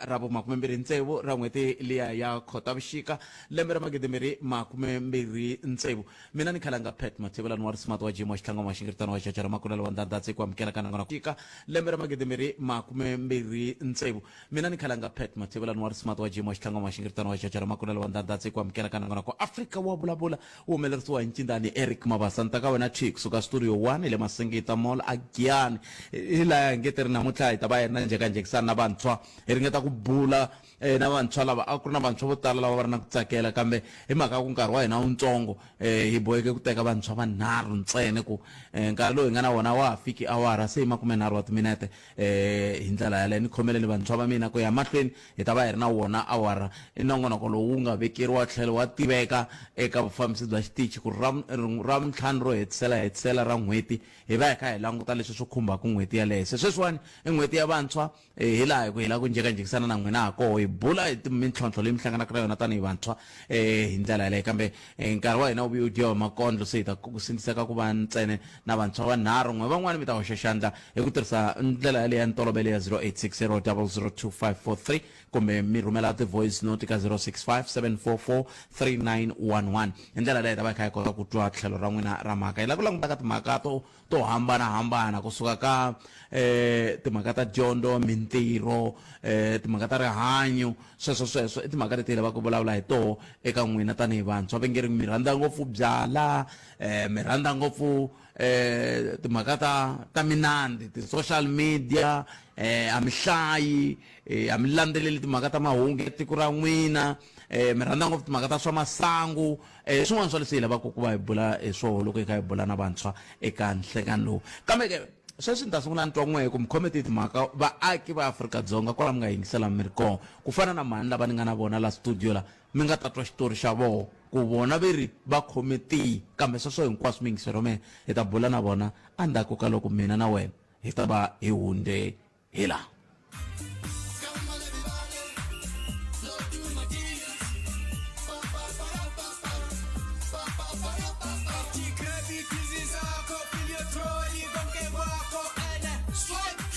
ra vumakumembirhi tsevu ra n'hweti liya ya Khotavuxika lembe ra magidimbirhi makumembirhi tsevu. Mina ni khalanga Pat Mathebulani wa Rismati wa Jim wa Xitlangwa Maxingiritano wa Jaja ra Makunelo wa Ndandhatsi ku amukela ka nongonoko xika lembe ra magidimbirhi makumembirhi tsevu. Mina ni khalanga Pat Mathebulani wa Rismati wa Jim wa Xitlangwa Maxingiritano wa Jaja ra Makunelo wa Ndandhatsi ku amukela ka nongonoko Afrika wa vulavula wu humelerisiwa hi ncindani Eric Mabasa ni ta ka wena thwi kusuka studio 1 hi le Masingita Mall a Giyani hi laha hi nge ti ri namuntlha hi ta va hi ri na njhekanjhekisano na vantshwa hi ringeta ku bula eh, na vantshwa lava a ku ri na vantshwa vo tala lava va ri na ku tsakela kambe hi mhaka ya ku nkarhi wa hina wutsongo eh, hi boheke ku teka vantshwa vanharhu ntsena ku eh, nkarhi lowu hi nga na wona wa ha fiki awara se hi makumenharhu wa timinete eh, hi ndlela yaleyo ni khomeleni vantshwa va mina ku ya mahlweni hi ta va hi ri na wona awara i nongonoko lowu wu nga vekeriwa tlhelo wa tiveka eka vufambisi bya xitichi ku ra ravutlhanu ro hetisela hetisela ra n'hweti hi va hi kha hi languta leswi swi khumbaka n'hweti yaleyo se sweswiwani i n'hweti ya vantshwa hi laha hi ku hi lava ku njhekanjhekisana na n'wina ha koho hi bula hi mintlhontlho leyi mi hlanganaka na yona tanihi vantshwa hi ndlela yaleyo kambe nkarhi wa hina wu vuye wu dyiwa hi makondlo se hi ta sindziseka ku va ntsena na vantshwa vanharhu n'we van'wani mi ta hoxa xandla hi ku tirhisa ndlela yaleyo ya ntolovelo ya 0860 002543 kumbe mi rhumela ti-voice note ka 065 744 3911 hi ndlela yaleyo hi ta va hi kha hi kota ku twa tlhelo ra n'wina ra mhaka hi lava ku languta ka timhaka to to hambanahambana kusuka ka eh, timhaka ta dyondzo mintirho eh, timhaka ta rihanyo sweswo sweswo i timhaka leti hi lavaka ku vulavula hi toho eka n'wina tanihi vantshwa va nge ri mi rhandza ngopfu byala eh, mi rhandza ngopfu eh, timhaka ta ta minandzi ti-social media eh, a mi hlayi eh, a mi landzeleli timhaka ta mahungu ya tiko ra n'wina eh, mi rhandza ngopfu timhaka ta swa masangu eh, swin'wana swa leswi hi lavaka ku va hi bula hi swoho loko hi kha hi bula na vantshwa eka nhlekani lowu kambe ke sweswi ni ta sungula ni twa n'wehe ku mi khome ti timhaka vaaki va Afrika-Dzonga kwala mi nga yingisela mi ri kona ku fana na mhani lava ni nga na vona la studio la mi nga ta twa xitori xa voho ku vona ve ri va khome tiyi kambe sweswo hinkwaswo miyingisero mehe hi ta bula na vona endzhaku ka loko mina na wena hi ta va hi hundze hi laha.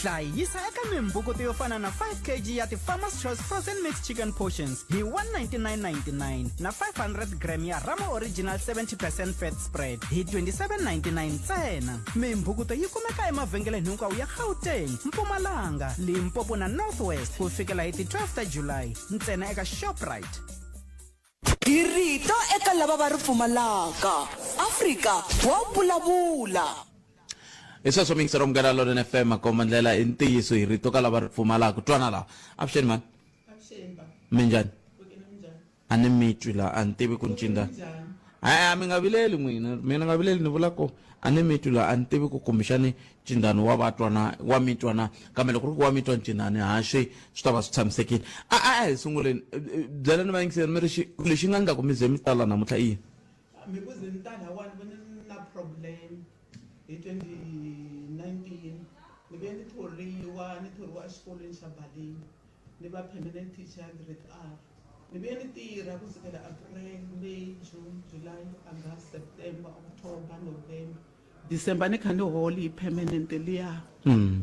Hlayisa eka mimbukuto yo fana na 5 kg ya ti-Farmer's Choice Frozen Mixed Chicken Portions hi 199.99 na 500 gram ya Rama Original 70 percent fat spread hi 27.99 ntsena. Mimbhukuto yi kumeka emavhengeleni hinkwawo ya Gauteng, Mpumalanga, Limpopo na North West ku fikela hi ti 12 ta July ntsena eka Shoprite. Hi rito eka lava va ri pfumalaka. Afrika wa vulavula. Hi sweswo miyingisero Munghana Lonene FM makomba ndlela i ntiyiso hi rito ka lava ri pfumalaka. Twana laha. Avuxeni mhani. Avuxeni baba. Minjhani? Kokeni minjhani? A ni mi twi la, a ni tivi ku ncinda. A a mi nga vileli n'wina, mina nga vileli ni vula ku a ni mi twi la, a ni tivi ku kumbexani ncindani wa va twa na wa mi twa na, kambe loko ku ri ku wa mi twa ncindani ha swi swi ta va swi tshamisekile. A a a hi sunguleni, byelani vayingiseri mi ri xi lexi nga endla ku mi ze mi ta la namuntlha i yini? Mi ku ze ni ta lahawani va ni na problem hi 2019 ni ve ni thoriwa ni thoriwa exikolweni xa Baleni. Ni va permanent teacher ya grade R. Ni vuye ni tirha ku sukela April, May, June, July, August, September, October, November, December ni kha ni holi hi permanent liya.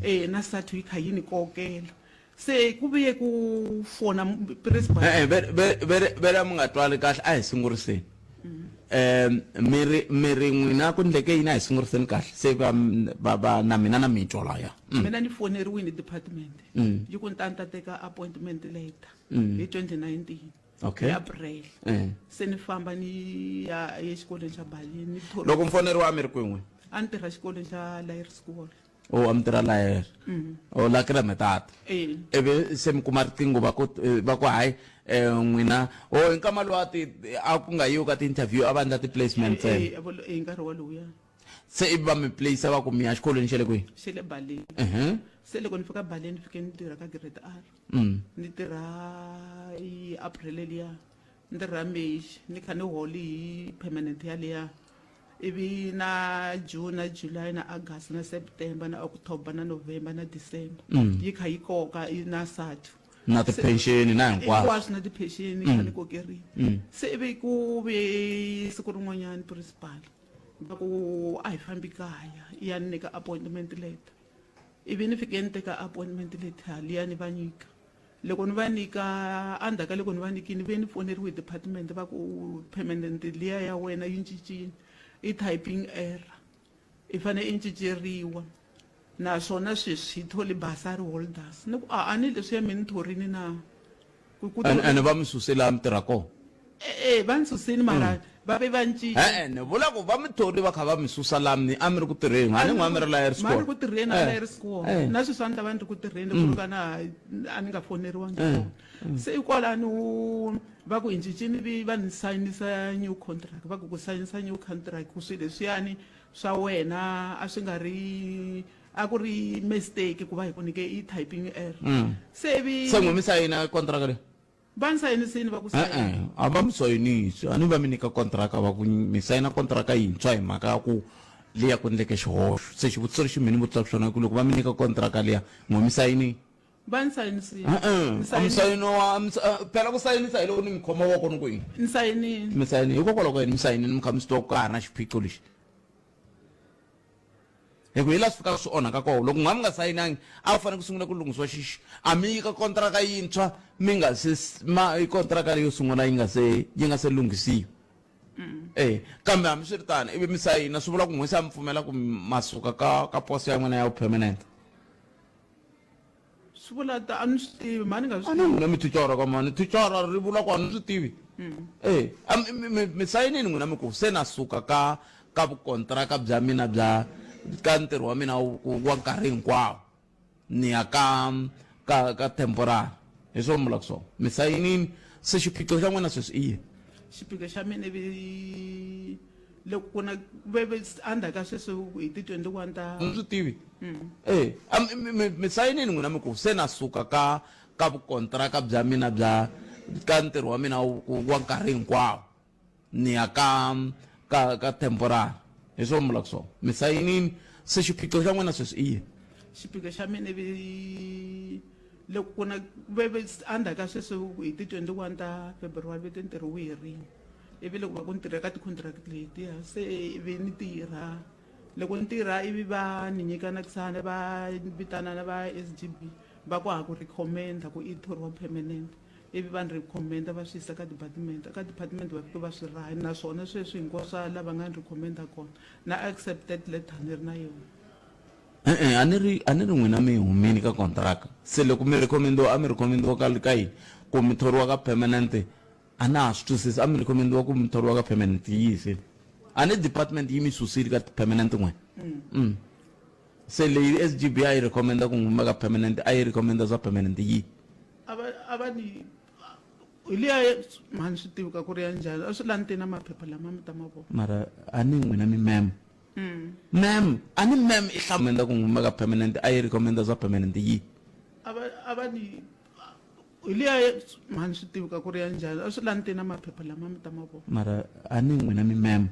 E na SATU yi kha yi ni kokela. Se ku vuye ku fona principal. E-e, ve ve ve ve ri a mi nga twali kahle a hi sunguriseni. Um mi ri mi ri n'wina ku ndleke yini a hi sunguriseni kahle se va va va na mina na mi twa laya. Mina ni foneriwile hi department. Yi ku ni ta ni ta teka appointment letter hi 2019. Okay. Hi April. Se ni famba ni ya exikolweni xa Baleni ni thoriwa. Loko mi foneriwa a mi ri kwihi n'wina? A ni tirha xikolweni xa Laer School. O a mi tirha Laer. O la Kremetart. Eh. Ivi se mi kuma riqingho va ku va ku hayi n'wina o hi nkama luwa ti a ku nga yiwi ka ti-interview a va endla ti-placement ntsena. Eh, eh, hi nkarhi walowuya. Se ivi va mi place va ku mi ya xikolweni xa le kwihi? Xa le Baleni. Se loko ni fika Baleni ni fike ni tirha ka grade R. Ni tirha hi April liya ni tirha May ni kha ni holi hi permanent yaliya. Ivi na June na July na August na September na October na November na December yi kha yi koka na SATU. Na ti-pension na hinkwaswo. Hinkwaswo na ti-pension yi kha ni kokeriwa. Se ivi ku ve siku rin'wanyana principal va ku a hi fambi kaya yi ya ni nyika appointment letter. Ivi ni fike ni teka appointment letter liya ni va nyika. Loko ni va nyika endzhaku ka loko ni va nyikile ve ni foneriwe hi department va ku permanent liya ya wena yi cincile i typing error i fanele i cinceriwa naswona sweswi hi thole basari holders ni ku a a ni leswiya mi ni thorini na ku ku ene va mi suse laha mi tirha kona e va ni susini mara va ve va cinca e-e ni vula ku va mi thori va kha va mi susa laha mi a mi ri ku tirheni a ni n'we a mi ri la ma ri ku tirheni a la School na sweswi a ni ta va ni ri ku tirheni ku ri ka na a ni nga foneriwangi kona se kwalano va ku hi cincini vi va ni sayinisa new contract va ku ku sayinisa new contract ku swilo leswiyani swa wena a swi nga ri a ku ri mistake ku va hi ku nyike i typing error se vi se n'we mi sayina contract leyi Va ni sayinisini va ku E-e, a va mi sayinisi a ni va mi nyika kontraka va ku mi sayina kontraka yintshwa hi mhaka ya ku liya ku endleke xihoxo se xivutiso lexi mi ni vutisaka xona i ku loko va mi nyika kontraka liya n'we mi sayinini Va ni sayinisile E-e, Ni a mi sayinile. sayiniwa a mi sa- a- phela ku sayinisa hi loko ni mi khoma voko ni ku yini Ni sayinile mi sayinile hikokwalaho ka yini mi sayinile mi kha mi swi tiva ku ka ha ri na xiphiqo lexi Hi ku hi laha swi fikaka swi onhaka kona. Loko n'wa mi nga sayinangi, a ku fanele ku sungula ku lunghisiwa xixi. A mi nyika kontraka yintshwa mi nga se ma kontraka leyo sungula yi nga se yi nga se lunghisiwa. E kambe hambiswiritano ivi mi sayina swi vula ku n'we se a mi pfumela ku ma suka ka ka poso ya n'wina ya vu-permanent. Swi vula ta a ni swi tivi mhani nga swi A ni n'wina mi thicara ka mhani thicara ri vula ku a ni swi tivi e a mi mi mi sayinini n'wina mi ku se na suka ka ka vukontraka bya mina bya ka ntirho wa mina wa nkarhi hinkwawo ni ya ka ka ka temporary hi swona mi vulaka swona mi sayinini se xiphiqo xa n'wina sweswi i yini xiphiqo xa mina ivi loko ku na ve ve endzhaku ka sweswo hi ti 21 ta ni swi tivi e a mi mi mi mi sayinini n'wina mi ku se na suka ka ka vukontraka bya mina bya ka ntirho wa mina wa nkarhi hinkwawo ni ya ka ka ka temporary hi swona mi vulaka swona mi sayinini se xiphiqo xa n'wina sweswi i yini xiphiqo xa mina ivi loko ku na ve ve endzhaku ka sweswo hi ti 21 ta February ve te ntirho wu herile ivi loko va ku ni tirha ka ti-contract letiya se ivi ni tirha loko ni tirha ivi va ni nyika na kusana va vitana na va S_G_B va ku ha ku recommend ku i thoriwa permanent ivi va ni recommend va swi yisa ka department ka department va fike va swi raha naswona sweswi hinkwaswo swa lava nga ni recommend kona na accepted letter ni ri na yona E-e, a ni ri a ni ri n'wina mi humini ka contract se loko mi recommend-iwa a mi recommend-iwa ka ka yini ku mi thoriwa ka permanent A na ha swi twisisi, a mi recommend-iwa ku mi thoriwa ka permanent yihi se? A ni department yi mi susile ka permanent n'we? Mm. Se leyi SGB a yi recommend-a ku n'wi ka permanent, a yi recommend-a swa permanent yihi? A va a va ni hi liya mhani swi tivi ka ku ri ya njhani a swi landzeni na maphepha lama mi ta ma vona. Mara a ni n'wina mi ma'am. Ma'am, a ni ma'am i hlamenda ku n'wi ka permanent, a yi recommend-a swa permanent yihi? A va a va ni hi liya mhani swi tivi ka ku ri ya njhani a swi landzeni na maphepha lama mi ta ma vona mara a ni n'wina mi ma'am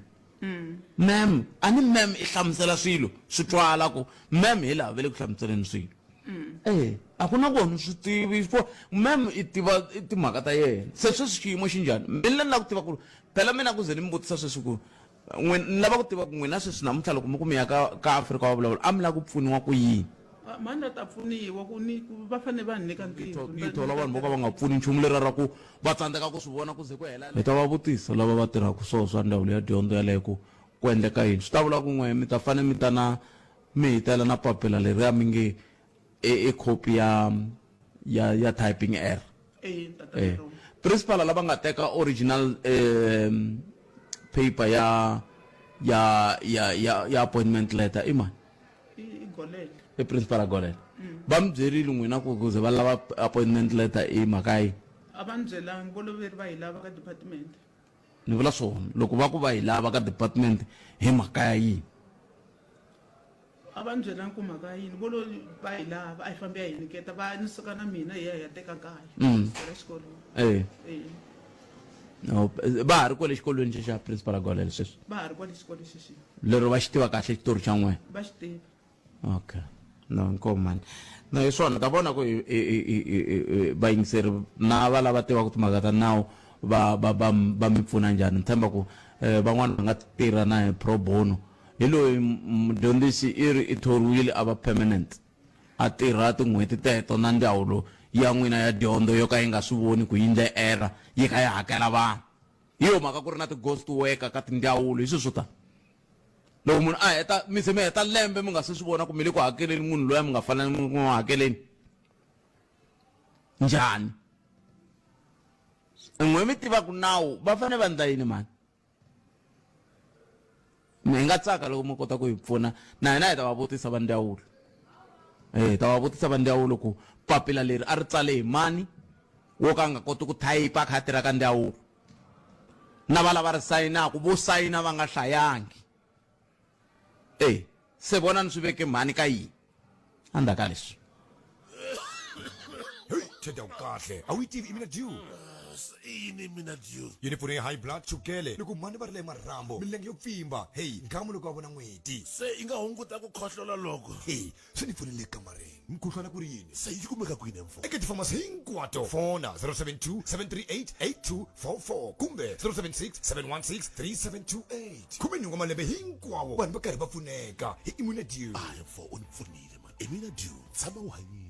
ma'am a ni ma'am i hlamusela swilo swi twala ku ma'am hi laha va le ku hlamuseleni swilo e a ku na ku ni swi tivi fo ma'am i tiva i timhaka ta yena se sweswi xiyimo xi njhani mina ni lava ku tiva ku phela mina ku ze ni mi vutisa sweswi ku N'we ni lava ku tiva ku n'wina sweswi namuntlha loko mi ku mi ya ka ka Afrika wa vulavula a mi lava ku pfuniwa ku yini? Ah, mhani la ta pfuniwa ku ni ku va fanele va ni nyika ntirho Yi thola vanhu vo ka va nga pfuni nchumu leriya ra ku va tsandzeka ku swi vona ku ze ku hela. Hi ta va vutisa lava va tirhaka swoho swa ndzawulo ya dyondzo yaleyo ku ku endleka yini. Swi ta vula ku n'we mi ta fanele mi ta na mi hi tela na papila leriya mi nge i i copy ya ya ya typing error. Eh, tata Eh. Lerong. Principal lava nga teka original um, paper ya ya ya ya ya appointment letter i mani? I i Golele. I principal Golele. Va mi byerile n'wina ku ku ze va lava appointment letter i mhaka yi. A va ni byelangi vo loveri va hi lava ka department. Ni vula swona loko va ku va hi lava ka department hi mhaka ya yini? A va ni byelangi ku mhaka ya yini vo lo va hi lava a hi fambi ya hi nyiketa va ni suka na mina hi ya hi ya teka kaya kwala xikolweni Eh. Eh, No, va ha ri kwale xikolweni xa xa principal Golele sweswi. va ha ri kwale xikolweni xexi Lero va xi tiva kahle xitori xa n'wina. va xi tiva Okay. No, inkomu mani. No, hi swona ta vona ku i- i- i- i- i- vayingiseri na va lava tivaka timhaka ta nawu va va va va mi pfuna njhani. Ni tshemba ku eh, van'wana va nga tirha na hi pro bono. Hi loyi mudyondzisi i ri i thoriwile a va permanent a tirha tin'hweti teto na ndzawulo ya n'wina ya dyondzo yo ka yi nga swi voni ku yi ndle error yi kha yi hakela vanhu hi yo mhaka ku ri na ti-ghost worker ka tindzawulo hi swilo swo tala loko munhu a heta mi ze mi heta lembe mi nga se swi vona ku mi le ku hakeleni munhu loyi a mi nga fanele mi n'wi hakeleni njhani n'we mi tivaka nawu va fanele va endla yini mani mi hi nga tsaka loko mi kota ku hi pfuna na hina hi ta va vutisa va ndzawulo eh hi ta va vutisa va ndzawulo ku papila leri a ri tsale hi mani wo ka a nga koti ku thayipa a kha a tirha ka ndzawulo na va lava ri sayinaku vo sayina va nga hlayangi e se vona ni swi veke mhani ka yini endzhaku ka leswi Hey, Theda kahle. A wu yi tivi i mina dew. I yini mina dew? Yi ni pfuna hi high blood, chukele, loko mhani va ri le marhambu, milenge yo pfimba. Hey, nghamu loko va vona n'weti. Se yi nga hunguta ku khohlola loko? Hey, swi ni pfunile ekamareni. Mukhuhlwana ku ri yini? Se yi kumeka kwini mfo? Eka tifamasi hinkwato. Fona 072 738 8244 kumbe 076 716 3728. Khumenhungu wa malembe hinkwawo vanhu va karhi va pfuneka hi Immunadew. Hayi mfo u ni pfunile man. Immunadew, tshama u hanyile.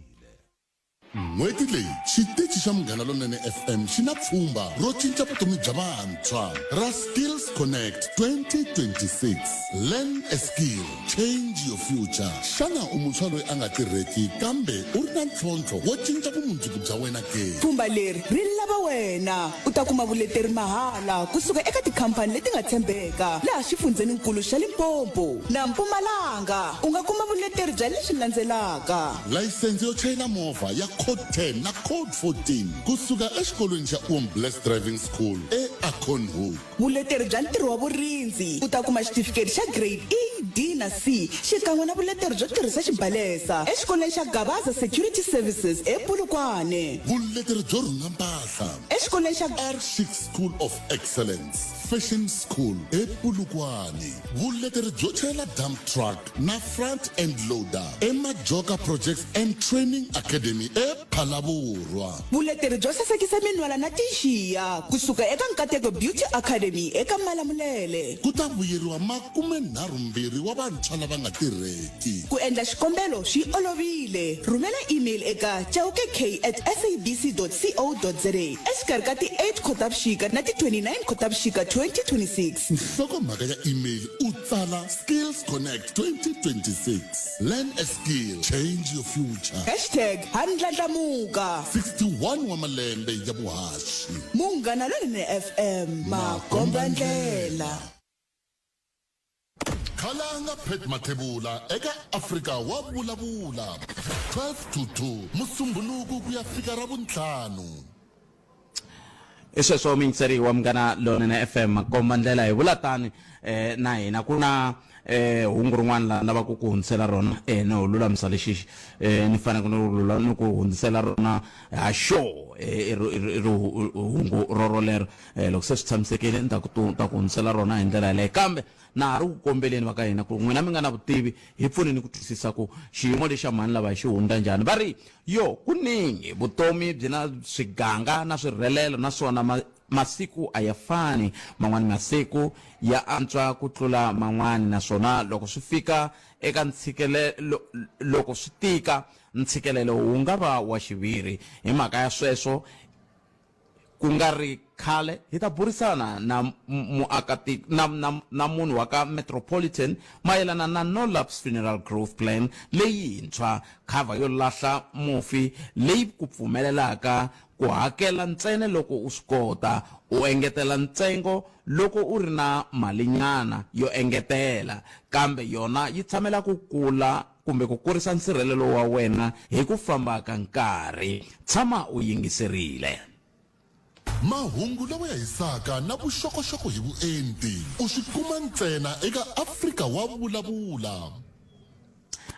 N'hweti leyi xitichi xa Munghana Lonene FM xi na pfhumba ro cinca vutomi bya vantshwa ra Skills Connect 2026. Learn a skill, change your future. Xana u muntshwa loyi a nga tirheki kambe u ri na ntlhontlho wo cinca vumundzuku bya wena ke? Pfhumba leri ri lava wena. U ta kuma vuleteri mahala kusuka eka tikhampani leti nga tshembeka laha xifundzheninkulu xa Limpopo na Mpumalanga. U nga kuma vuleteri bya leswi landzelaka. Layisense yo chayela movha ya Code 10 na Code 14 kusuka exikolweni xa Oom Bless Driving School eAcornhoek. Vuleteri bya ntirho wa vurindzi. U ta kuma xitifiketi xa Grade E, D na C xikan'we na vuleteri byo tirhisa xibalesa exikolweni xa Gabaza Security Services ePolokwane. Vuleteri byo rhunga mpahla Exikolweni xa. R6 School of Excellence Fashion School ePolokwane. Vuleteri byo chayela dump truck na front end loader emajoka Projects and Training Academy ePhalaborwa. Vuleteri byo sasekisa minwala na tinxiya kusuka eka Nkateko Beauty Academy eka Malamulele. Ku ta vuyeriwa makumenharhumbirhi wa vantshwa lava nga tirheki. Ku endla xikombelo swi olovile. Rhumela email eka chaukek at sabc dot co dot za exikarhi ka ti 8 Khotavuxika na ti 29 Khotavuxika 2026. Nhlokomhaka ya email u tsala Skills Connect 2026. Learn a skill, change your future. Hashtag ha ndlandlamuka. 61 wa malembe ya vuhaxi. Munghana Lonene FM, makombandlela. Khalanga Pat Mathebula eka Afrika wa vulavula 12 to 2 Musumbhunuku ku ya fika Ravuntlhanu. I sweswo muyingiseri wa Munghana Lonene FM komba ndlela hi vula tani eh, na hina ku na eh, hungu rin'wana la lavaka ku hundzisela rona eh, no lulamisa lexi eh, ni faneleke ni lula ni ku hundzisela rona ha xo eh, i ri- i ri- i ri hungu rorolero eh, loko se swi tshamisekile ni ta ku ta ku hundzisela rona hi ndlela yaleyo kambe na ha ri ku kombeleni va ka hina ku n'wina mi nga na vutivi hi pfuneni ku twisisa ku xiyimo lexa mhani lava hi xi hundza njhani va ri Yo, kuningi, vutomi byi na swiganga na swirhelelo naswona ma, masiku a ya fani. Man'wana masiku ya antswa ku tlula man'wana naswona loko swi fika eka ntshikelelo, loko swi tika, ntshikelelo wu nga va wa xiviri. Hi mhaka ya sweswo, Ku nga ri khale hi ta burisana na muakatiko na, na, na munhu wa ka Metropolitan mayelana na No Lapse Funeral Growth Plan leyintshwa, khavha yo lahla mufi leyi ku pfumelelaka ku hakela ntsena loko u swi kota, u engetela ntsengo loko u ri na malinyana yo engetela, kambe yona yi tshamela ku kula kumbe ku kurisa nsirhelelo wa wena hi ku famba ka nkarhi. Tshama u yingiserile. Mahungu lawa ya hisaka na vuxokoxoko hi vuenti u swi kuma ntsena eka Afrika Wa Vulavula.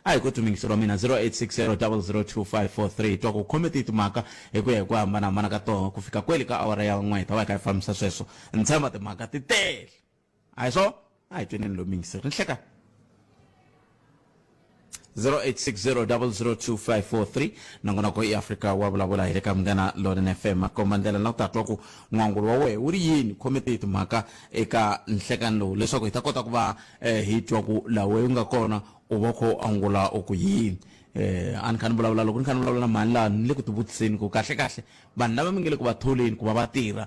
A hi koti muyingiseri wa mina 0860002543 twa ku khome tihi timhaka hi ku ya hi ku hambanahambana ka tona ku fika kwele ka awara ya n'we hi ta va hi kha hi fambisa sweswo ni tshemba timhaka ti tele a hi swo a hi tweneni lowu muyingiseri ni hleka 0860002543 nongonoko i Afrika wa vulavula hi le ka Munghana Lonene FM makomba ndlela na ku ta twa ku n'wangulo wa wehe wu ri yini khome tihi timhaka eka nhlekani lowu leswaku hi ta kota ku va eh, hi twa ku laha wehe u nga kona u va u kha u angula u ku yini. Eh a ni kha ni vulavula loko ni kha ni vulavula na mhani laha ni le ku tivutiseni ku kahle kahle vanhu lava mi nge le ku va tholeni ku va va tirha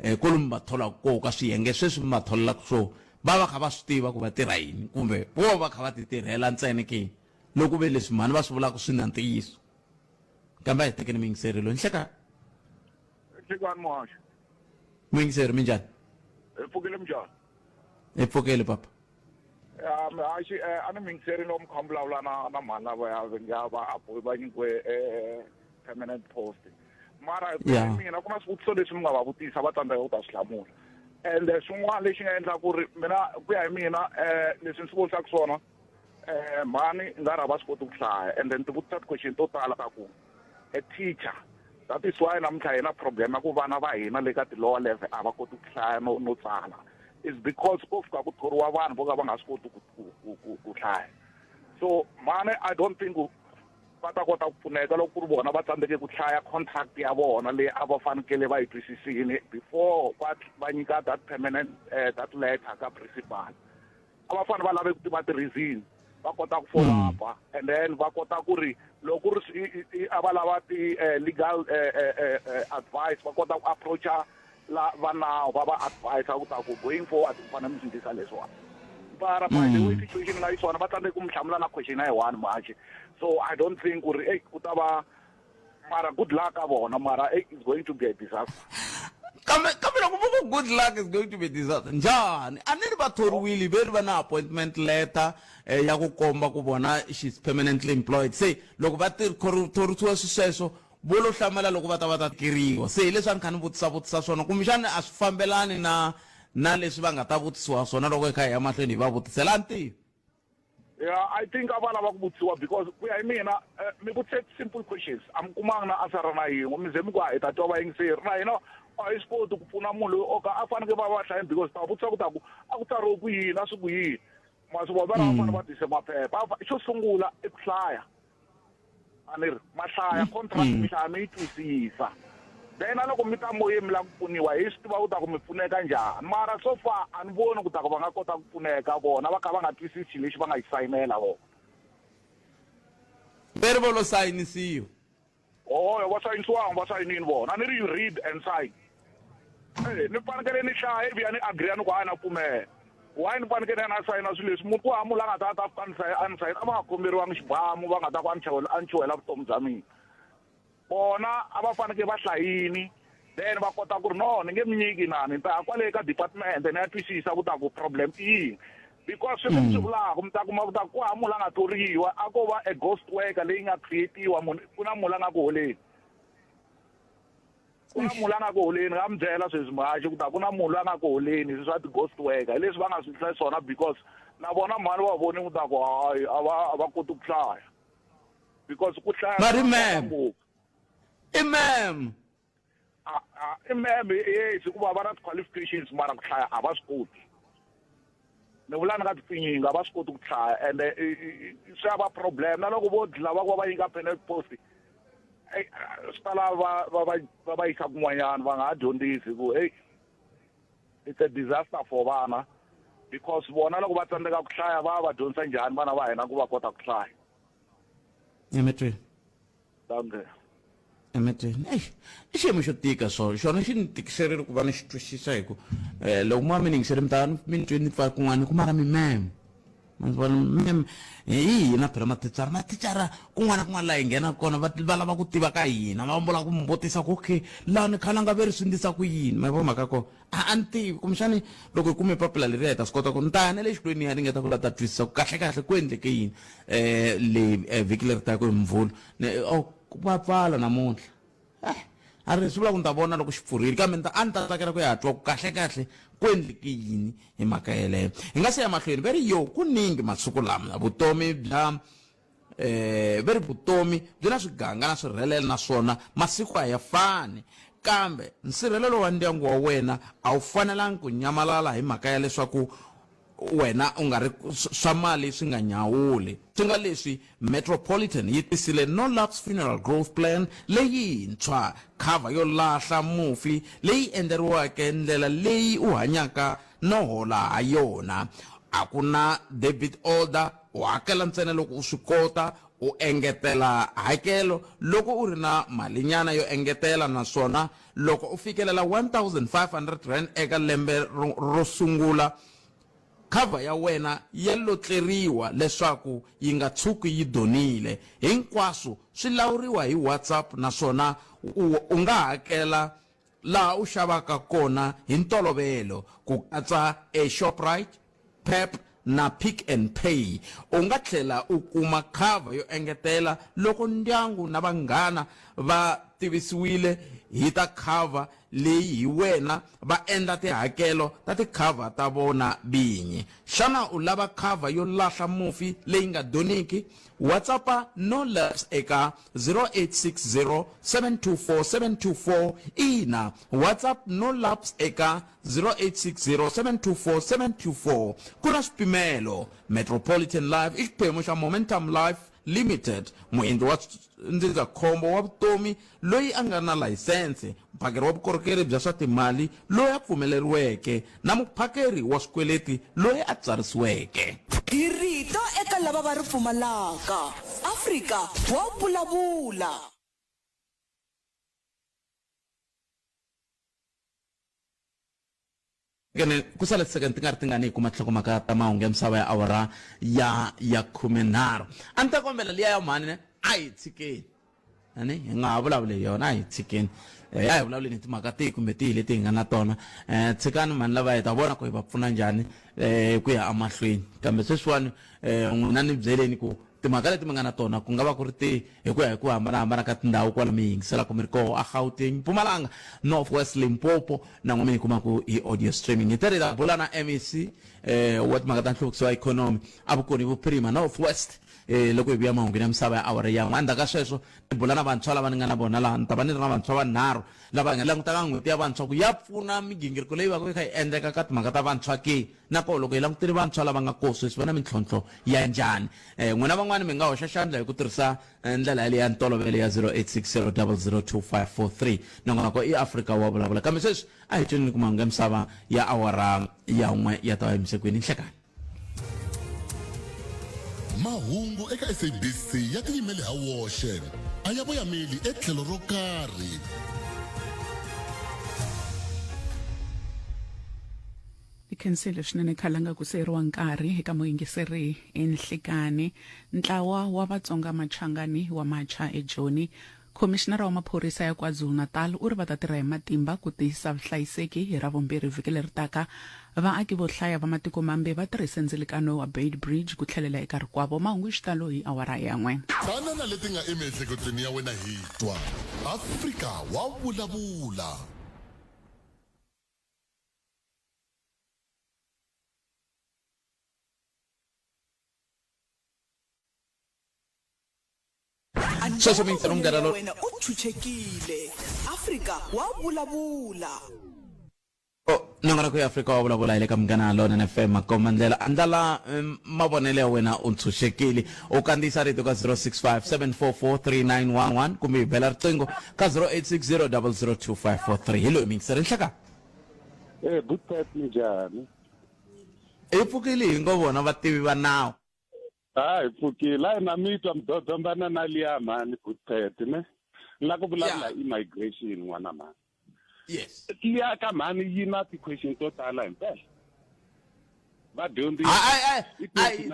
eh kolomu va tholaka koho ka swiyenge sweswi mi va tholelaka swo va va kha va swi tiva ku va tirha yini kumbe vo va kha va ti tirhela ntsena ke loko ve leswi mhani va swi vulaka swi na ntiyiso kambe a hi tekeni muyingiseri loyi nhleka Nhlekani muhaxi. Muyingiseri minjhani? Hi pfukile minjhani? Hi pfukile papa. Ya muhaxi eh, a ni muyingiseri lomu kha mi vulavula na na mhani lava ya ya va apo va nyikiwe eh, permanent post. Mara hi ku ya hi mina ku na swivutiso leswi mi nga va vutisa va tsandzeka ku ta swi hlamula. Ende swin'wana lexi nga endla ku ri mina ku ya hi mina eh leswi ni swi vonisaka swona eh mhani nga ri a va swi koti ku hlaya and then ti vutisa ti-question to tala ta ku a teacher that is why namuntlha hi na problem ya ku vana va hina le ka ti-lower level a va koti ku hlaya no no tsala is because ko fika ku thoriwa vanhu vo ka va nga swi koti ku ku ku ku ku hlaya so mhani i don't think va ta kota ku pfuneka loko ku ri vona va tsandzeke ku hlaya contract ya vona leyi a va fanekele va yi twisisile before va va nyika that permanent uh, that letter ka principal a va fanele va lave ku tiva ti-reason va kota ku follow mm. up and then va kota ku ri loko ku ri a va lava ti-legal eh, eh, eh, advice va kota ku approacha la va nawu va va advise ku ta ku going forward ku fanele mi swi endlisa leswiwani mara by the way mm. situation nga yi swona va tsandzeke ku mi hlamula na question ya yi one muhaxi so i don't think ku ri ey ku ta va mara good luck ka vona mara ey it's going to be a disaster kambe kambe loko vo ku good luck is going to be a disaster njhani a ni ri va thoriwile ve ri va na appointment letter eh, ya ku komba ku vona she's permanently employed se loko va thorisiwa swisweswo vo lo hlamala loko va ta va ta tikeriwa se hi leswi a ni kha ni vutisa vutisa swona kumbexani a swi fambelani na na leswi va nga ta vutisiwa swona loko hi kha hi ya mahlweni hi va vutisela a ni tivi Yeah, I think a va lava ku vutisiwa because ku ya hi mina eh, mi vutise simple questions a mi kumanga na answer na yin'we mi ze mi ku a hi ta twa vayingiseri na hina a hi swi koti ku pfuna munhu loyi oka a fanekele va va hlayeni because ta vutisa ku ta ku a ku tsariwe ku yini a swi ku yini ma swi vona va lava fanele va tise maphepha xo sungula i ku hlaya a ni ri ma hlaya contract mi hlaya mi yi twisisa then na loko mi ta moyeni mi lava ku pfuniwa hi swi tiva ku ta ku mi pfuneka njhani mara so far a ni voni ku ta ku va nga kota ku pfuneka vona va kha va nga twisisi xilo lexi va nga xi sayinela vona veri vo lo sayinisiwa Oho, va sayinisiwanga va sayinini vona a ni ri you read and sign eh ni fanekele ni hlaya ivi ya ni agree ni ku hayi na pfumela why ni fanekele na sayina swilo leswi munhu ku hava munhu la nga ta ta fika ni sayina a ni sayina a va nga komberiwangi xibamu va nga ta ku a ni chawela a ni chuhela vutomi bya mina vona a va fanekele va hlayini then va kota ku ri no ni nge mi nyiki na ni ta ya kwale ka department ni ya twisisa ku ta ku problem i yini because sweswi mi swi vulaka mi ta kuma ku ta ku hava munhu la nga thoriwa a ko va a ghost worker leyi nga creatiwa munhu ku na munhu la nga ku holeni ku na munhu la nga ku holeni nga mi byela sweswi muhaxi ku ta ku na munhu la nga ku holeni sweswi swa ti-ghost worker hi leswi va nga swi hlaya swona because na vona mhani va voni ku ta ku hayi a va a va koti ku hlaya because ku hlaya Mari ma'am. ngopfu i ma'am i ma'am yes hikuva va na ti-qualifications mara ku hlaya a va swi koti ni vula ni nga tipfinyingi a va swi koti ku hlaya ende swi ya va problem na loko vo dlila va ku va va nyika penal post swi ta lava va va va va va yisa kun'wanyana va nga ha dyondzisi hi ku hey it's a disaster for vana because vona loko va tsandzeka ku hlaya va va dyondzisa njhani vana va hina ku va kota ku hlaya emetweni danke emetweni eish i xiyimo xo tika swona xona xi ni tikiserile ku va ni xi twisisa hi ku um loko mo va mi ni yingisele mi ta mi ni twe ni pfa kun'wana ku mara mimeme ma ndzi vona meme hi hina phela mathicara mathicara kun'wana na kun'wana laha hi nghenaka kona va va lava ku tiva ka hina va vula ku mi vutisa ku okay laha ni khalanga ve ri swi ndlisa ku yini ma yi vona mhaka ya kona a a ni tivi kumbexani loko hi kume papila leriya hi ta swi kota ku ni ta ya na le xikolweni ni ya ringeta ku la ta twisisa ku kahle kahle ku endleke yini um leyi vhiki leri taka hi muvhulu oh va pfala namuntlha eh a ri swi vula ku ni ta vona loko xi pfurile kambe ni ta a ni ta tsakela ku ya twa ku kahle kahle ku endleke yini hi mhaka yeleyo hi nga se ya mahlweni ve ri yo kuningi masiku lama vutomi bya eh ve ri vutomi byi na swiganga na swirhelelo naswona masiku a ya fani kambe nsirhelelo wa ndyangu wa wena a wu fanelangi ku nyamalala hi mhaka ya leswaku wena u nga ri swa mali swi nga nyawuli swi nga leswi metropolitan yi tisile no lapse funeral growth plan leyintshwa cover yo lahla mufi leyi endleriweke ndlela leyi u hanyaka no hola ha yona a ku na debit order u hakela ntsena loko u swi kota. U engetela hakelo loko u ri na malinyana yo engetela naswona loko u fikelela R1500 eka lembe ro sungula, khavha ya wena ya lotleriwa leswaku yi nga tshuki yi donile. Hinkwaswo swi lawuriwa hi WhatsApp naswona u nga hakela laha u xavaka kona hi ntolovelo, ku katsa eShoprite, Pep na Pick n Pay. U nga tlhela u kuma khavha yo engetela loko ndyangu na vanghana va tivisiwile hi ta khavha leyi hi wena va endla tihakelo ta tikhavha ta vona vinyi. Xana u lava khavha yo lahla mufi leyi nga doniki? WhatsAppa No Lapse eka 0860 724 724. Ina, WhatsApp No Lapse eka 0860 724 724. Ku na swipimelo. Metropolitan Life i xiphemu xa Momentum Life Limited, muendli wa ndzindzakhombo wa vutomi loyi a nga na layisense, muphakeri wa vukorhokeri bya swa timali loyi a pfumeleriweke na muphakeri wa swikweleti loyi a tsarisiweke. Hi rito eka lava va ri pfumalaka. Afrika wa vulavula. Kene ku sale tisekende ti nga ri tingani hi kuma tinhlokomhaka ta mahungu ya misava ya awara ya ya 13. A ni ta kombela liya ya mhani ne a hi tshikeni. Ani hi nga ha vulavuli hi yona a hi tshikeni. Eh, a hi vulavuleni hi timhaka tihi kumbe tihi leti hi nga na tona. Eh, tshikani mhani lava hi ta vona ku hi va pfuna njhani eh ku ya emahlweni. Kambe sweswiwani eh n'wina ni byeleni ku Timhaka leti mi nga na tona ku nga va ku ri tihi hi ku ya hi ku hambana-hambana ka tindhawu kwala mi yingiselaka mi ri koho a Gauteng, Mpumalanga, North West, Limpopo na n'we mi yi kumaka hi audio streaming. Hi tere hi ta bula na MEC wa timhaka ta nhluvukiso wa ikhonomi a Vukoni Vuphirima, North West, loko hi vuya mahungwini ya misava ya awara ya n'we. Endzhaku ka sweswo ni bula na vantshwa lava ni nga na vona laha. Ni ta va ni ri na vantshwa vanharhu lava hi nga langutaka n'hweti ya vantshwa ku ya pfuna migingiriko leyi vaka yi kha yi endleka ka timhaka ta vantshwa ke. Na koho loko hi langutile vantshwa lava nga koho sweswi va na mintlhontlho ya njhani? N'wina van'wana mi nga hoxa xandla hi ku tirhisa ndlela yaleyo ya ntolovelo ya 0860002543. Nongonoko i Afrika wa Vulavula. Kambe sweswi a hi tweni ni ku mahungu ya misava ya awara ya n'we ya ta va yimise kwini. Nhlekani. Mahungu eka SABC ya tiyimele ha woxe, a ya voyameli etlhelo ro karhi. Ni khensile swinene khalanga ku siyeriwa nkarhi eka muyingiseri enhlikani. Ntlawa wa Vatsonga Machangani wa macha eJoni. Khomixinara wa maphorisa ya KwaZulu-Natal u ri va ta tirha hi matimba ku tiyisisa vuhlayiseki hi Ravumbirhi vhiki leri taka. Vaaki vo hlaya va matiko mambe va tirhise ndzilikano wa Beit Bridge ku tlhelela eka rikwavo. Mahungu hi xitalo hi awara ya n'we. Tana na leti nga emiehleketweni ya wena hi twa. Afrika wa vulavula. Sweswo mi yingisela Munghana Lo- wena u chuchekile afrika wa vulavula Oh, nongonoko ya Afrika wa vulavula hi le ka Munghana Lonene FM makomba ndlela andlala mavonelo ya wena u ntshunxekile u kandziyisa rito ka 065 744 3911 kumbe hi bela riqingho ka 0860 002543 hi loyi miyingiseri nhlekani Eh, good pet minjhani? Hi pfukile hi ngo vona vativi va nawu. Ha hi pfukile. A hi na mi twa mi dodombana na liya mhani good pet ne. Ni la ku vulavula hi immigration n'wana mhani. Yes. Liya ka mhani yi na ti-question to tala himpela. Va dyondzi Ai ai ai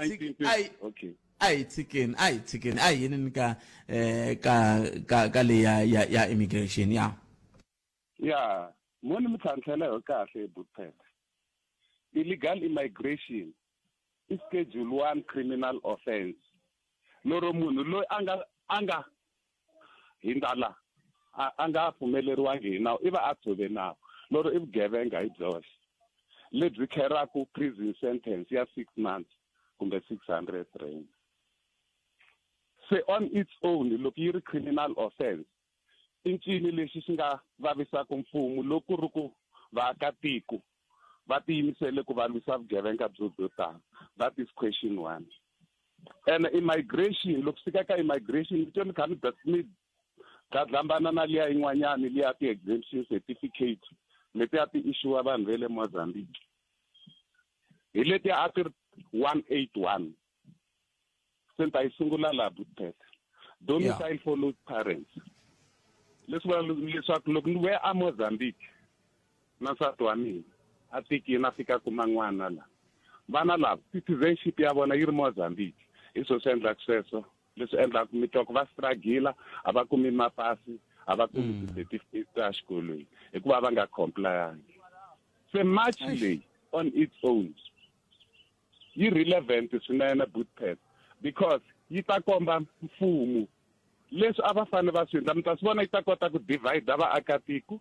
ai okay. A hi tshikeni, a hi tshikeni, a hi yeneni ka eh ka ka ka leya ya ya immigration ya. Ya, mo ni mi tlhantlhela hi kahle Butpet. Illegal immigration i schedule 1 criminal offense. Lero munhu loyi a nga a nga hindza la a, a nga pfumeleriwangi hi nawu i va a tshove nawu. Lero i vugevenga hi byoxe lebyi kheraku prison sentence ya 6 months kumbe 600 rand. Se on its own loko yi ri criminal offense I ncini lexi xi nga vavisaka mfumo loko ku ri ku vaaka-tiko va tiyimisele ku va lwisa vugevenga byo byo tano? That is question one. Ene immigration, loko swi fika ka immigration, mi twe mi kha mi mi dladlambana na liya yin'wanyani liya ti-exemption certificate leti a ti issue-wa vanhu va le Mozambique. Hi letiya a ti ri 181. Se ni ta yi sungula laha Budapest. Domicile follows parents. Leswi vula leswaku loko ni vuya aMozambique na nsati wa mina a tikini a fika kuma n'wana la. Vana lava citizenship ya vona yi ri Mozambique. Hi swo swi endlaka sweswo leswi endlaka mi twa ku va struggle a va kumi mapasi a va kumi ti-certificate ta xikolweni hikuva va nga complyangi. Se march leyi on its own yi relevant swinene Budapest because yi ta komba mfumo leswi a va fanele va swi endla. Mi ta swi vona yi ta kota ku divide vaakatiko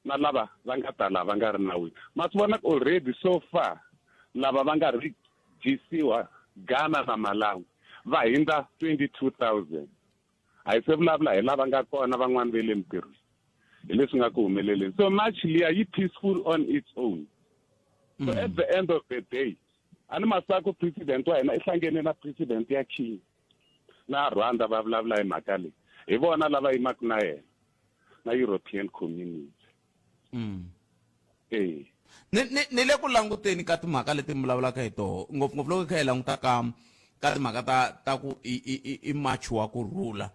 na lava va nga ta lava nga ri nawini. Ma swi vona already so far lava va nga rejisiwa Ghana na Malawi va hindza 22,000. A hi se vulavula hi lava nga kona van'wani ve le mintirhweni hi leswi nga ku humeleleni. So march liya yi peaceful on its own. So at the end of the day a ni masaku president wa hina i hlangene na president ya Kenya na Rwanda va vulavula hi mhaka leyi. Hi vona lava yimaka na yena na European Community. Eh. Ni le ku languteni ka timhaka leti mi vulavulaka hi toho ngopfungopfu loko hi kha hi languta ka timhaka ta ku i march wa ku rhula.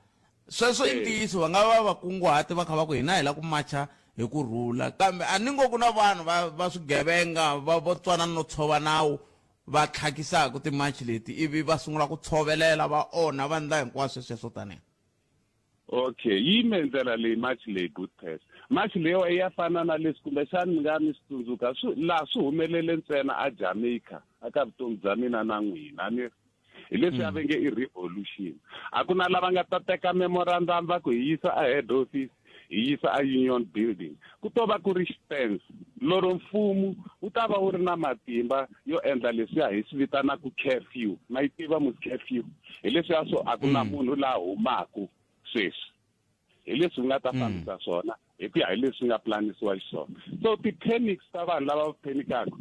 Sweswo i ntiyiso, va nga va vakunguhati va kha va ku hina hi lava ku macha hi ku rhula, kambe a ni ngo ku na vanhu va swigevenga va vo tswanana no tshova nawu va tlhakisaka timachi leti ivi va sungula ku tshovelela va onha va ndla hinkwaswo sweswo tanihi. Okay, yi yime hi ndlela leyi march leyi Budapest. March leyiwa yi ya fana na leswi kumbexani mi nga mi swi tsundzuka swi laha swi humelele ntsena a Jamaica aka vutomi bya mina na n'wina ni hi leswi a va nge i revolution. A ku na lava nga ta teka memorandum va ku hi yisa a head office hi yisa a union building. Ku to va ku ri stance loro mfumo wu ta va wu ri na matimba yo endla leswiya hi swi vitanaka curfew. Ma yi tiva musi curfew? Hi leswiya swo a ku na munhu laha humaku sweswi. Hi leswi wu nga ta fambisa swona hi ku ya hi leswi nga planisiwa xiswona. So ti-panics ta vanhu lava va panikaka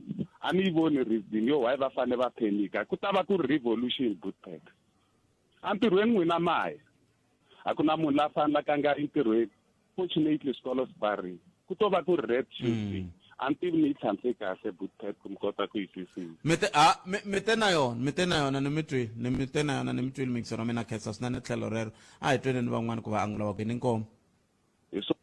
a ni yi voni reason yo why va fanele va panika. Ku ta va ku ri revolution Budapest. Entirhweni n'wina maya a ku na munhu la fanelaka a nga entirhweni. Fortunately swikolo swi pfarile. Ku to va ku ri Red Tuesday. A ni tivi ni yi tlhantlhe kahle Budapest ku mi kota ku yi twisisa. Mi te a mi te na yona, mi te na yona ni mi twile, ni mi te na yona ni mi twile mixer wa mina khensa swinene tlhelo rero. A hi tweni ni van'wana ku va angula va ku yini inkomu. Hi swo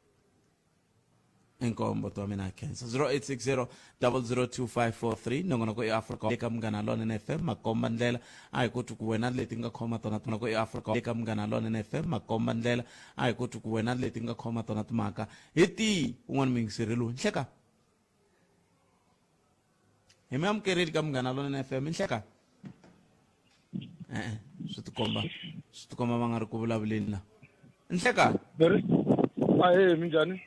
Inkomu buti wa mina khensa. 0860 002543 nongonoko i Afrika eka Munghana Lonene FM makomba ndlela a hi koti ku wena leti nga khoma tona nongonoko i Afrika eka Munghana Lonene FM makomba ndlela a hi koti ku wena leti nga khoma tona timhaka hi tihi un'wana muyingiseri lowu nhleka hi mi amukerile ka Munghana Lonene FM nhleka e-e swi tikomba va nga ri ku vulavuleni la nhleka. Ahee, minjhani?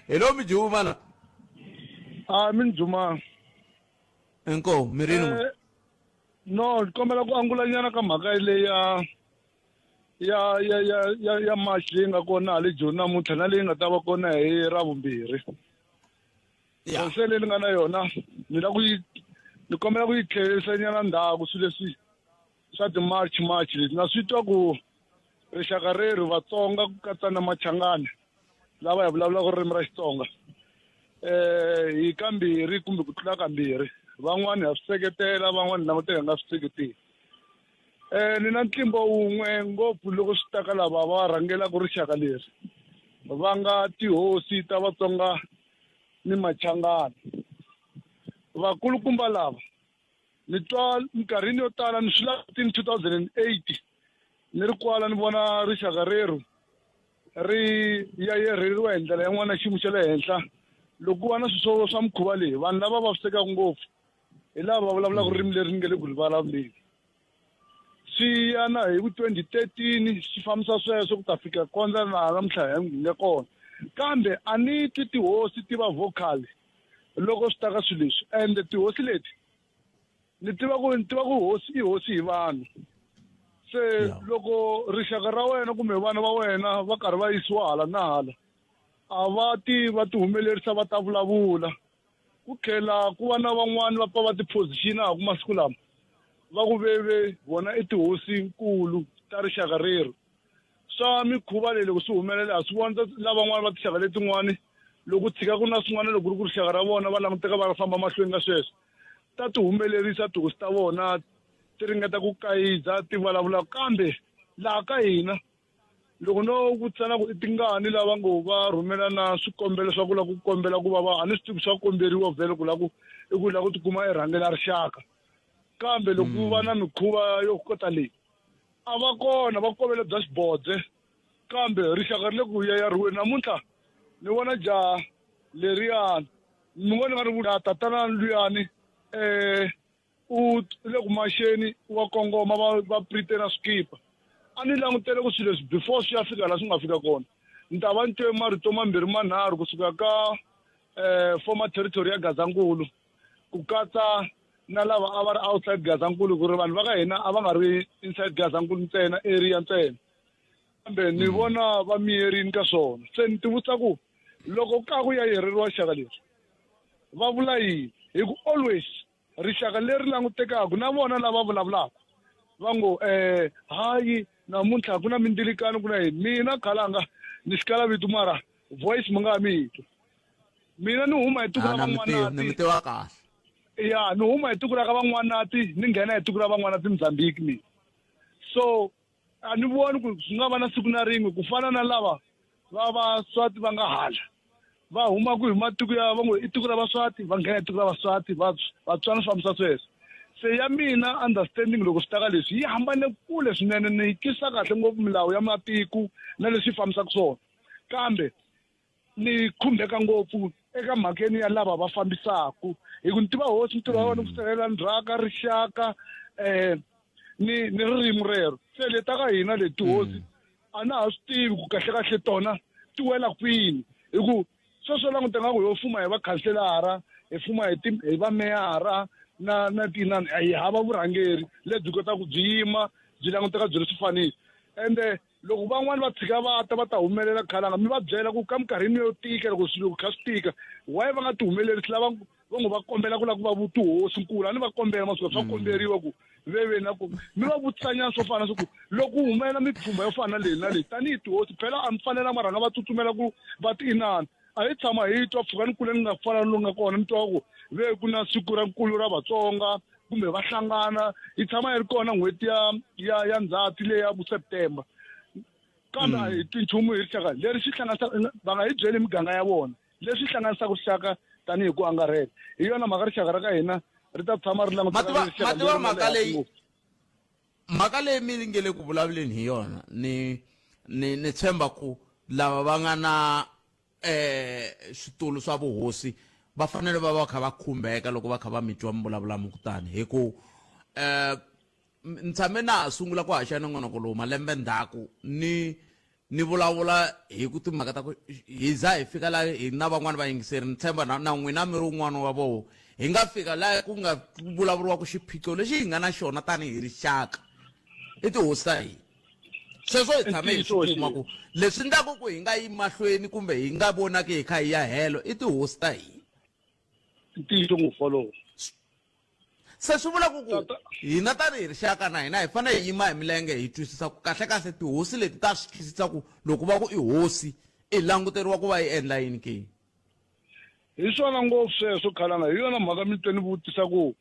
Hello mijuma la. A mi ni juma. Inkomu mirini n'we. No, ni kombela ku angula nyana ka mhaka leyi ya ya ya ya ya ya march leyi nga kona hale Joni namuntlha na leyi nga ta va kona hi Ravumbirhi. Concern leyi ni nga na yona ni la ku yi ni kombela ku yi tlherisa nyana ndzhaku swilo leswi swa ti-march march leti. Na swi twa ku rixaka rerhu Vatsonga ku katsa na Machangani lava hi vulavulaka ririmi ra Xitsonga hi kambirhi kumbe ku tlula kambirhi, van'wani ha swi seketela van'wani languteka hi nga swi seketeli. Ni na ntlimbo wun'we ngopfu loko swi ta ka lava va rhangelaka rixaka leri va nga tihosi ta Vatsonga ni Machangani. Vakulukumba lava ni twa minkarhini yo tala ni swi langutini 2008 ni ri kwala ni vona rixaka rerhu ri yayerheriwa hi ndlela yin'wana ya xiyimo xa le henhla. Loko ku va na swilo swa mikhuva leyi vanhu lava vavisekaka ngopfu hi lava va vulavulaka ririmi leri ni nga le ku ri vulavuleni. Swi ya na hi vu 2013 swi fambisa sweswo ku ta fika kondza laha namuntlha hi nga kona. Kambe a ni twi tihosi ti va vocal loko swi ta ka swilo leswi, ende tihosi leti ni tiva ku ni tiva ku hosi i hosi hi vanhu. Se loko rixaka ra wena kumbe vana va wena va karhi va yisiwa hala na hala a va ti va ti humelerisa va ta vulavula. Ku tlhela ku va na van'wani va pfa va ti-position-aku masiku lama va ku veve vona i tihosinkulu ta rixaka rerhu. Swa mikhuva leyi loko swi humelela ha swi vona lavan'wana va tinxaka letin'wani Loko tshika ku na swin'wana loko ku ri ku rixaka ra vona va languteka va famba mahlweni ka sweswo ta ti humelerisa tihosi ta vona ti ringeta ku kayidza ti vulavula kambe laha ka hina loko no vutisa na ku i tingani lava ngo va rhumela na swikombelo swa ku lava ku kombela ku va va a ni swi tivi swa komberiwa vhele ku lava ku i ku lava ku tikuma erhangela rixaka kambe loko ku va na mikhuva yo kota leyi a va kona va kovele bya xibodze kambe rixaka ri le ku yayarhiweni namuntlha ni vona jaha leriyani ni vona nga ri vula tatana luyani um u le ku maxeni wa kongoma va va prite na swikipa a ni langutele ku swilo leswi before swi ya fika laha swi nga fika kona ni ta va ni twe marito mambirhi manharhu kusuka ka um former territory ya gazankulu ku katsa na lava a va ri outside gazankulu ku ri vanhu va ka hina a va nga ri inside gazankulu ntsena area ntsena kambe ni vona va miyerini ka swona se ni tivutisa ku loko ka ku ya yereriwa xaka leri va vula yini hi ku always rixaka leri langutekaka na vona lava vulavulaka va ngo um hayi namuntlha ku na mindzilikano ku na yini mina khalanga ni xikala vito mara voice mi nga ha mi twa mina ni huma hi tiko ra van'wanati ni mi tiva kahle ya ni huma hi tiko ra ka van'wanati ni nghena hi tiko ra van'wanati Mozambique mina so a ni voni ku swi nga va na siku na rin'we ku fana na lava va vaswati va nga hala va huma ku hi matiko ya va ngo i tiko ra vaswati va nghena hi tiko ra vaswati vatswana swi fambisa sweswo se ya mina understanding loko swi ta ka leswi yi hambane kule swinene ni yi twisisa kahle ngopfu milawu ya matiko na leswi yi fambisaka swona kambe ni khumbeka ngopfu eka mhakeni ya lava va fambisaku hi ku ni tiva hosi ntirho wa vona ku sirhelela ndzhaka rixaka um ni ni ririmi rero se le ta ka hina leti tihosi a na ha swi tivi ku kahlekahle tona ti wela kwini hi ku sweswo languta nga ku yo fuma hi vakhanselara hi fuma hi ti hi vameyara na na tinani hi hava vurhangeri lebyi kotaka byi yima byi languteka byi ri swifaniso ende loko van'wani va tshika va ta va ta humelela khalanga mi va byela ku ka minkarhini yo tika loko swilo kha swi tika why va nga ti humelerisi lava va ngo va kombela ku lava ku va vutihosi nkulu a ni va kombela masuka swa komberiwa ku veve na ku mi va vutisanyana swo fana swa ku loko ku humelela mipfhumba yo fana na leyi na leyi tanihi tihosi phela a mi fanela marhanga va tsutsumela ku va ti inana a hi tshama hi twa pfuka ni kule ni nga fana lowu nga kona ni twa ku ve ku na siku ra nkulu ra vatsonga kumbe va hlangana yi tshama yi ri kona n'hweti ya ya ya ndzhati leyi ya ku september kambe a hi twi nchumu hi rixaka leri xi hlanganisa va nga hi byeli miganga ya vona leswi hlanganisaka rixaka tanihi ku angarhela hi yona mhaka rixaka ra ka hina ri ta tshama ri languteka mativa mhaka leyi mhaka leyi mi nge le ku vulavuleni hi yona ni ni ni tshemba ku lava va nga na eh switulu swa vuhosi va fanele va va kha va khumbeka loko va kha va mi twa mi vulavula mi kutani hi ku eh ni tshame na ha sungula ku haxa nongonoko lowu malembe ndzhaku ni ni vulavula hi ku timhaka ta ku hi za hi fika la hi na van'wani vayingiseri ni tshemba na na n'wina mi ri un'wana wa voho hi nga fika la ku nga vulavuriwaka xiphiqo lexi hi nga na xona tanihi rixaka i tihosi ta hina sweswo hi tshame hi swi kuma ku leswi endlaku ku hi nga yi mahlweni kumbe hi nga vonaki hi kha hi ya helo i tihosi ta hina ntiyiso ngopfu wolowo se swi vula ku ku hina tanihi rixaka na hina hi fanele hi yima hi milenge hi twisisa ku kahlekahle tihosi leti ta swi twisisa ku loko va ku i hosi i languteriwa ku va yi endla yini ke hi swona ngopfu sweswo khalanga hi yona mhaka mi twe ni vutisa ku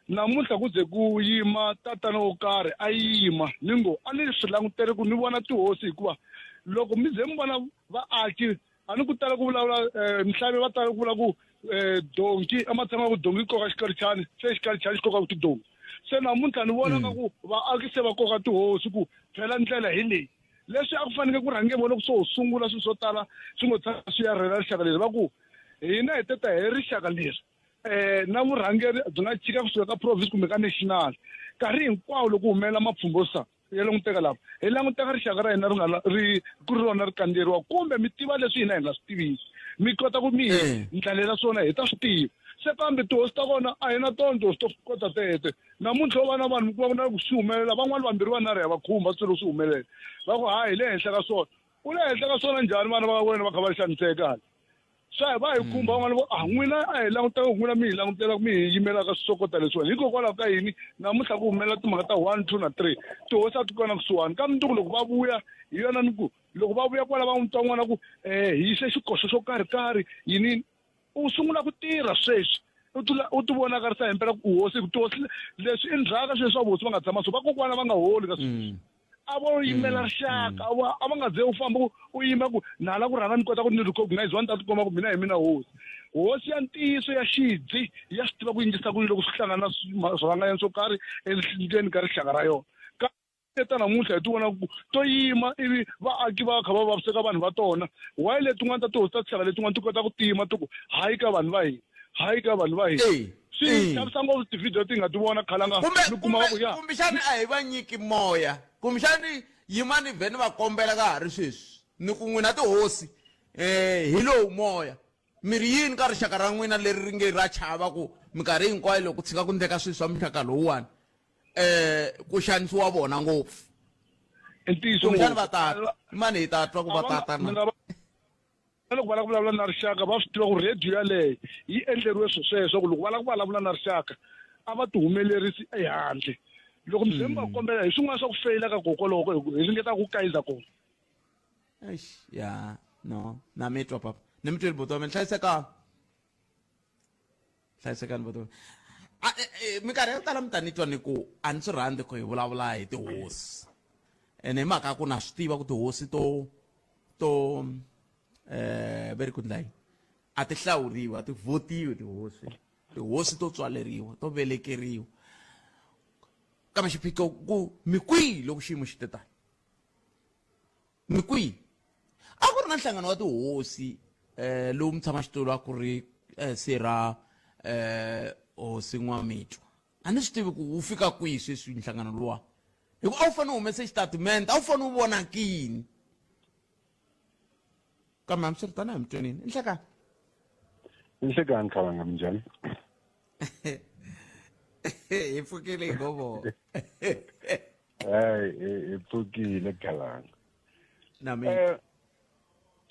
namuntlha ku ze ku yima tatana wo karhi a yima ni ngo a ni swi langutele ku ni vona tihosi hikuva loko mi ze mi vona vaaki a ni ku tala ku vulavula um mihlave va tala ku vula ku um donki ematshan'wini ya ku donki yi koka xikalichani se xikalichani xi koka tidonki se namuntlha ni vona nga ku vaaki se va koka tihosi ku phela ndlela hi leyi leswi a ku fanekele ku rhange vona ku swo sungula swilo swo tala swi ngo tshama swi ya rhela rixaka leri va ku hina hi teta hi rixaka leri um na vurhangeri byi nga chika kusuka ka province kumbe ka national nkarhi hinkwawo loko humelela mapfhumba sa ya languteka lava hi languteka rixaka ra hina ri nga ri ku ri rona ri kandzeriwa kumbe mi tiva leswi hina hi nga swi tiviki mi kota ku mi hi eh. ndlalela swona hi ta swi tiva se kambe tihosi ta kona a hi na tona tihosi to kota tete namuntlha wo va na vanhu ku va na ku swi humelela van'wani vambirhi vanharhu ya va khumba swilo swi humelela va ku hayi hi le henhla ka swona u le henhla ka swona njhani vana va wena va kha va xaniseka hala Swa va hi khumba van'wana vo a n'wina a hi langutaka n'wina mi hi langutela mi hi yimelaka switokota leswiwani hikokwalaho ka yini namuntlha ku humelela timhaka ta 1 2 na 3 tihosi a ti kona kusuhani ka mundzuku loko va vuya hi yona ni ku loko va vuya kwala va n'wi twa n'wana ku um hi yise xikoxo xo karhi karhi yini u sungula ku tirha sweswi u tula u ti vonakarisa hi mpela ku hosi tihosi leswi i ndzhaka sweswi swa vuhosi va nga tshama swo vakokwana va nga holi ka sweswi a vo yimela rixaka a va a va nga ze u famba u yima ku na la ku rhanga ni kota ku ni recognize wa ni ta tikomba ku mina hi mina hosi hosi ya ntiyiso ya xidzi ya swi tiva ku yingisa ku yini loko swi hlangana na swirhanganyana swo karhi endzeni ka rixaka ra yona ta namuntlha hi ti vona ku to yima ivi vaaki va kha va vaviseka vanhu va tona why letin'wana ta tihosi ta tinxaka letin'wana ti kota ku tima ti ku hayi ka vanhu va hina hayi ka vanhu va hina swi chavisa ngopfu tivhidiyo ti nga ti vona khalanga mi kuma va ku ya kumbexani a hi va nyiki moya kumbexani yimani vhe ni va kombela ka ha ri sweswi ni ku n'wina tihosi um hi lowu moya mi ri yini ka rixaka ra n'wina leri ri nge ra chava ku minkarhi hinkwayo loko ku tshika ku ndleka swilo swa muxaka lowuwani eh ku xanisiwa vona ngopfu i ntiyiso kumbexani va tata mani hi ta twa ku va tata na loko va lava ku vulavula na rixaka va swi tiva ku rediyo yaleyo yi endleriwe swo sweswo ku loko va lava ku vulavula na rixaka a va ti humelerisi ehandle loko mi ze mi va kombela hi swin'wana swa ku feyila ka kokoloko hi ringeta ku kayiza kona eish ya no na mi twa papa ni mi tweli buti wa mina hlayisekani hlayisekani buti wa mina minkarhi ya ku tala mi ta ni twa ni ku a ni swi rhandzi ku hi vulavula hi tihosi ene hi mhaka ya ku na swi tiva ku tihosi to to ve ri ku ndla yini a ti hlawuriwi a ti votiwi tihosi tihosi to tswaleriwa to velekeriwa kambe xiphiqo ku mi kwihi loko xiyimo xi te tani Mi kwihi? A ku ri na nhlangano wa tihosi eh lowu mutshamaxitulu a ku ri eh, sirha eh hosi N'wamitwa. A ni swi tivi ku wu fika kwihi sweswi nhlangano luwa. Hi ku a wu fanele u humese xitatimende, a wu fanele u vonakini. Kambe hambiswiritano a hi mi twenini. I nhlekani. I nhlekani Khalanga minjhani? Hi pfukile hi ngo Hayi hi pfukile Khalanga. Na mina. Eh,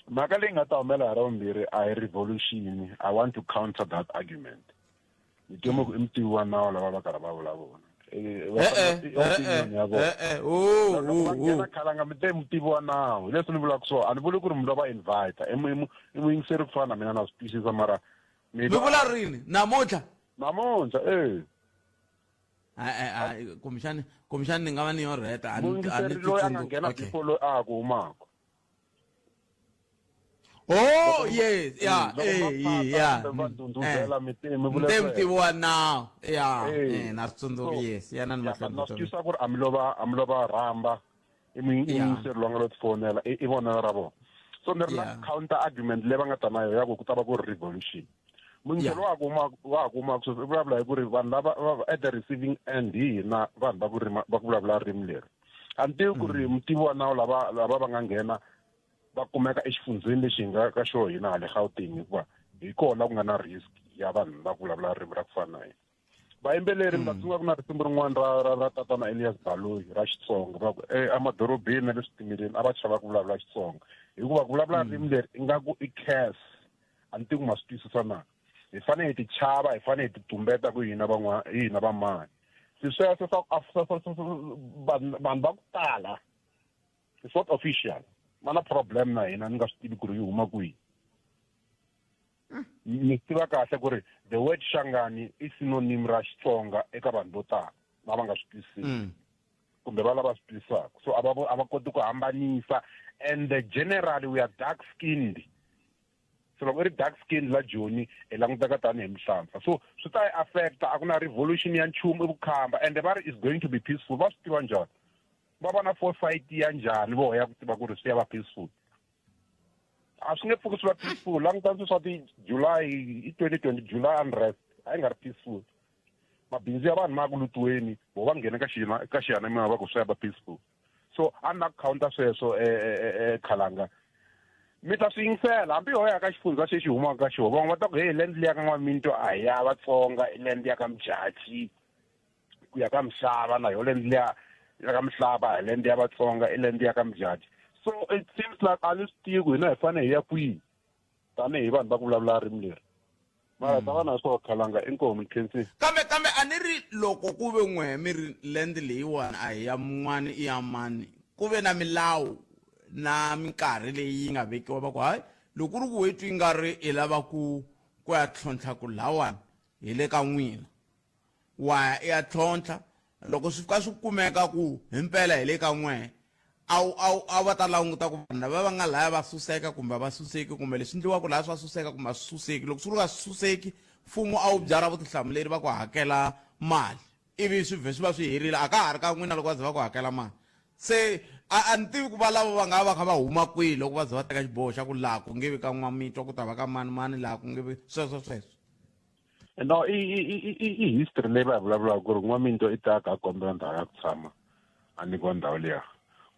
mhaka leyi nga ta humela hi ravumbirhi a hi revolution. I want to counter that argument. Ni twe ku i mutivi wa nawu lava va karhi va vulavula. Opinion ya vona. Loko va nghena Khalanga mi te mutivi wa nawu. Hi leswi ni vulaka swona. A ni vuli ku ri mi lo va invite. I muyingiseri ku fana na mina na swi twisisa mara mi vula rini namuntlha? Namuntlha eh. Kumbexani kumbexani ni nga va ni yo rheta a ni muyingiseri loyi a nga nghena before loyi a ha ku humaka. Oh yes, ya eh ya. Va ndhundhuzela mi te mi vula Nte mutivi wa nawu. Ya, eh na swi tsundzuka yes, ya na ni mahlweni. Na swi twisisa ku ri a mi lova a mi lova rhamba i muyingiseri loyi a nga lo tifonela i vonelo ra vona. So ni ri na counter argument leyi va nga ta na yona ya ku ku ta va ku ri revolution. Muyingiseri wa ha ku huma wa ha ku huma sweswi i vulavula hi ku ri vanhu lava at the receiving end hi hina vanhu va ku rima va ku vulavula ririmi leri. A ni tivi ku ri mutivi wa nawu lava lava va nga nghena va kumeka exifundzheni lexi hi nga ka xo hina hale Gauteng hikuva hi kona ku nga na risk ya vanhu va ku vulavula ririmi ra ku fana na hina. Vayimbeleri mi ta tsundzuka ku na risimu rin'wana ra ra ra tatana Elias Baloyi ra Xitsonga va ku emadorobeni na le switimeleni a va chava ku vulavula Xitsonga hikuva ku vulavula ririmi leri ingaku i curse a ni tivi ku ma swi twisisa na hi fanele hi ti chava hi fanele hi ti tumbeta ku hina van'wana hi hina vamani se sweswo swa vanhu vanhu va ku tala it's not official va na problem na hina ni nga swi tivi ku ri yi huma kwihi ni swi tiva kahle ku ri the word shangani i synonym ra Xitsonga eka vanhu vo tala lava nga swi twisisi kumbe va lava swi twisisaka so a va a va koti ku hambanisa and generally we are dark skinned so loko i ri dark skin la Joni i languteka tanihi muhlampfa so swi ta yi affecta a ku na revolution ya nchumu i vukhamba and va ri is going to be peaceful va swi tiva njhani va va na foresight ya njhani voho ya ku tiva ku ri swi ya va peaceful a swi nge pfuki swi va peaceful languta swilo swa ti-July i 2020 July unrest a yi nga ri peaceful mabindzu ya vanhu ma ku lutiweni vo va nghena ka xina ka xiyanimoya va ku swi ya va peaceful so a ni na ku counter sweswo khalanga mi ta swi yingisela hambi ho ya ka xifundza xexi humaka ka xona van'we va ta ku hey land liya ka n'waminto a hi ya vatsonga i land ya ka mujaji ku ya ka misava na yo land liya ya ka mihlava hi land ya vatsonga i land ya ka mujaji so it seems like a ni swi tivi ku hina hi fanele hi ya kwihi. tanihi vanhu va ku vulavula ririmi leri mara ta va na swo khalanga inkomu ni khensile kambe kambe a ni ri loko ku ve n'we mi ri land leyiwani a hi ya mun'wani i ya mani ku ve na milawu na minkarhi leyi yi nga vekiwa va ku hayi loko ku ri ku we twi nga ri i lava ku ku ya tlhontlha ku lawani hi le ka n'wina wa ya i ya tlhontlha loko swi fika swi kumeka ku himpela hi le ka n'wehe a wu a wu a va ta languta ku vanhu lava va nga laya va suseka kumbe a va suseki kumbe leswi endliwaka laya swa suseka kumbe a swi suseki loko swi ri ka swi suseki mfumo a wu byara vutihlamuleri va ku hakela mali ivi swi vhe swi va swi herile a ka ha ri ka n'wina loko va ze va ku hakela mali se a a ni tivi ku va lava va nga va kha va huma kwihi loko va ze va teka xiboho xa ku laha ku nge vi ka n'wamitwa ku ta va ka mani mani laha ku nge vi sweswo sweswo no i i i i i history leyi va yi vulavulaka ku ri n'waminto i ta ka kombela ndhawu ya ku tshama a nyikiwa ndhawu liya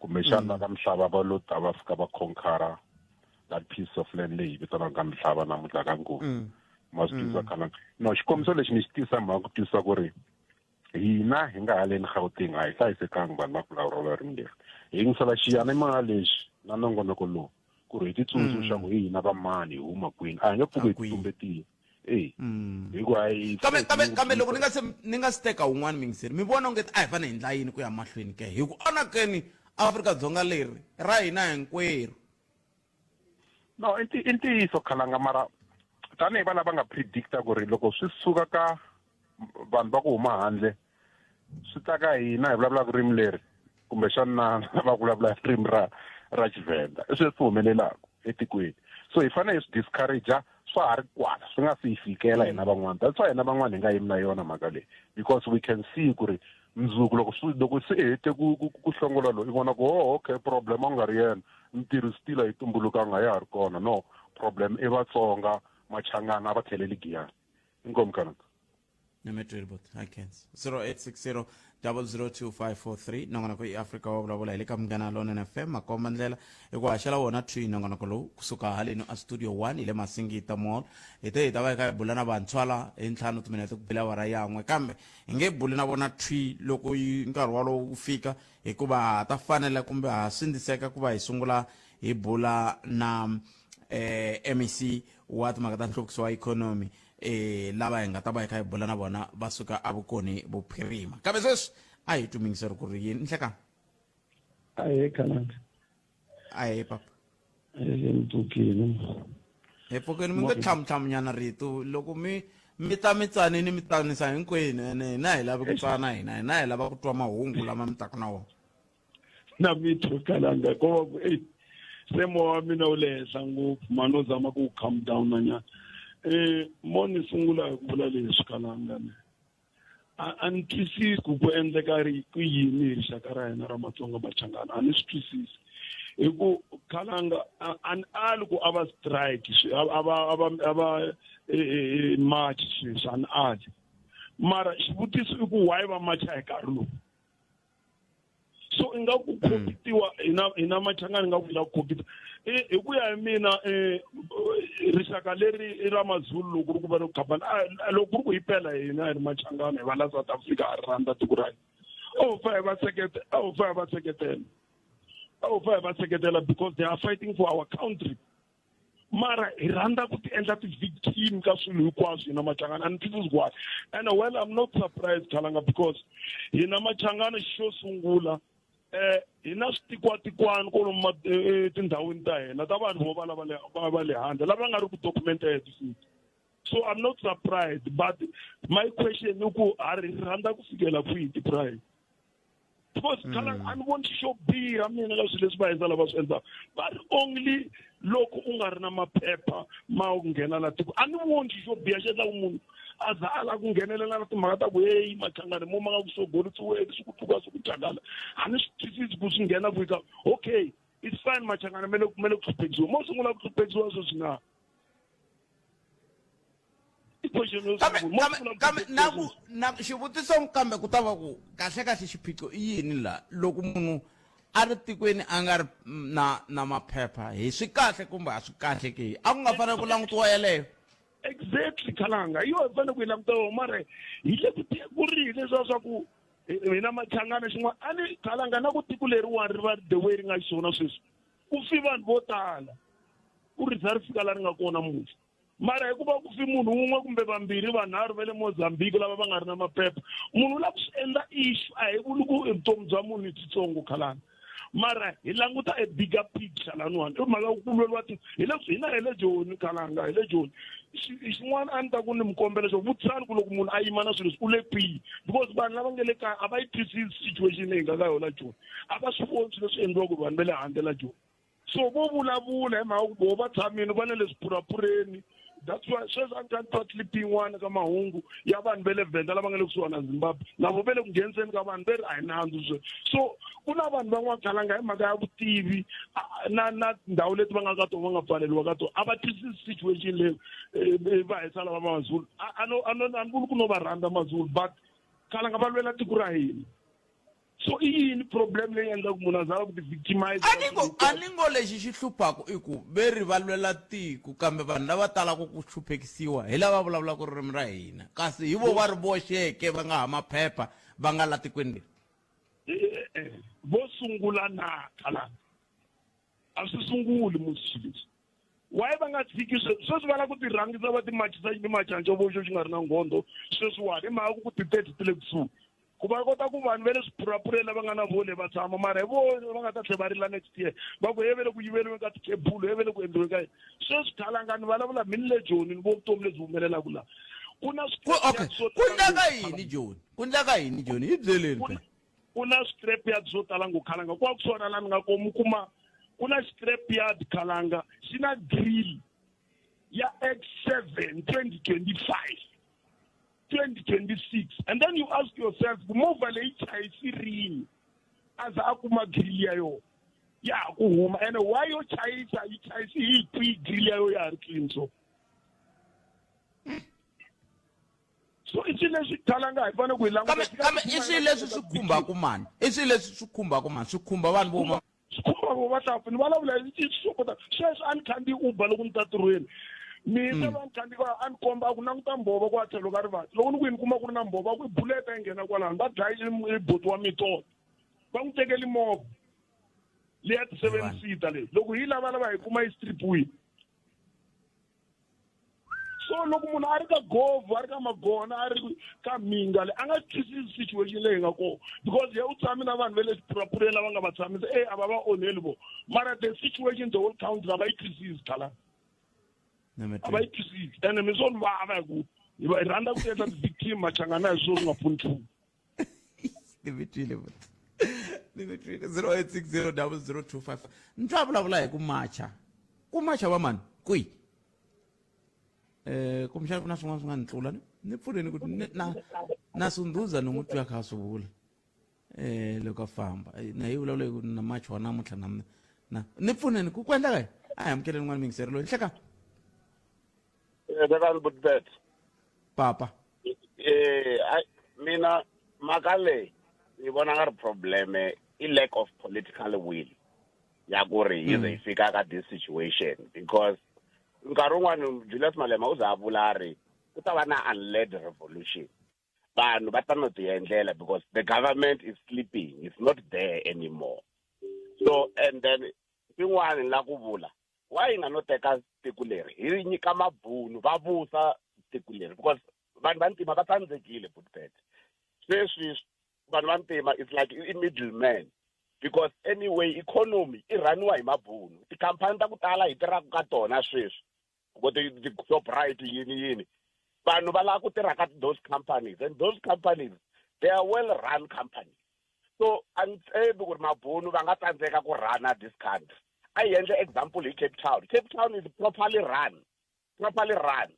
kumbexana mm. ka mihlava va lo ta va fika va conquera that piece of land leyi vitanaka ka mihlava namuntlha ka ngopfu mm. ma swi twisisa mm. khana no xikombiso lexi ni xi tisa mhaka ku twisisa ku ri hina hi nga haleni gauteng a hi hlayisekanga vanhu va ku vulavula ririmi leri hi yingisela xiyanimoya lexi na nongonoko lowu ku ri hi titsundzuxa ku hi hina va mani hi huma kwini a hi nge pfuki hi titumbetile e hikuva hi kambe kambe kambe loko ni nga se ni nga si teka wun'wana mingiseri mi vona onge a hi fanele hi ndla yini ku ya mahlweni ke hi ku onakeni Afrika-Dzonga leri ra hina hinkwerhu no i i ntiyiso khalanga mara tanihi va lava nga predicta ku ri loko swi suka ka vanhu va ku huma handle swi ta ka hina hi vulavulaka ririmi leri kumbexana na va ku vulavula ririmi ra ra Tshivenda i sweswi humelelaka etikweni so hi fanele hi swi discourage swa ha ri kwala swi nga si hi fikela hina van'wana that's why hina van'wana hi nga yimi na yona mhaka leyi because we can see ku ri mundzuku loko swi loko se hete ku ku ku hlongola loyi i vona ku oh okay problem a ku nga ri yena mintirho still a yi tumbulukanga ya ha ri kona no problem i vatsonga machangana a va tlheleli giyani inkomu kanaka Nemetrilbot hi kens 0860 002543 nongonoko i Afrika wa vulavula hi le ka Munghana Lonene FM makomba ndlela hi ku haxela wona thwi nongonoko lowu kusuka haleno a studio 1 hi le Masingita Mall hi te hi ta va hi kha hi bula na vantshwa la hi ntlhanu timinete ku bile awara yan'we kambe hi nge buli na vona thwi loko yi nkarhi wolowo wu fika hikuva ha ta fanela kumbe ha sindziseka ku va hi sungula hi bula na eh, MEC wa timhaka ta nhluvukiso wa ikhonomi eh, lava hi nga ta va hi kha hi bula na vona va suka evukoni bophirima kambe sweswi a hi twi mingiseri ku ri yini nhlekani Ahee Khalanga. Ahee papa. Ahee mpfukeni. Hi pfukeni mi nge tlhamutlhamunyana rito loko mi mi ta mi tsanini mi tsanisa hinkwenu ene hina hi lavi ku tsana hina hina hi lava ku twa mahungu lama mi taka na wona. Na mi twa Khalanga ko va ku eyi se moya wa mina wu le henhla ngopfu mani u zama ku calm down nyana. Eh mo ni sungula hi ku vula leswi Khalanga ne. A a ni twisisi ku ku endleka ri ku yini hi rixaka ra hina ra Matsonga Machangana a ni swi twisisi hi ku khalanga a ni ali ku a va strike a va a va a va e, e, e, march sweswi a ni ali mara xivutiso i ku why va macha hi nkarhi lowu so ingaku mm. khopitiwa hina hina machangani ingaku hi la ku khopita hi ku ya hi mina um rixaka leri i ra mazulu loko ri ku va ri khampani loko ku ri ku hi pela hina hi ri machangani hi va la south africa a ri rhandza tiko ra hina a ho fa hi va seketela a ho fa hi va seketela a ho fa hi va seketela because they are fighting for our country mara hi rhandza ku ti endla ti-victim ka swilo hinkwaswo hina machangana and this is why and well i'm not surprised khalanga because hina machangana xo sungula eh hi na switikwatikwana kwalomu eh, eh, tindhawini ta hina ta vanhu vo va lava va va le handle lava nga ri ku documented futhi so i'm not surprised but my question i ku ha ri rhandza ku fikela kwihi ti-pride because mm. khala a ni voni xo biha mina ka swilo leswi va endla lava swi endlaka va ri only loko u nga ri na maphepha ma ku nghena la tiko a ni voni xo biha xi endlaku munhu a za a lava ku nghenelela na timhaka ta ku heyi machangani mo ma nga ku sogolisiweni swi ku tluka swi ku changana a ni swi twisisi ku swi nghena kwihi ka okay it's fine machangana me le ku hluphekiwa mo sungula ku hluphekiwa sweswi na kambe kambe kambe na ku na xivutiso kambe ku ta va ku kahle kahle xiphiqo i yini la loko munhu a ri tikweni a nga ri na na maphepha hi swi kahle kumbe a swi kahle ke a ku nga fanele ku langutiwa yeleyo exactly khalanga hi yo hi fanele ku yi languta yona mara hi le ku ku ri hi leswiya swa ku hina machangana xin'wana a ni khalanga na ku tiko leriwani ri va the way ri nga xiswona sweswi ku fi vanhu vo tala ku ri za ri fika la ri nga kona namuntlha mara hikuva ku fi munhu wun'we kumbe vambirhi vanharhu va le mozambique lava va nga ri na maphepha munhu u lava ku swi endla issue a hi vuli ku i vutomi bya munhu i byitsongo khalani mara hi languta a bigger picture laniwani i mhaka ku lweriwa ti hi le hina hi le joni khalanga hi le joni xin'wana a ni ta ku ni mi kombela xo vutisani ku loko munhu a yima na swilo leswi u le kwihi because vanhu lava nga le kaya a va yi twisisi situation leyi nga ka yona joni a va swi voni swilo leswi endliwaka hi vanhu va le handle la joni so vo vulavula hi mhaka ku vo va tshamile va le le swiphuraphureni that's why sweswi a ni kha ni twa clip yin'wana ka mahungu ya vanhu va le venda lava nga le kusuhana na zimbabwe na vo va le ku ngheniseni ka vanhu ve ri a hi nandzu swe so ku na vanhu van'wana khalanga hi mhaka ya vutivi na na tindhawu leti va nga ka tona va nga pfaleriwa ka tona a va twisisi situation leyi eh, eh, va hisa lava va mazulu a no a no a ni vuli ku no va rhandza mazulu but khalanga va lwela tiko ra hina so i yini problem leyi endlaku munhu a zama ku ti-victimize a ni ngo a ni ngo lexi xi hluphaku i ku ve ri va lwela tiko kambe vanhu lava talaka ku hluphekisiwa hi lava vulavulaka ririmi ra hina kasi hi vo va ri voxeke va nga ha maphepha va nga la tikweni leri eh, eh, vo sungula na khalanga a swi sunguli musi swilo leswi why va nga tshiki sweswi sweswi va lava ku tirhangisa va timachisa ni macanco voxo xi nga ri na nghondo sweswiwani hi mhaka ku ti-thirty ti le kusuhi ku va kota ku vanhu va le swiphuraphureni lava nga na vole va tshama mara hi vo va nga ta tlhela va rila next year va ku he ve le ku yiveriweni ka tikhebulu he ve le ku endliweni ka yini sweswi khalanga ni vulavula mi ni le joni ni vo vutomi lebyi humelelaka laha ku na okay ku ndleka yini joni ku ndleka yini joni hi byeleni phela ku na scrap yard swo tala ngo khalanga kwa kusuhana la ni nga komu kuma ku na scrap yard khalanga xi na grill ya X7 2025 2026 and then you ask yourself ku movha leyi chayisi rini a za a kuma grill ya yona ya ha ku huma ene why yo chayisa yi chayisi hi kwihi grill ya yona ya ha ri clean so so i swilo leswi talanga hi fanele ku hi languta kambe i swilo leswi swi khumbaka mani i swilo leswi swi khumbaka mani swi khumba vanhu vo huma swi khumba vo vahlampfu ni vulavula hi swo sweswi a ni khandziyi uber loko ni ta tirhweni mina mm. va ni khandziyi a ni komba a ku languta mbhova kwa tlhelo ka rivati loko ni ku yi ni kuma ku ri na mbhova ku i buleta yi nghena kwalano va dlaye boti wa mitolo va n'wi tekeli movha leya ti-seven seater leyi loko hi lava lava hi kuma yi stripiwile so loko munhu a ri ka govhu a ri ka magona a ri ka minga le a nga twisisi situation leyi nga kona because ye u tshami na vanhu va le xiphuraphureni lava nga va tshamisa e a va va onheli vo mara the situation the whole country a va yi twisisi khala a va yi twisisi ene mi swo ni vava hi ku hi rhandza ku endla ti-victim machangana hi swilo swi nga pfuni nchumu ni mi twile ni mi twile 0860 0025 ni twa vulavula hi ku macha ku macha va mani kwihi eh kumbexana ku na swin'wana swi nga ni tlula ni ni pfuneni ku na na sunduza ni n'wi twa kha swi vula eh loko a famba eh, na yi vulavula hi ku na macha wa namuntlha na na ni pfuneni ku ku endleka yini a hi amukeleni n'wana mingiseri loyi nhleka Eh, Bekani Butbet. Papa. Eh, mina mhaka leyi ni vona nga ri problem i lack of political will ya ku ri yi ze yi fika ka this situation because nkarhi wun'wani Julius Malema u za a vula a ri ku ta va na unled revolution vanhu va ta no ti endlela because the government is sleeping it's not there anymore so and then swin'wana ni la ku vula why hi nga no teka tiko leri hi nyika mabunu va vusa tiko leri because vanhu va ntima va tsandzekile butbet sweswi vanhu va ntima it's like i middle man because anyway economy i rhaniwa hi mabunu tikhampani ta ku tala hi tirhaka ka tona sweswi vo ti-shoprite yini yini vanhu va lava ku tirha ka those companies and those companies they are well run companies so a ni tshembi ku ri mabunu va nga tsandzeka ku rhana this country a hi endle example hi cape town cape town is properly run properly run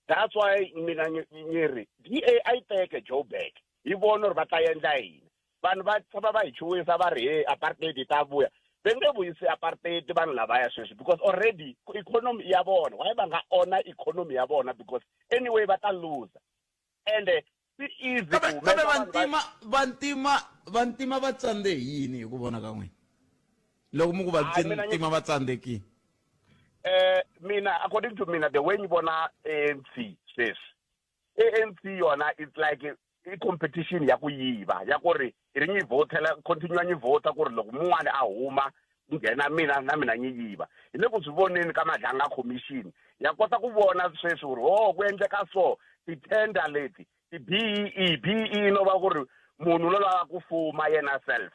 that's why mina ni ri da a yi teke joburg yi vona uri va ta endla yini vanhu va tshama va hi chuwisa va ri he apartheid yi ta vuya va nge vuyisi apartheid vanhu lavaya sweswi because already economy ya vona why va nga ona economy ya vona because anyway va ta loser ende swi easy ku kambe vantima vantima vantima va tsandze hi yini hi ku vona ka n'wina loko mi ku vantima va tsandzekile eh mina according to mina the way ni vona ANC sweswi ANC yona it's like i competition ya ku yiva ya ku ri i ri ni vhotela continue ni vhota ku ri loko mun'wana a huma Nghena mina na mina nyi yiva. Hi le ku swi voneni ka Madlanga Commission. Ya kota ku vona sweswi ku ri ho ku endleka so, ti-tender leti, ti-BEE, BEE no va ku ri munhu lo lava ku fuma yena self.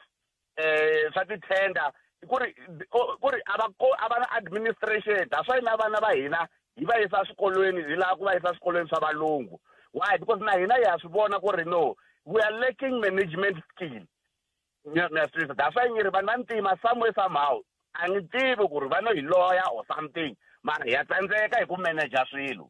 Swa ti-tender ku ri ku ri a va a va na administration. That's why na vana va hina hi va yisa swikolweni, hi lava ku va yisa swikolweni swa valungu. Why? Because na hina ha swi vona ku ri no, we are lacking management skill. Mi ya swi twisisa? That's why ni ri vanhu va ntima somewhere somehow a ni tivi ku ri va no hi loya or something, mara hi ya tsandzeka hi ku manager swilo.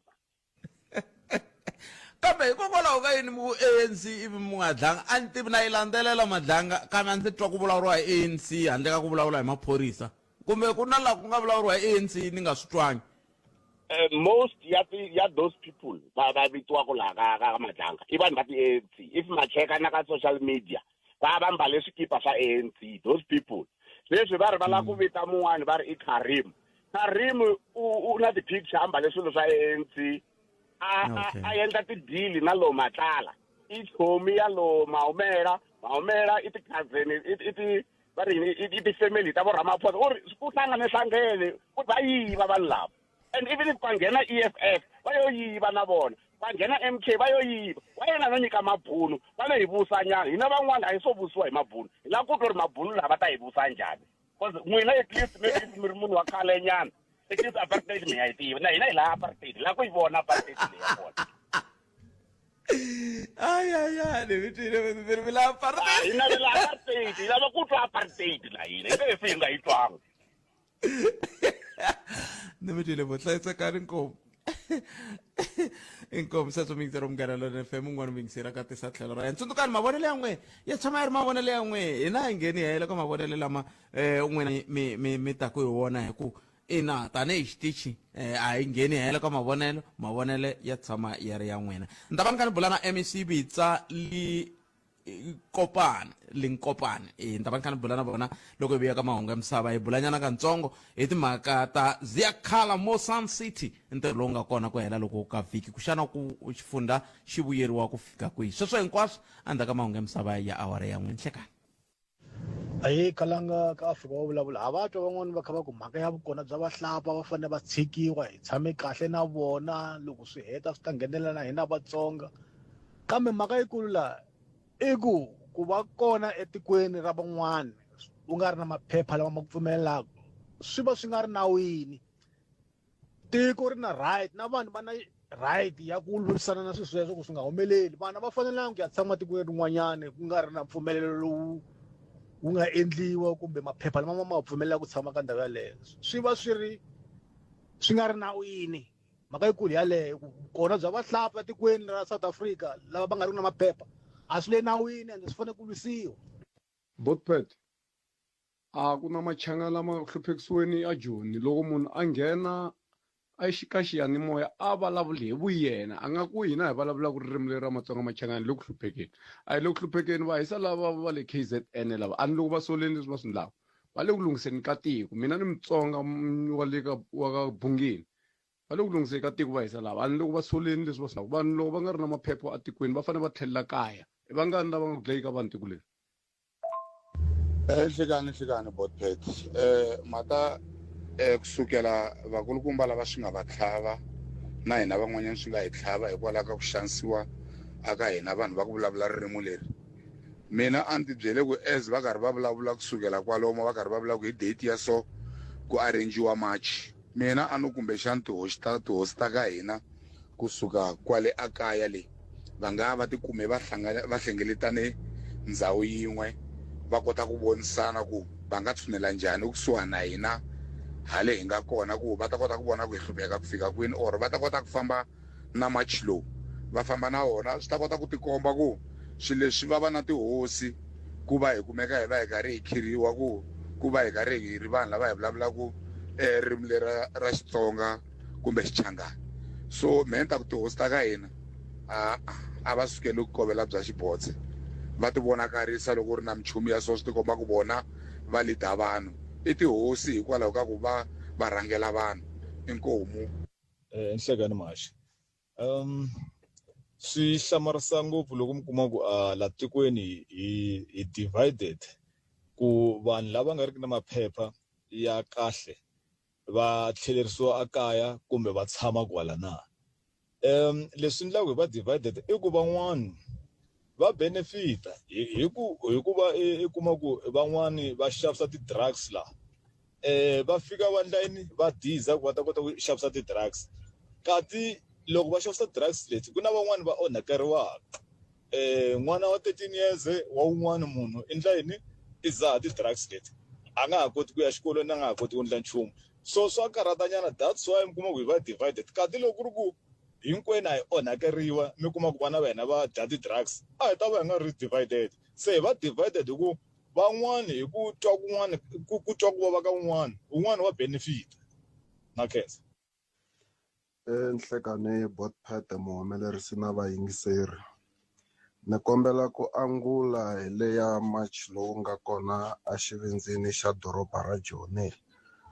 Kambe hikokwalaho ka yini mi ku ANC ivi mi nga dlanga? A ni tivi na yi landzelela Madlanga, kambe a ndzi twa ku vulavuriwa hi ANC handle ka ku vulavula hi maphorisa. Kumbe ku na laha ku nga vulavuriwa hi ANC ni nga swi twangi? Most ya ti ya those people va va vitiwaka laha ka ka Madlanga i vanhu va ti-ANC. If ma cheka na ka social media, va va mbale swikipa swa ANC. Those people sweswi va ri va lava ku vita mun'wani, va ri i Karim. Karim u na ti-picture a mbale swilo swa ANC, a endla ti-deal na lo Matlala, i chomi ya lo Maumela. Maumela i ti-cousin, i ti va ri yini, i ti-family ta vo Ramaphosa. U ri ku hlangane hlangene ku va yiva vanhu lava. And even if va nghena EFF, va yo yiva na vona, va nghena MK, va yo yiva. Wa yena no nyika mabunu va no hi vusa nyana. Hina van'wana a hi swo vusiwa hi mabunu, hi lava ku twa ri mabunu lava va ta hi vusa njhani, because n'wina at least maybe if mi ri munhu wa khale nyana, at least apartheid mi ya yi tiva. Na hina hi laha apartheid, hi lava ku yi vona apartheid leyi ya kona. Ay, ay, ay, ni mi twile mi ri mi lava apartheid. Hi navela apartheid, hi lava ku twa apartheid na hina, hi nge fi hi nga yi twanga. Ni mi twile vo hlayisekani. Inkomu, inkomu. Sweswo miyingiseri Munghana Lonene FM, un'wana miyingiseri ka tisa tlhelo ra yena. Tsundzukani, mavonelo ya n'we ya tshama ya ri mavonelo ya n'we. Hina hi ngheni helo ka mavonelo lama un'wana mi taku hi wona, hi ku ina tanihi xitichi a hi ngheni helo ka mavonelo. Mavonelo ya tshama ya ri ya n'wina. Ni ta va ni kha ni bula na MEC Bitsa li Kopane Linkopane. Ni ta va ni kha ni bula na vona loko hi vuya ka mahungu ya misava, hi bulanyana katsongo hi timhaka ta Ziyakhala mo Sun City, ntirho lowu nga kona ku hela loko ka vhiki, ku xana ku xifundha xi vuyeriwa ku fika kwihi. Sweswo hinkwaswo endzhaku ka mahungu ya misava ya awara ya 1 nhlekani. Ahee, Khalanga ka Afrika wa vulavula. Ha va twa van'wani va kha va ku mhaka ya vukona bya vahlapfa va fanele va tshikiwa, hi tshame kahle na vona, loko swi heta swi ta nghenelela na hina Vatsonga. Kambe mhaka yikulu laha i ku ku va kona etikweni ra van'wana u nga ri na maphepha lama ma ku pfumelelaka swi va swi nga ri nawini. Tiko ri na right na vanhu va na right ya ku lwisana na swilo sweswo ku swi nga humeleli. Vanhu a va fanelanga ku ya tshama tikweni rin'wanyana ku nga ri na mpfumelelo lowu wu nga endliwa kumbe maphepha lama ma ma pfumelelaka ku tshama ka ndhawu yaleyo. Swi va swi ri swi nga ri nawini. Mhaka yikulu yaleyo, ku kona bya vahlapfa etikweni ra South Africa lava va nga ri na maphepha a swi le nawini ende swi fanele ku lwisiwa. Botpet, A ku na machangani lama nga ku hluphekisiweni a Joni. Loko munhu a nghena a ka xiyanimoya a vulavuli hi vuyena, a nga ku hina hi vulavulaka ririmi leri ra Matsonga Machangani hi le ku hluphekeni. A hi le ku hluphekeni, va hisa lava va le KZN lava a ni loko va soleni leswi va swi ndlaka. Va le ku lunghiseni ka tiko. Mina ni Mutsonga wa le ka wa ka Bungeni. Va le ku lunghiseni ka tiko va hisa lava. A ni loko va soleni leswi va swi ndlaka. Vanhu loko va nga ri na maphepha etikweni va fanele va tlhelela kaya. I vangani lava nga ku dlayi ka vanhu tiko leri? Nhlikani nhlikani botpet mhaka kusukela vakulukumba lava swi nga va tlhava na hina van'wanyana swi nga hi tlhava hikwalaho ka ku xanisiwa aka hina vanhu va ku vulavula ririmi leri. Mina a ni ti byele ku as va karhi va vulavula kusukela kwalomo va karhi va vula ku hi date ya so ku arrange-iwa march, mina a ni kumbexani tihosi ta tihosi ta ka hina kusuka kwale a kaya le va nga va tikume va hlangana va hlengeletane ndzhawu yin'we va kota ku vonisana ku va nga tshunela njhani kusuhani na hina hale hi nga kona ku va ta kota ku vona ku hi hlupheka ku fika kwini or va ta kota ku famba na march lowu va famba na wona swi ta kota ku tikomba ku swilo leswi va va na tihosi ku va hi kumeka hi va hi karhi hi khiriwa ku ku va hi karhi hi ri vanhu lava hi vulavulaka ririmi leri ra Xitsonga kumbe Xichangani. So mehe ni ta ku tihosi ta ka hina a a va sukeli ku kovela bya xibotse va ti vonakarisa loko ku ri na minchumu ya so swi tikomba ku vona va lead-a vanhu i tihosi hikwalaho ka ku va va rhangela vanhu. Inkomu. Nhlekani Mhaxi. Swi hlamarisa ngopfu loko mi kuma ku a la tikweni hi hi divided ku vanhu lava nga riki na maphepha. ya kahle va tlhelerisiwa ekaya kumbe va tshama kwala na um leswi endlaka hi va divided i ku van'wani va benefita hi ku hikuva i kuma ku van'wani va xavisa ti-drugs la eh va fika va ndla yini va diza ku va ta kota ku xavisa ti-drugs kati loko va xavisa drugs leti ku na van'wani va onhakeriwaka eh n'wana wa 13 years wa wun'wana munhu i ndla yini i dzaha ti-drugs leti a nga ha koti ku ya xikolweni a nga ha koti ku endla nchumu so swa karhatanyana that's why mi kuma ku hi va divided kati loko ku ri ku hinkwenu a hi onhakeriwa mi kuma ku vana va hina va dya ti-drugs a hi ta va hi nga ri divided se hi va divided hi ku van'wani hi ku twa kun'wana ku twa ku vava ka un'wana un'wana wa benefit na khensa Enhlekani Botpet muhumelerisi na vayingiseri. Ni kombela ku angula hi leya March lowu nga kona exivindzini xa doroba ra Joni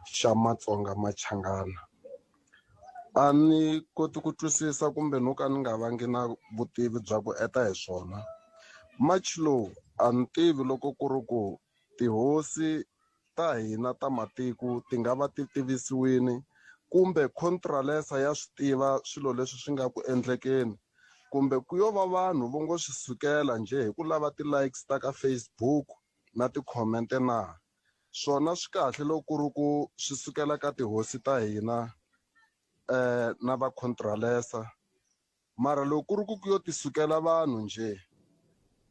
xa Matsonga Machangana. A ni koti ku twisisa kumbe no ka ni nga vangi na vutivi bya ku enta hi swona. March lowu a ni tivi loko ku ri ku tihosi ta hina ta matiko ti nga va ti tivisiwile kumbe Contralesa ya swi tiva swilo leswi swi nga ku endlekeni kumbe ku yo va vanhu vo ngo swi sukela njhe hi ku lava ti-likes ta ka Facebook na ti-comment na? Swona swi kahle loko ku ri ku swi sukela ka tihosi ta hina na va Contralesa. Mara loko ku ri ku ku yo tisukela vanhu njhe,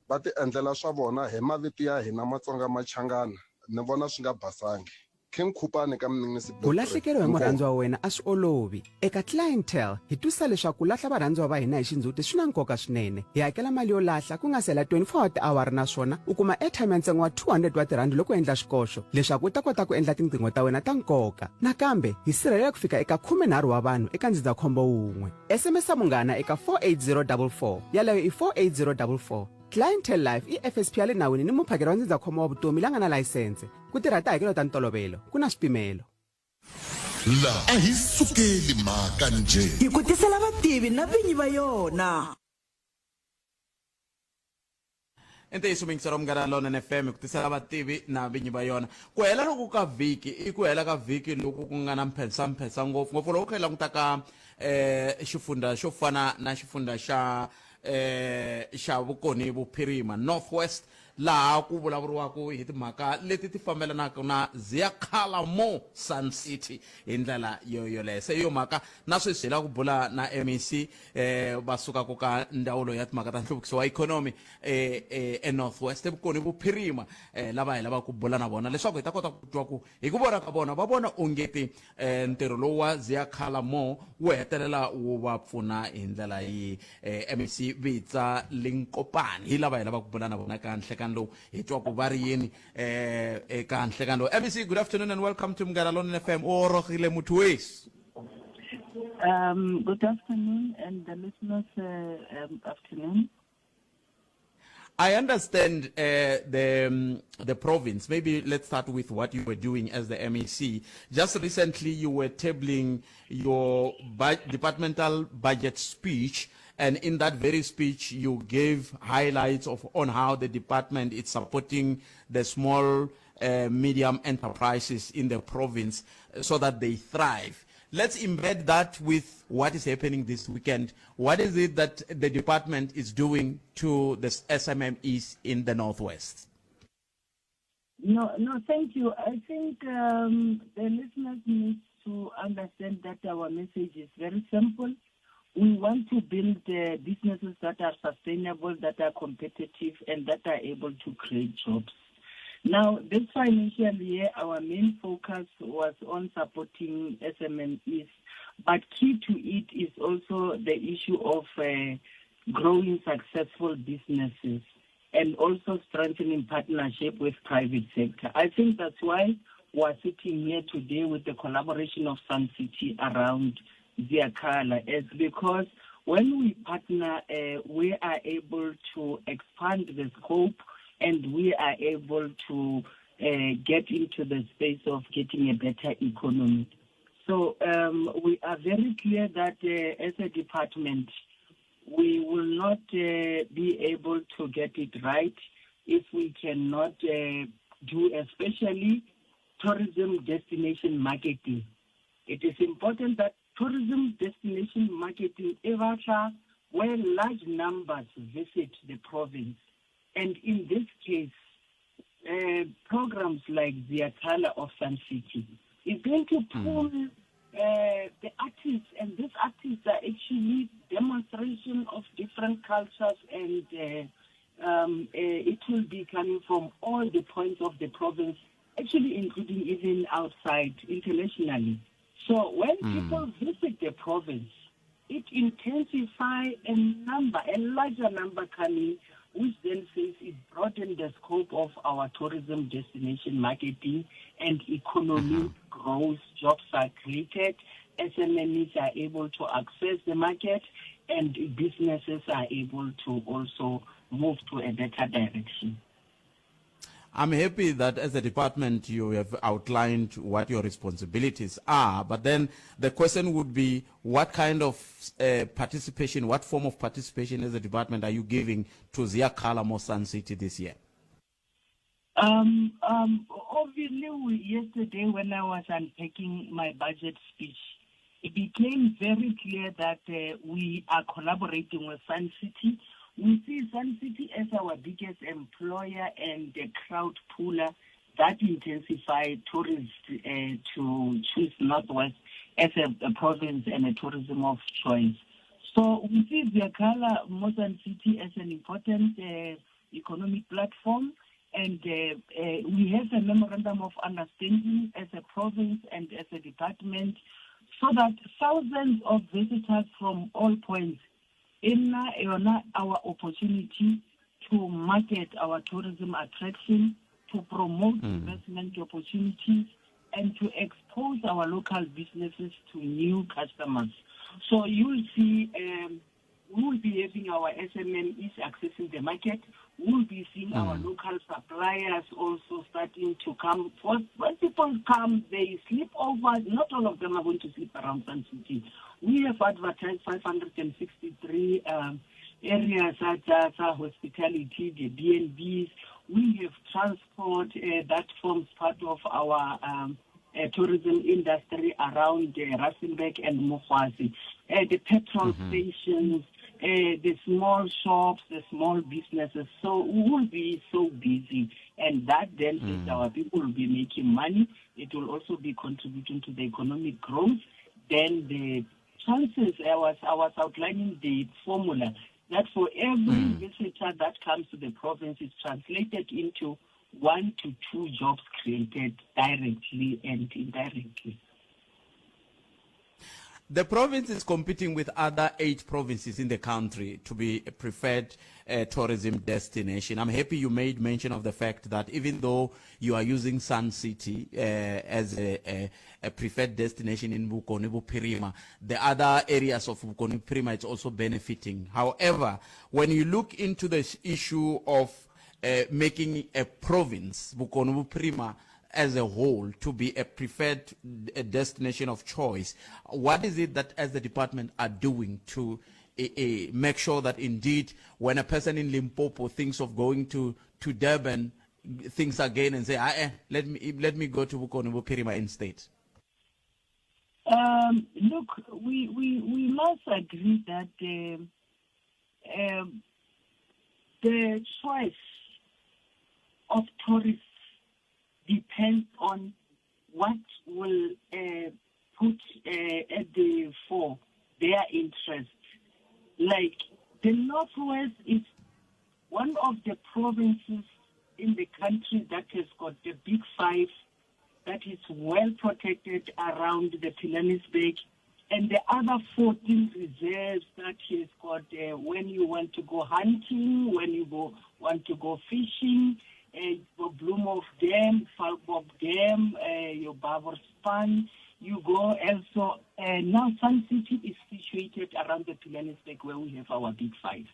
va tiendlela swa vona hi mavito ya hina Matsonga Machangana, ni vona swi nga basangi. King Khupani ka Mninginisi Ku Block 3. lahlekeriwa hi Inkomu. murhandziwa wa wena a swi olovi. Eka Clientele, hi twisisa leswaku ku lahla varhandziwa va hina hi xindzhuti swi na nkoka swinene. Hi hakela mali yo lahla ku nga si hela 24 wa tiawara naswona u kuma airtime ya ntsengo wa 200 wa tirhandi loko u endla xikoxo leswaku u ta kota ku endla tinqingho ta wena ta nkoka. Nakambe, hi sirhelela ku fika eka 13 wa vanhu eka ndzindzakhombo wun'we. SMS munghana eka 48044 yaleyo i 48044 Clientele Life i FSP ya le nawini ni muphakeri wa ndzindzakhombo wa vutomi la nga na layisense ku tirha tihakelo ta ntolovelo ku na swipimelo La a hi sukeli mhaka njhe. Hi ku tisela vativi na vinyi va yona. I ntiyiso muyingiseri wa Munghana Lonene FM hi ku tisela vativi na vinyi va yona. Ku hela loku ka vhiki i ku hela ka vhiki loku ku nga na mphensamphensa ngopfu ngopfu loko kha hi languta ka eh xifundha xo fana na xifundha xa eh xa Vukoni Vuphirima North West laha ku vulavuriwaka hi timhaka leti ti fambelanaka na Ziyakhala Mo Sun City hi ndlela yo yoleyo. Se hi yo mhaka na sweswi hi lava ku bula na MEC eh va sukaka ka ndzawulo ya timhaka ta nhluvukiso wa ikhonomi eh, eh, eNorth West eVukoni Vuphirima eh, lava hi lavaka ku bula na vona leswaku hi ta kota ku twa ku hi ku vona ka vona va vona ongeti eh, ntirho lowu wa Ziyakhala Mo wu hetelela wu va pfuna hi ndlela yi eh, MEC Bitsa Linkopane hi lava hi lavaka ku bula na vona ka nhlekani lowu hi twa ku va ri yini eh, eka nhlekani lowu. MEC, good afternoon and welcome to Munghana Lonene FM. O orogile motho weso. Good afternoon and the listeners afternoon. I understand the province. Maybe let's start with what you were doing as the MEC. Just recently, you were tabling your departmental budget speech, and in that very speech, you gave highlights of on how the department is supporting the small, medium enterprises in the province so that they thrive. Let's embed that with what is happening this weekend. What is it that the department is doing to the SMMEs in the Northwest? No, no, thank you. I think the listeners need to understand that our message is very simple. We want to build businesses that are sustainable, that are competitive, and that are able to create jobs. Now, this financial year, our main focus was on supporting SMMEs, but key to it is also the issue of growing successful businesses and also strengthening partnership with private sector. I think that's why we're sitting here today with the collaboration of Sun City around Ziyakhala. It's because when we partner, we are able to expand the scope and we are able to get into the space of getting a better economy. So we are very clear that as a department, we will not be able to get it right if we cannot do, especially tourism destination marketing. It is important that tourism destination marketing e batla where large numbers visit the province. And in this case, uh, programs like Ziatala of Sun City is going to hmm. pull mm. uh, the artists, and these artists are actually demonstration of different cultures, and uh, um, uh, it will be coming from all the points of the province, actually including even outside internationally. So when mm. people visit the province, it intensify a number, a larger number coming, which then says it broadened the scope of our tourism destination marketing and economy mm-hmm. grows, jobs are created, SMMEs are able to access the market, and businesses are able to also move to a better direction. I'm happy that as a department you have outlined what your responsibilities are, but then the question would be what kind of uh, participation, what form of participation as a department are you giving to Ziyakhala Mo Sun City this year? Um, um, obviously, yesterday when I was unpacking my budget speech, it became very clear that uh, we are collaborating with Sun City. We see Sun City as our biggest employer and the crowd puller that intensify tourists uh, to choose Northwest as a, a province and a tourism of choice. So we see Ziakala Modern City as an important uh, economic platform. And uh, uh, we have a memorandum of understanding as a province and as a department so that thousands of visitors from all points in our opportunity to market our tourism attraction, to promote mm. investment opportunities, and to expose our local businesses to new customers. So you'll see um, we will be having our SMMEs accessing the market. We'll be seeing mm. our local suppliers also starting to come forth. When people come, they sleep over. Not all of them are going to sleep around Sun City. We have advertised 563 um, areas such as hospitality, the B&Bs. We have transport uh, that forms part of our um, uh, tourism industry around uh, Rustenburg and Mogwase. Uh, the petrol mm-hmm. stations, uh, the small shops, the small businesses. So we will be so busy. And that then says mm. our people will be making money. It will also be contributing to the economic growth. Then the chances, I was, I was outlining the formula that for every mm. visitor that comes to the province is translated into one to two jobs created directly and indirectly. The province is competing with other eight provinces in the country to be a preferred uh, tourism destination. I'm happy you made mention of the fact that even though you are using Sun City uh, as a, a, a preferred destination in Bukoni Bupirima, the other areas of Bukoni Bupirima is also benefiting. However, when you look into this issue of uh, making a province, Bukoni Bupirima, as a whole to be a preferred a destination of choice. What is it that as the department are doing to uh, uh, make sure that indeed when a person in Limpopo thinks of going to, to Durban, thinks again and say, ah, eh, let me let me go to Bukoni Bophirima instead? Um, look, we, we, we must agree that uh, um, the choice of tourists depends on what will uh, put uh, at the fore their interest. Like the Northwest is one of the provinces in the country that has got the big five that is well protected around the Pilanesberg and the other 14 reserves that he has got uh, when you want to go hunting, when you go want to go fishing, uh, Bloemhof Dam, Falkbob Dam, uh, your Span, you go also. Uh, now Sun City is situated around the Pilanesberg where we have our big five.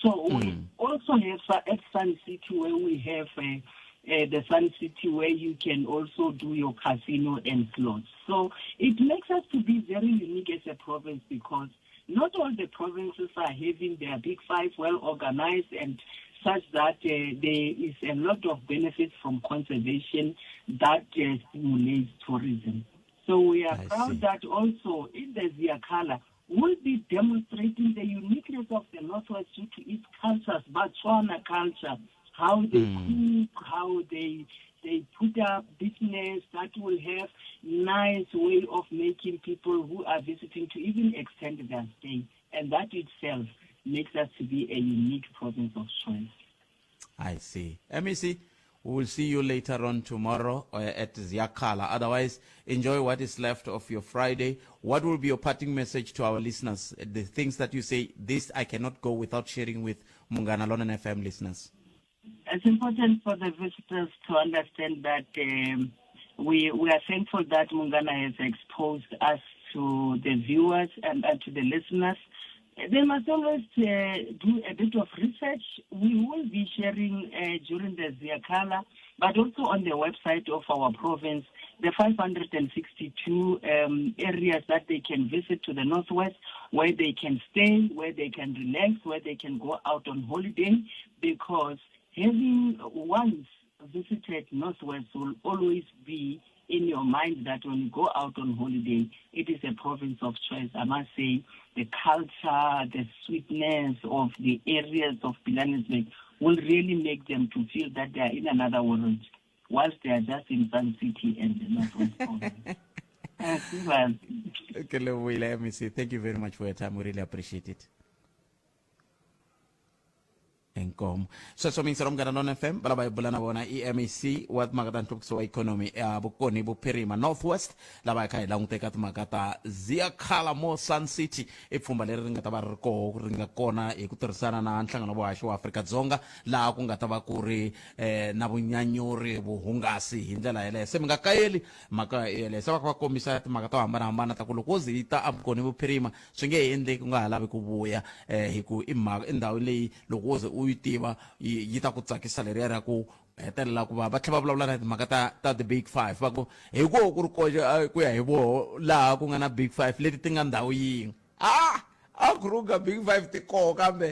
So mm. we also have at Sun City where we have uh, uh, the Sun City where you can also do your casino and slots. So it makes us to be very unique as a province because not all the provinces are having their big five well organized and such that uh, there is a lot of benefits from conservation that uh, stimulates tourism. So we are I proud see. that also in the Ziakala, we'll be demonstrating the uniqueness of the Northwest due to its cultures, Botswana culture, how they mm. cook, how they they put up business that will have nice way of making people who are visiting to even extend their stay. And that itself makes us to be a unique province of choice. I see. MEC, we will see you later on tomorrow uh, at Ziakala. Otherwise, enjoy what is left of your Friday. What will be your parting message to our listeners? The things that you say, this I cannot go without sharing with Mungana Lonan FM listeners. It's important for the visitors to understand that um, we, we are thankful that Mungana has exposed us to the viewers and, and to the listeners. They must always uh, do a bit of research. We will be sharing uh, during the Ziakala, but also on the website of our province, the 562 um, areas that they can visit to the northwest, where they can stay, where they can relax, where they can go out on holiday, because having once visited Northwest will always be in your mind that when you go out on holiday, it is a province of choice. I must say, the culture, the sweetness of the areas of Pilanesberg will really make them to feel that they are in another world, whilst they are just in Sun City and the Northwest Province. Okay, MEC, thank you very much for your time. We really appreciate it. Inkomo sweswo miyingiselo munghana lona fm va lava hi bula na vona i mec wa timhaka ta nhluvukiso wa ikhonomi ya vukoni vuphirima northwest lava hi kha hi langute eka timhaka ta ziakhala mo sun city i pfhumba leri ri nga ta va ri ri koho ri nga kona hi ku tirhisana na nhlangano wa vuhaxi wa afrika-dzonga laha ku nga ta va ku ri eh, na vunyanyuri vuhungasi hi ndlela yeleyo se mi nga kayeli mhaka yeleyo se va kha va kombisa timhaka to hambanahambana ta ku loko wo ze yi ta evukoni vuphirima swi nge he endleki u nga ha lavi ku vuya um hi ku i mhaka i ndhawu leyi loko wo ze u yi tiva yi ta ku tsakisa leriya ra ku hetelela ku va va tlhela va vulavula na timhaka ta ta the big five va ku hi koho ku ri koxe ku ya hi voho laha ku nga na big five leti ti nga ndhawu yin'we a a kruger big five ti koho kambe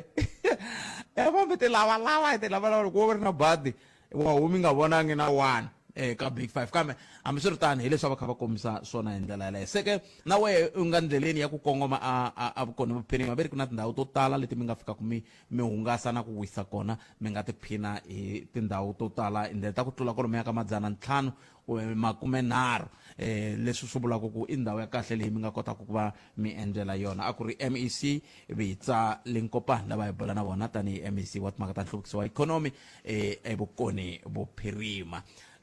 ya ti lavalava ti lavalava loko wo ri na badi wa humi nga vonangi na one eka eh, big five kambe hambiswiritano hi leswi a va kha va kombisa swona hi ndlela yaleyo se ke na wehe u nga ndleleni ya ku kongoma a a a vukona vuphirima ve ri ku na tindhawu to tala leti mi nga fikaka mi mi hungasa na ku wisa kona mi nga tiphina hi tindhawu to tala hi ndlela ta ku tlula kwalomuya ka madzana ntlhanu kumbe makumenharhu eh leswi swi vulaka ku i ndhawu ya kahle leyi mi nga kotaka ku va mi endzela yona a ku ri mec vitsa linkopa lava hi bula na vona tanihi mec wa timhaka ta nhluvukiso wa ikhonomi eh, evukoni vuphirima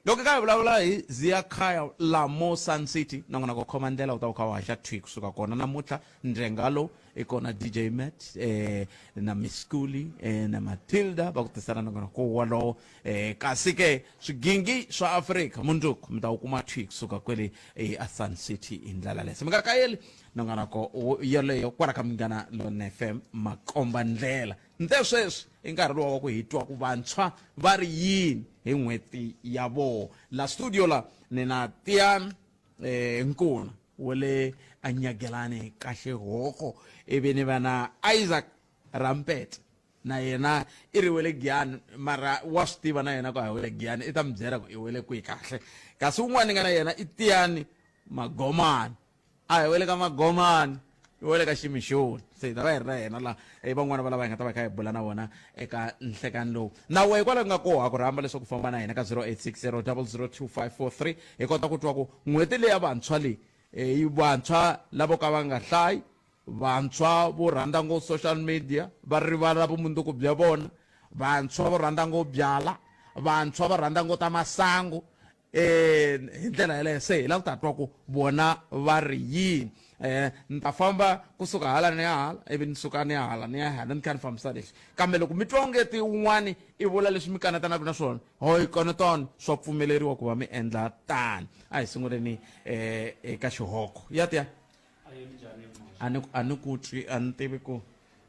loko ka hi vulavula hi ziyakhaya lamo sun city nakona ku khoma ndlela u ta u kha u haxa thwi kusuka kona namuntlha ndrenga lowu i kona dj mat eh, na miskuli eh, na matilda va ku tisela nakona ko wolowo eh, kasi ke swigingi swa afrika mundzuku mi ta wu kuma thwi kusuka kwele eh, a sun city hi ndlela leyo se mi nga kayeli nongonoko yeleyo kwala ka munghana lone fm makomba ndlela nte sweswi i nkarhi lowa wa ku hi twa ku vantshwa va ri yini hi n'hweti ya voho la studio la ni na tian eh, nkuna wa le anyagelani ka xihoko ivi ni va na isaac rampete na yena i ri wele giyani mara wa swi tiva na yena ku a wele giyani i ta mi byela ku i wele kwihi kahle kasi un'wana ni nga na yena i tiyani magomani a hi wele ka magomani i wele ka ximixoni se hi ta va hi ri na yena la i van'wana va lava hi nga ta va hi kha hi bula na vona eka nhlekani lowu na wehe kwala ku nga koho ha ku rhamba leswaku famba na hina ka 0860 002543 hi kota ku twa ku n'hweti leyi ya vantshwa leyi eh, vantshwa lavo ka va nga hlayi vantshwa vo rhandza ngopfu social media va rivala vumundzuku bya vona vantshwa vo rhandza ngopfu byala vantshwa va rhandza ngopfu ta masangu eh hi ndlela yeleyo se hi lava ku ta twa ku vona va ri yini eh ni ta famba kusuka hala ni ya hala ivi ni suka ni ya hala ni ya hala ni kha ni fambisa leswi kambe loko mi twa ongeti wun'wani i vula leswi mi kanetanaka na swona ho yi kanetani swa pfumeleriwa ku va mi endla tani a hi sunguleni eh eka xihoko ya tiya a ni a ni ku twi a ni tivi ku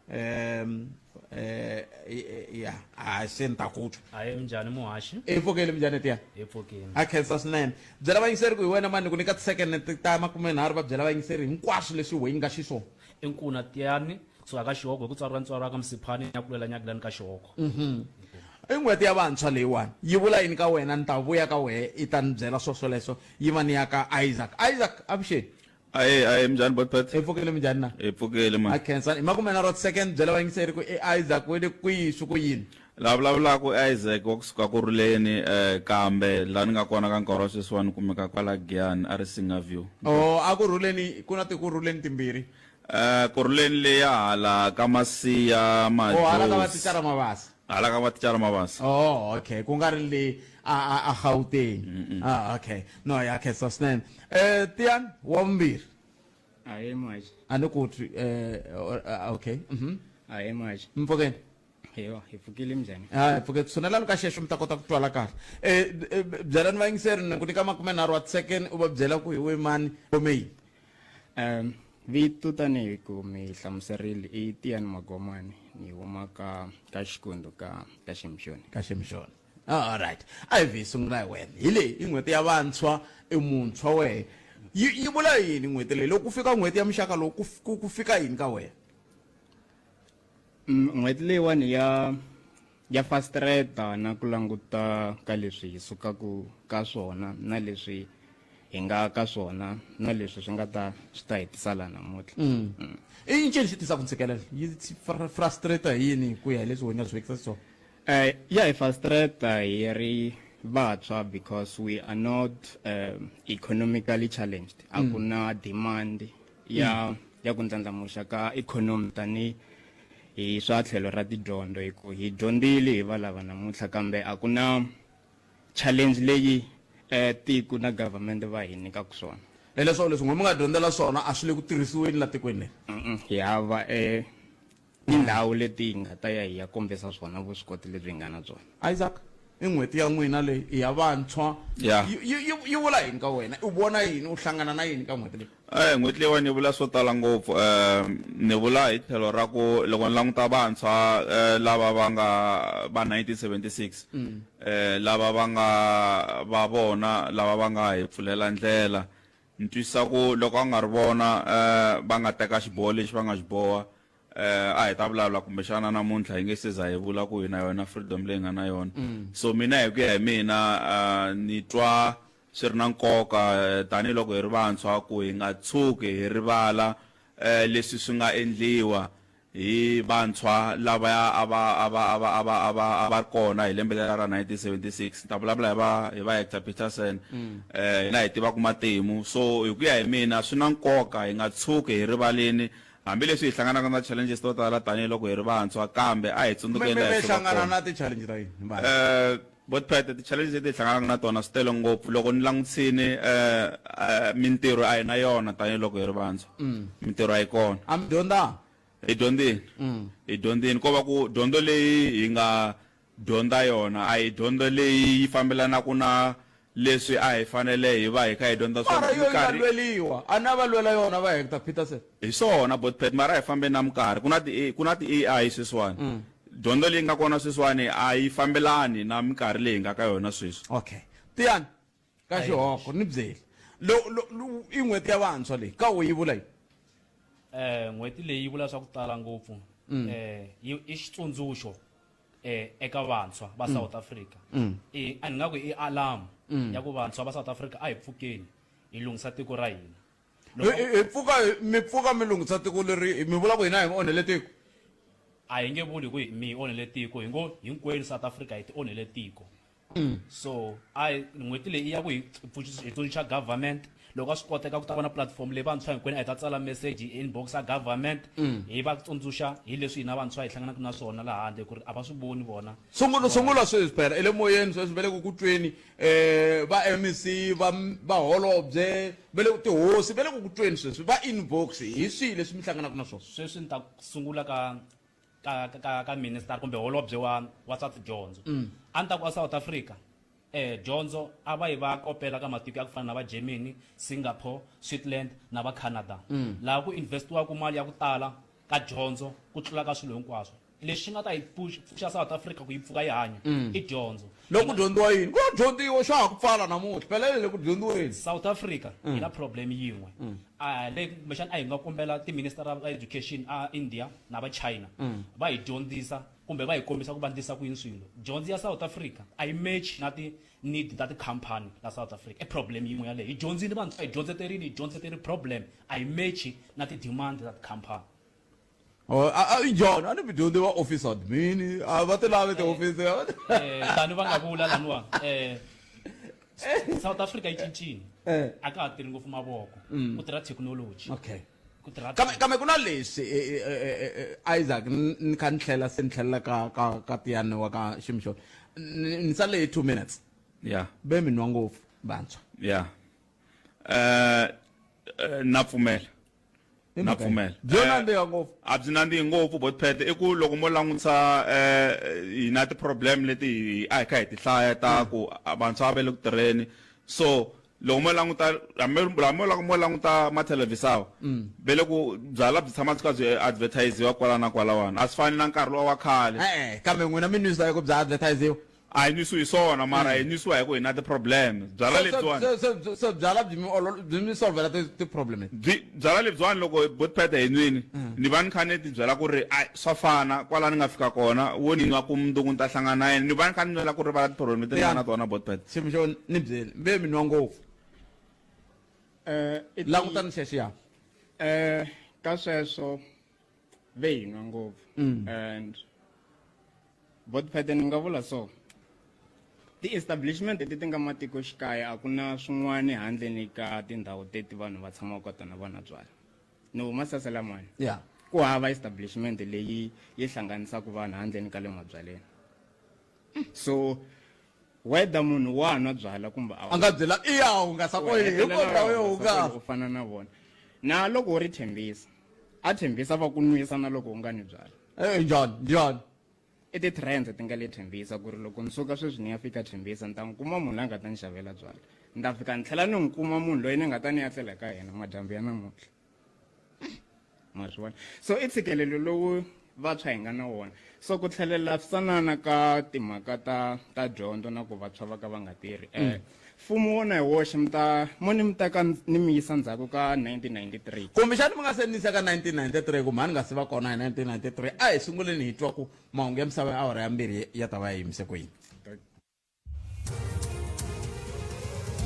um eh ya a se ni ta ku twa aye minjhani muhaxi i pfukile minjhani tiya hi pfukile a khensa swinene byela vayingiseri ku hi wena mani ku nyika tisekene ta makumenharhu va byela vayingiseri hinkwaswo leswi wehe yi nga xiswona i nkuna tiyani kusuka ka xihoko hi ku tswariwa ntswariwa ka msiphani ya kulela nyakulani ka xihoko mhm. I n'hweti ya vantshwa leyiwani yi vula yini ka wena ni ta vuya ka wehe i ta ni byela swo swoleswo yi va ni ya ka Isaac Isaac avuxeni Aye, aye, minjhani Botpet? Hi pfukile minjhani na? Hi pfukile man. A khensa. Hi makumenharhu wa ti-second byela vayingiseri ku i Isaac we le kwihi swi ku yini? La vulavulaka i Isaac wa kusuka Kurhuleni eh, kambe la ni nga kona ka nkarhi wa sweswiwani ni kumeka kwala Giyani a Risinga View. Oh, a Kurhuleni ku na tikurhuleni timbirhi. Eh, Kurhuleni leya hala ka Masiya Oh, hala ka Majozi. Vathicara Mabasa. Hala ka Vathicara Mabasa. Oh, okay. Ku nga ri le a a a Gauteng. Ah, okay. No, ya khensa swinene. Eh, Tiyani wa vumbirhi. Ahee muhaxi. A ni ku twi eh okay. Ahee muhaxi. Mpfukeni. Hewa, hi pfukile minjhani? Ah, hi pfuke tshunelani ka xexo mi ta kota ku twala kahle. Eh, byelani vayingiseri ni ku nyika makumenharhu wa ti-second u va byela ku hi we mani khome yini. Um, vito tanihi ku mi hlamuserile i Tiyani Magomani ni huma ka ka Xikundu ka ka Ximxoni. Ka Ximxoni. Ah, all right. A hi vi sungula hi wena. Hi leyi i n'hweti ya vantshwa, i muntshwa wehe. Yi yi vula yini n'hweti leyi? Loko ku fika n'hweti ya muxaka lowu ku ku ku fika yini ka wena? N'hweti leyiwani ya ya frustrate na ku languta ka leswi hi sukaku ka swona na leswi hi nga ka swona na leswi swi nga ta swi ta hi tisa laha namuntlha. I ncini xi tisaka ntshikelelo? Yi frustrate hi yini ku ya hi leswi wena swi vekisa xiswona? Ya hi frustrate hi ri vantshwa because we are not economically challenged. A ku na demand ya ya ku ndlandlamuxa ka ikhonomi tani hi swa tlhelo ra tidyondzo hi ku hi dyondzile hi va lava namuntlha kambe a ku na challenge leyi eh, tiko na government va hi nyikaka swona. Hileswaku leswi n'we mi nga dyondzela swona a swi le ku tirhisiweni la tikweni leri. Hi hava eh, tindhawu leti hi nga ta ya hi ya kombisa swona vuswikoti lebyi hi nga na byona. Isaac, i n'hweti ya n'wina leyi i ya vantshwa. Yeah. Yi vula yini ka wena? U vona yini? U hlangana na yini ka n'hweti leyi? Eh, n'hweti leyiwani yi vula swo tala ngopfu um ni vula hi tlhelo ra ku loko ni languta vantshwa eh, lava va nga va 1976 eh lava va nga va vona lava va nga hi pfulela ndlela ni twisisa ku loko a nga ri vona eh va nga teka xiboho lexi va nga xi boha eh a hi ta vulavula kumbexana namuntlha hi nge se za hi vula ku hi na yona freedom leyi nga na yona so mina hi ku ya hi mina ni twa swi ri na nkoka tanihiloko hi ri vantshwa ku hi nga tshuki hi rivala leswi swi nga endliwa hi vantshwa lavaya a va a va a va a va a va a va ri kona hi lembe leriya ra 1976 ni ta vulavula hi va hi va Hector Peterson hina hi tivaka matimu so hi ku ya hi mina swi na nkoka hi nga tshuki hi rivalini hambileswi hi hlanganaka na challenges to tala tanihiloko hi ri vantshwa kambe a hi tsundzukeni Mi laha mi hi sukaka hlangana kona na ti-challenge ta yini va Botpet ti-challenge leti hi hlanganaka na tona swi tele ngopfu loko ni langutisini mintirho a hi na yona tanihiloko hi ri vantshwa mintirho a yi kona a mi dyondzanga hi dyondzini hi dyondzini ko va ku dyondzo leyi hi nga dyondza yona a hi dyondzo leyi yi fambelanaka na leswi a hi fanele hi va hi kha hi dyondza swona mara yo yi nga minkarhi lweliwa a na va lwela yona va Hector Peterson hi swona Botpet mara a hi fambeni na minkarhi ku na ti ku na ti-A_I sweswiwani dyondzo leyi nga kona sweswiwani a yi fambelani na minkarhi leyi hi nga ka yona sweswi okay tiyani ka xihoko ni byeli lo lo lo- i n'hweti ya vantshwa leyi ka wo yi vula yini eh n'hweti leyi yi vula swa ku tala ngopfu eh yi i xitsundzuxo eh eka vantshwa va South Africa i a ni nga ku i alarm ya ku vantshwa va South Africa a hi pfukeni hi lunghisa tiko ra hina Hi pfuka mi pfuka mi lunghisa tiko leri mi vula ku hina hi mi onhele tiko a hi nge vuli ku mi onhele tiko hi ngo hinkwenu South Africa hi ti onhele tiko so a n'hweti leyi i ya ku hi hi tsundzuxa government loko a swi koteka ku ta va na platform leyi vantshwa hinkwenu a hi ta tsala message hi inbox a government hi va tsundzuxa hi leswi hina vantshwa hi hlanganaka na swona laha handle ku ri a va swi voni vona sungula sungula sweswi phela i le moyeni sweswi va le ku ku tweni um va M_E_C va va holobye va le tihosi va le ku ku tweni sweswi va inbox hi swihi leswi mi hlanganaka na swona sweswi ni ta sungula ka ka ka ka minister kumbe holobye wa wa swa tidyondzo a ni ta ku a South Africa eh dyondzo a va yi va kopela ka matiko ya ku fana na va Germany Singapore Switzerland na va Canada laha ku investiwaka mali ya ku tala ka dyondzo ku tlula ka swilo hinkwaswo lexi xi nga ta yi pfuxa South Africa ku yi pfuka yi hanya i dyondzo loko ku dyondziwa yini ku dyondziwa xa ha ku pfala namuntlha phela le ku dyondziweni South Africa yi na problem yin'we a le kumbexana a hi nga kombela ti-minister va education a India na va China va hi dyondzisa kumbe va hi kombisa ku va ndlisa ku yini swilo. Dyondzo ya South Africa a yi match na ti need ta tikhampani ta South Africa. I problem yin'we yaleyo. Hi dyondzile vantshwa, hi dyondzeterile, hi dyondzeteri problem a yi match na ti demand ta tikhampani. Oh, a a njhani a ni mi dyondzi va office admin a va ti lavi ti-office Eh, tani va nga vula laniwa eh, South Africa yi cincile Eh. a ka ha tirhi ngopfu mavoko ku tirha technology okay ku tirha kambe kambe ku na leswi eh, eh, eh, eh, Isaac ni kha ni tlhela se ni tlhelela ka ka ka tiyani wa ka Shimshon ni sale hi 2 minutes yeah ve mi nwa ngopfu vantshwa yeah eh na pfumela na pfumela byo nandziha ngopfu a byi nandzihi ngopfu botpet i ku loko mo langutisa hi na ti-problem leti a hi kha hi ti hlaya ta ku vantshwa va le ku tirheni so loko mo languta hambi loko mo languta mathelevhisawa ve le ku byala byi tshama byi kha byi advertisiwa kwala na kwalawani a swi fani na nkarhi lowa wa khale e-e kambe n'wina mi nwisa hi ku bya advertisiwa a hi nwisiwi hi swona mara hi nwisiwa hi ku hi na ti-problem byala lebyiwani se byala byi mi byi mi solvela ti-problem leti byi byala lebyiwani loko botpet hi nwini ni va ni kha ni ti byela ku ri a swa fana kwala ni nga fika kona wo ni nwa ku mundzuku ni ta hlangana na yena ni va ni kha ni nwela ku rivala ti-problem leti ni nga na tona botpet xiyimo xo ni byeli ve mi nwa ngopfu Eh, langutani xexiya eh ka sweswo ve hi nwa ngopfu and botpet ni nga vula so ti-establishment leti ti nga matikoxikaya a ku na swin'wana handleni ka tindhawu teti vanhu va tshamaka ka tona va nwa byala ni huma saselamani yeah ku hava establishment leyi yi hlanganisaka vanhu handleni ka le mabyaleni so whether munhu wa nwa byala kumbe a nga byela i ya hungasa kwini hi ko ndhawu yo hungasa u fana na vona na loko u ri thembisa a thembisa va ku nwisa na loko u nga nwi byala eh njhani njhani I ti-trends ti nga le Thembisa ku ri loko ni suka sweswi ni ya fika Thembisa ni ta n'wi kuma munhu la nga ta ni xavela byala ni ta fika ni tlhela ni n'wi kuma munhu loyi ni nga ta ni ya tlela ka yena madyambu ya namuntlha ma swi vona so i ntshikelelo lowu vantshwa hi nga na wona so ku tlhelela swisanana ka timhaka ta ta dyondzo na ku vantshwa va ka va nga tirhi um mfumo wona hi woxe mi ta mo ni mi teka ni mi yisa ndzhaku ka 1993 kumbexani mi nga se nisa ka 1993 ku mhani nga si va kona hi 1993 a hi sunguleni hi twa ku mahungu ya misava ya awara ya mbirhi ya ta va ya yimise ku yini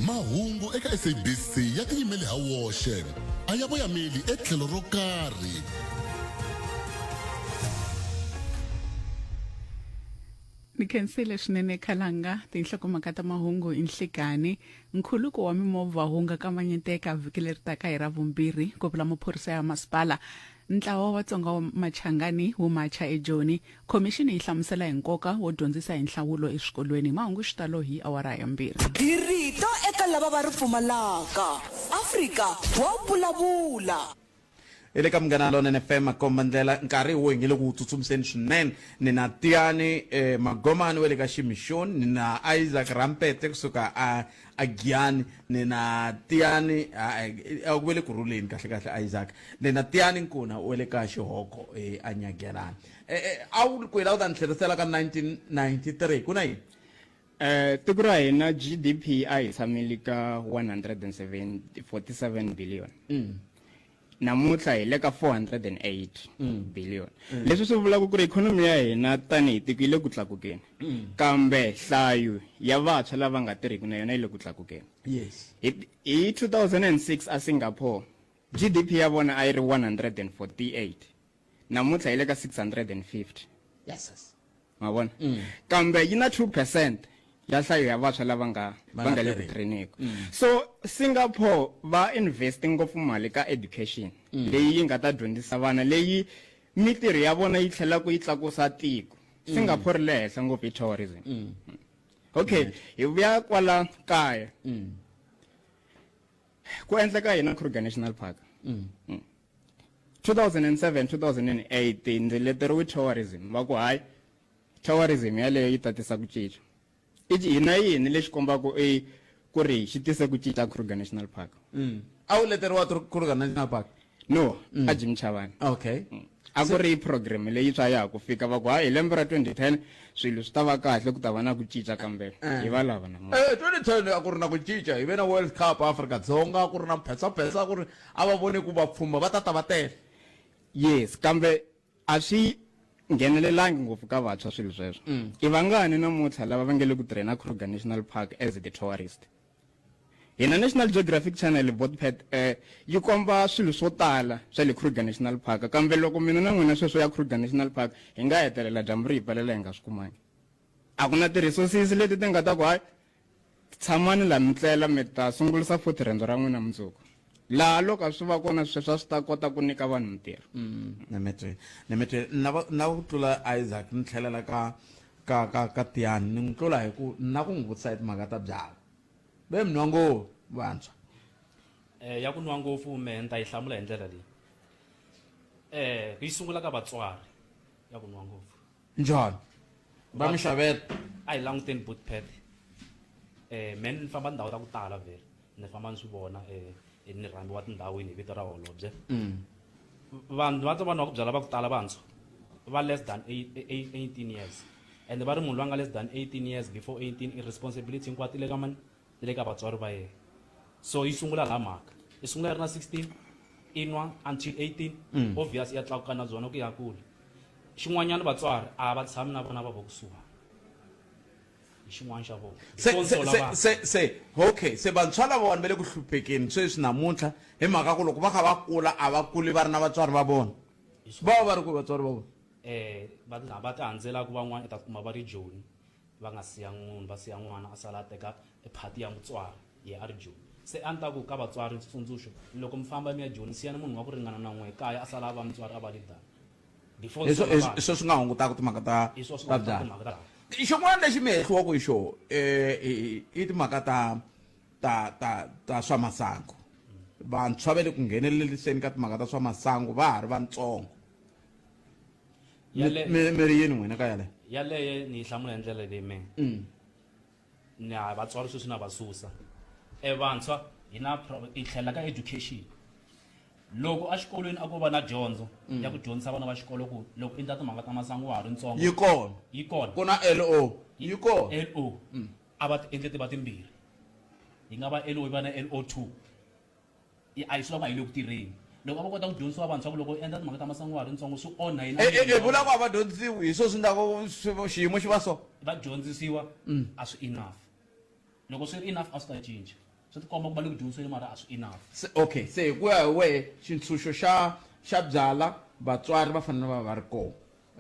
mahungu eka sabc ya tiyimeli ha woxe a ya voyameli etlhelo ro karhi Ni khensile swinene Khalanga, tinhlokomhaka ta mahungu i nhlikani. Nkhuluko wa mimovha wu nga kamanyeteka vhiki leri taka hi Ravumbirhi, ku vula maphorisa ya masipala. Ntlawa wa Vatsonga wa Machangani wu macha eJoni. Khomixini yi hlamusela hi nkoka wo dyondzisa hi nhlawulo eswikolweni. Mahungu xitalo hi awara ya mbirhi. Hi rito eka lava va ri pfumalaka. Afrika wa vulavula. Hi le ka Munghana Lonene FM makomba ndlela nkarhi wo hi nge le ku wu tsutsumiseni swinene ni na Tiyani eh, Magomani wa le ka Ximixoni ni na Isaac Rampete kusuka a a Giyani ni na Tiyani a a ku ve le ku rhuleni kahle kahle Isaac ni na Tiyani Nkuna wa le ka Xihoko eh, a Nyagelani eh, eh, a wu ri kwini a wu ta ni tlherisela ka 1993 ku na yini Eh, tiko ra hina GDP a hi tshamile ka 147 billion. Mm. Namuntlha hi le ka 408 Mm. billion. Mm. Leswi swi vulaka ku ri ikhonomi ya hina tanihi tiko yi le ku tlakukeni. Mm. Kambe nhlayo ya vantshwa lava nga tirhiki na yona yi le ku tlakukeni. Yes. Hi, hi 2006 a Singapore GDP ya vona a yi ri 148. Namuntlha yi le ka 650. Yes. yes. Ma vona? Kambe yi na 2% ya nhlayo ya vantshwa lava nga Va va nga nga le ku tirhiki. tirheniku. Mm. So Singapore va invest ngopfu mali ka education Mm. leyi yi nga ta dyondzisa vana leyi mitirho ya vona yi tlhelaka yi tlakusa tiko. Mm. Singapore ri le henhla ngopfu hi tourism. Mm. Okay, hi vuya kwala kaya. Mm. Ku endleka yini Kruger National Park? Mm. 2007 2008 ndzi leteriwe tourism va ku hayi tourism yaleyo yi ta tisa ku cinca i hina yini lexi kombaka i ku ri xi tise ku cinca Kruger National Park Mm. A wu leteriwa Kruger National Park? No, a Jim Chavani. Okay. A ku ri program leyi swa ya ha ku fika va ku hayi hi lembe ra 2010 swilo swi ta va kahle ku ta va na ku cinca kambe Eh. hi va lava namuntlha. Eh, 2010 a ku ri na ku cinca hi ve na World Cup Afrika Dzonga a ku ri na mphesapesa a ku ri a va vone ku vapfhumba va ta ta va tele Yes, kambe a swi nghenelelangi ngopfu ka vantshwa swilo sweswo mm. i vangani namuntlha lava va nge le ku tirheni a Kruger National Park as the tourist hina National Geographic Channel botpet eh yi komba swilo swo tala swa le Kruger National Park kambe loko mina na n'wina sweswo ya Kruger National Park hi nga hetelela dyambu ri hi pelela hi nga swi kumangi a ku na ti-resources leti ti nga ta ku hayi Tshamani la mi tlela, mi ta sungulisa futhi rendzo ra n'wina mundzuku. Laha loko a swi va kona sweswo a swi ta kota ku nyika vanhu mintirho. Nemetweni, nemetweni. Na va, na ku tlula Isaac ni tlhelela ka, ka, ka, ka Tiyani, ni n'wi tlula hi ku na ku n'wi vutisa hi timhaka ta byalwa. Ve mi nwa ngopfu vantshwa. Eh, ya ku nwa ngopfu mehe ni ta yi hlamula hi ndlela leyi. Eh, yi sungula ka vatswari ya ku nwa ngopfu. Njhani? Va mi xavela? A hi languteni Bootpad. Eh, mehe ni famba tindhawu ta ku tala vhele. Ni famba ni swi vona eh, ni rhambiwa tindhawini hi vito ra holobye. Mm. Vanhu va va nwaka byalwa va ku tala vantshwa va less than 18 years. And va ri munhu loyi a nga less than 18 years before 18 i responsibility hinkwato yi le ka mani? Yi le ka vatswari va yena. So yi sungula laha mhaka. Yi sungula yi ri na 16 i nwa until 18 Mm. obvious ya tlakuka na byona ku ya kule. Xin'wanyana vatswari a va tshami na vana va vona kusuhani. Hi xin'wana xa vona. Se Hi se consola se vana. se se okay se vantshwa lavawani va le ku hluphekeni sweswi namuntlha hi mhaka ku loko va kha va kula a va kuli va ri na vatswari va vona va va va ri kwihi vatswari va vona Eh va ti va ti handzelaka van'wana i ta kuma va ri Joni va nga siya munhu va siya n'wana a sala a teka phati ya mutswari ye a ri Joni. Se a ni ta ku ka vatswari xitsundzuxo loko mi famba mi ya Joni siyani munhu wa ku ringana na n'we kaya a sala a va mutswari a va leader. Before Hi swo- ni hi sungula swo swi nga hungutaka timhaka ta Hi swo swi ta nga hungutaka byala timhaka ta xin'wana lexi mi hehliwaka hi xona um i timhaka ta ta ta ta swa masangu vantshwa va le ku ngheneleliseni ka timhaka ta swa masangu va ha ri vantsongo Yale- mi mi ri yini n'wina ka yaleyo yaleyo ni yi hlamula hi ndlela leyi me Mm. ni a vatswari sweswi na va susa e vantshwa hi na hi tlhela ka education loko exikolweni a ko va na dyondzo Mm. ya ku dyondzisa vana va xikolo ku loko i endla timhaka ta masangu wa ha ri ntsongo Yi kona. yi kona Ku na LO. Yi kona. LO a va ti endle ti va timbirhi yi nga va LO yi va na LO2 a yi swi lava a yi le ku tirheni loko a va kota ku dyondzisiwa vantshwa ku loko u endla timhaka ta masangu wa ha ri ntsongo swi onha yini E, e, e, vula ku a va dyondzisiwi hi swo swi endlaku swi- xiyimo xi va so va dyondzisiwa Mm. a swi enough loko swi ri enough a swi ta cinca swi tikomba ku va le ku dyondzisiweni mara a swi enough Se, okay se hi ku ya hi wehe xintshunxo xa xa byala vatswari va fanele va va ri kona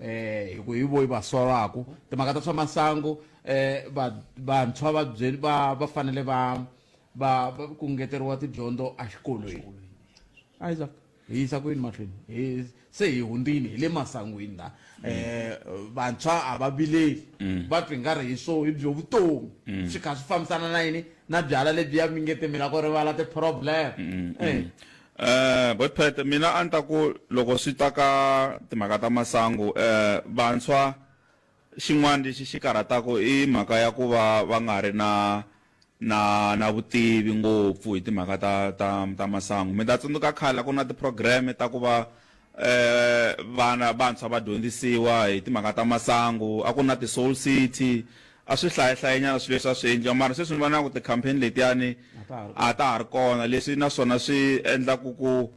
eh hi ku hi vo yi va solaku timhaka ta swa masangu eh va vantshwa va byeli va va fanele va va va ku ngeteriwa tidyondzo exikolweni Isaac hi yisa ku yini mahlweni hi se hi hundzini hi le masangwini la eh vantshwa a va vileli Mm. va twi nga ri hi swo hi byo vutomi Mm. swi kha swi fambisana na yini na byala lebyiya mi nge ti mi la ku rivala ti-problem Mm, Eh. mm. Eh, Botpet mina a ni ta ku loko swi ta ka timhaka ta masangu eh vantshwa xin'wana lexi xi karhataka i mhaka ya ku va va nga ri na na na vutivi ngopfu hi timhaka ta ta ta masangu mi ta tsundzuka khale a ku na ti-program ta ku va eh vana vantshwa va dyondzisiwa hi timhaka ta masangu a ku na ti-soul city a swi hlayahlayenyana swilo leswi a swi endliwa mara sweswi ni vona ku ti-campaign letiyani a ta ha ri kona leswi naswona swi endlaku ku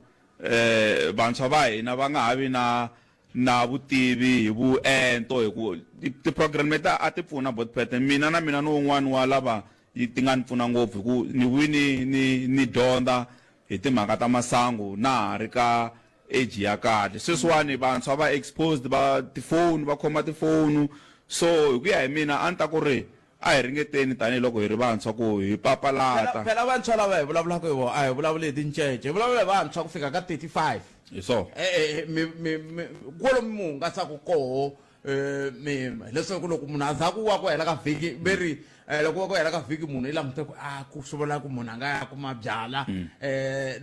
eh vantshwa va hina va nga ha vi na na vutivi hi vuento hi ku ti-program leti a ti pfuna botpet mina na mina ni wun'wani wa lava ti nga ni pfuna ngopfu hi ku ni vuyi ni ni ni dyondza hi timhaka ta masangu na ha ri ka age ya kahle sweswiwani vantshwa va exposed va tifoni va khoma tifoni so hi ku ya hi mina a ni ta ku ri a hi ringeteni tanihiloko hi ri vantshwa ku hi papalata phela vantshwa lava hi vulavulaka hi vona a hi vulavuli hi tincece hi vulavula hi vantshwa ku fika ka 35 hi swona e-e mi mi mi kwalomu mi hungasaka koho um mi leswaku loko munhu a za ku wa ku hela ka vhiki ve ri um loko wa ku hela ka vhiki munhu i langute ku a ku swi vula ku munhu a nga ya kuma byala um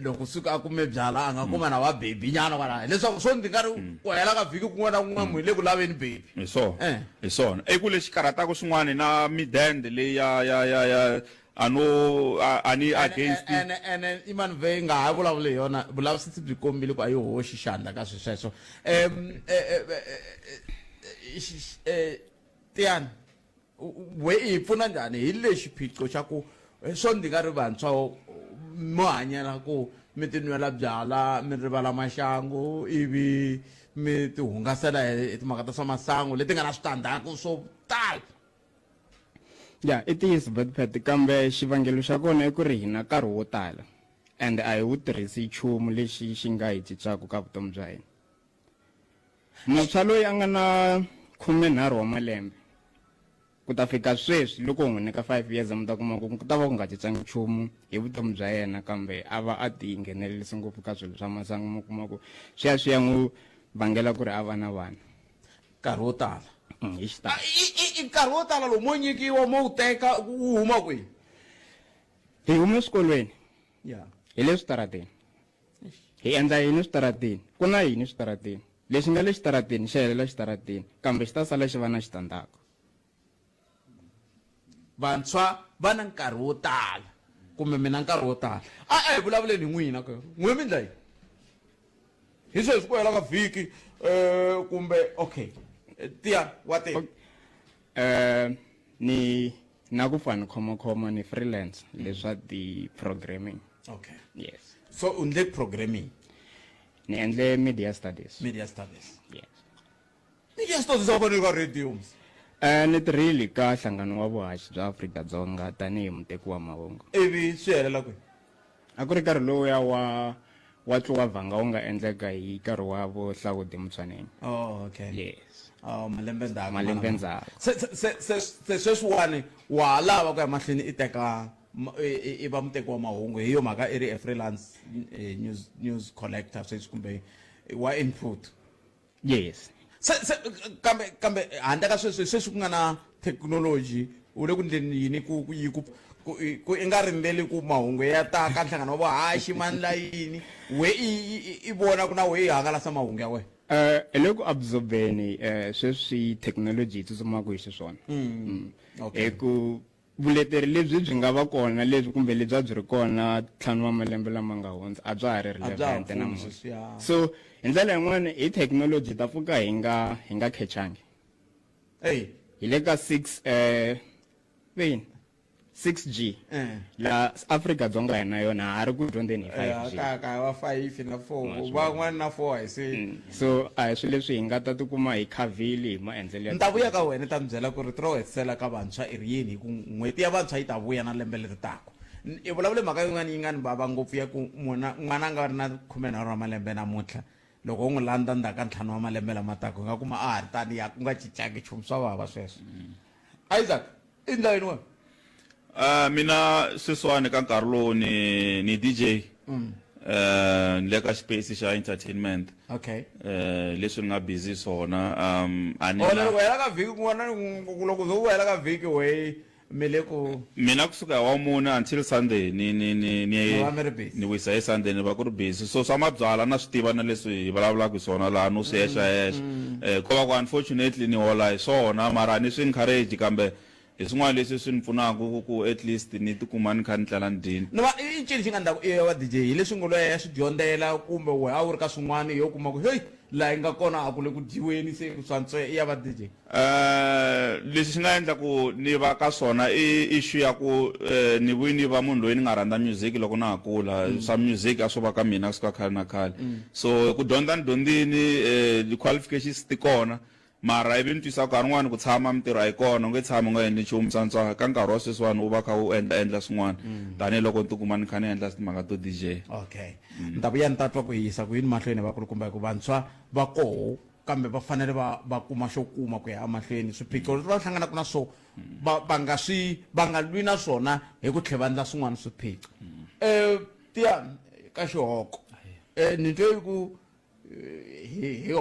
loko siku a kume byala a nga kuma na wa bebi nyana kwalaho leswaku swo ndzi nga ri ku hela ka vhiki kun'wana na kun'wana munhu le ku laveni bebi hi swona Eh. hi swona i ku lexi karhataka swin'wana na midende leyi ya ya ya ya a no a ni against ene ene imani ve nga ha vulavuli hi yona vulavisisi byi kombile ku a yi hoxi xandla ka swi sweswo um tiyani we i hi pfuna njhani hi lexi xiphiqo xa ku swo ndzi nga ri vantshwa mo hanyela ku mi ti nwela byala mi rivala maxangu ivi mi ti hungasela hi timhaka ta swa masangu leti nga na switandzhaku swo tala ya i ntiyiso Batpet kambe xivangelo xa kona i ku ri hina nkarhi wo tala and a hi wu tirhisi nchumu lexi xi nga hi cincaka ka vutomi bya hina muntshwa loyi a nga na 13 wa malembe ku ta fika sweswi loko u n'wi nyika 5 years mi ta kuma ku ku ta va ku nga cincangi nchumu hi vutomi bya yena kambe a va a ti nghenelelise ngopfu ka swilo swa masangu mi kuma ku swi ya swi ya n'wi vangela ku ri a va na vana nkarhi wo tala mm, hi xitalo i nkarhi wo tala lowu mo nyikiwa mo wu teka wu huma kwihi hi huma eswikolweni ya hi le switarateni hi endla yini switarateni ku na yini switarateni lexi nga le xitarateni xa helela xitarateni kambe xi ta sala xi va na xitandzhaku vantshwa va na nkarhi wo tala kumbe mina nkarhi wo tala a a hi vulavuleni hi n'wina ke n'we mi ndla yini hi sweswi ku hela ka vhiki um kumbe okay tiya wa te um ni na ku pfa ni khomakhoma ni freelance leswa ti-programming okay yes so u ndle programming ni endle media studies media studies yes media studies a fanele ka radio Eh ni tirhile ka nhlangano wa vuhaxi bya Afrika-Dzonga tanihi muteki wa mahungu. Ivi swi helela kwihi? A ku ri nkarhi lowuya wa wa tluwa vhanga wu nga endleka hi nkarhi wa vo Hlawudi Mutshwaneng. Oh okay. Yes. Oh malembe ndzhaku. Malembe ndzhaku. Se se se se sweswiwani wa ha lava ku ya mahlweni i teka i va muteki wa mahungu hi yo mhaka i ri a freelance eh, news news collector sweswi kumbe wa input. Yes. Se se kambe kambe handle ka sweswi sweswi ku nga na thekinoloji u le ku ndleni yini ku ku yi ku ku ku i nga rindzeli ku mahungu ya ta ka nhlangano wa vuhaxi mani la yini we i i vona ku na we i hangalasa mahungu ya wena Eh hi le ku absorbeni eh sweswi thekinoloji yi tsutsumaka hi xiswona. Mm. Okay. Hi ku Vuleteri lebyi byi nga va kona lebyi kumbe lebyi a byi ri kona ntlhanu wa malembe lama nga hundza a bya ha ri A bya ha relevant pfuni namuntlha. sweswi, ya. So hi ndlela yin'wana hi thekinoloji hi ta pfuka hi nga hi nga khechangi. Eyi. Hi le ka 6 eh veyini 6G. Eh. La Afrika-Dzonga hina yona ha ri ku dyondzeni hi Ya, 5G. ka ka wa 5 na 4 van'wana na 4 a hi se So a hi swilo leswi hi nga ta tikuma hi khavile hi maendlelo ya ni ta vuya ka wena ni ta mi byela ku rito ro hetisela ka vantshwa i ri yini hi ku n'hweti ya vantshwa yi ta vuya na lembe leri taka i vulavule mhaka yin'wana yi nga ni vava ngopfu ya ku muna n'wana a nga ri na 13 wa malembe namuntlha loko u n'wi landza ndzhaku ka ntlhanu wa malembe lama taka u nga kuma a ha ri tani ya ku nga cincangi nchumu swa vava sweswo isaac i ndla yini wena Uh, mina sweswiwani ka nkarhi lowu ni ni DJ Mm. eh ni le ka space xa entertainment okay eh leswi ni nga busy swona um a ni oh na- loko hela ka vhiki kun'wana loko zo ku hela ka vhiki we mi le ku mina kusuka hi wa mune until sunday ni ni ni ni Mi va mi ri busy. ni wisa hi sunday ni va ku ri busy so swa mabyala na swi tiva na leswi hi vulavulaka hi swona laha no swi hexa hexa eh ko va ku unfortunately ni hola hi swona mara a ni swi encourage kambe hi swin'wana leswi swi ni pfunaka ku ku at least ni tikuma ni kha ni tlela ni dyini no va i ncini xi nga ndhaku i wa DJ hi leswi ngo loyi ya swi dyondzela kumbe wehe a wu ri ka swin'wana yo kuma ku heyi laha yi nga kona a ku le ku dyiweni se swantswe i ya va DJ Eh lexi xi nga endla ku ni va ka swona i issue ya ku eh, ni vuyi ni va munhu loyi ni nga rhandza music loko na ha kula Mm. swa music a swo va ka mina kusuka khale na khale Mm. so ku dyondza ni dyondzini eh, ti-qualifications ti kona mara ivi ni twisa nkarhi wun'wani ku tshama mintirho a yi kona u nge tshami u nga endli nchumu swantswa ka nkarhi wa sweswiwani u va kha u endla endla swin'wana Mm. tanihiloko ni tikuma ni kha ni endla timhaka to DJ okay ni ta vuya ni ta twa ku hi yisa ku yini mahlweni vakulukumba hikuva vantshwa va koho kambe va fanele va va kuma xo kuma ku ya emahlweni swiphiqo leswi va hlanganaka na swo va va nga swi va nga lwi na swona hi ku tlhela va endla swin'wana swiphiqo um tiya ka xihoko um ni twe ku hi hi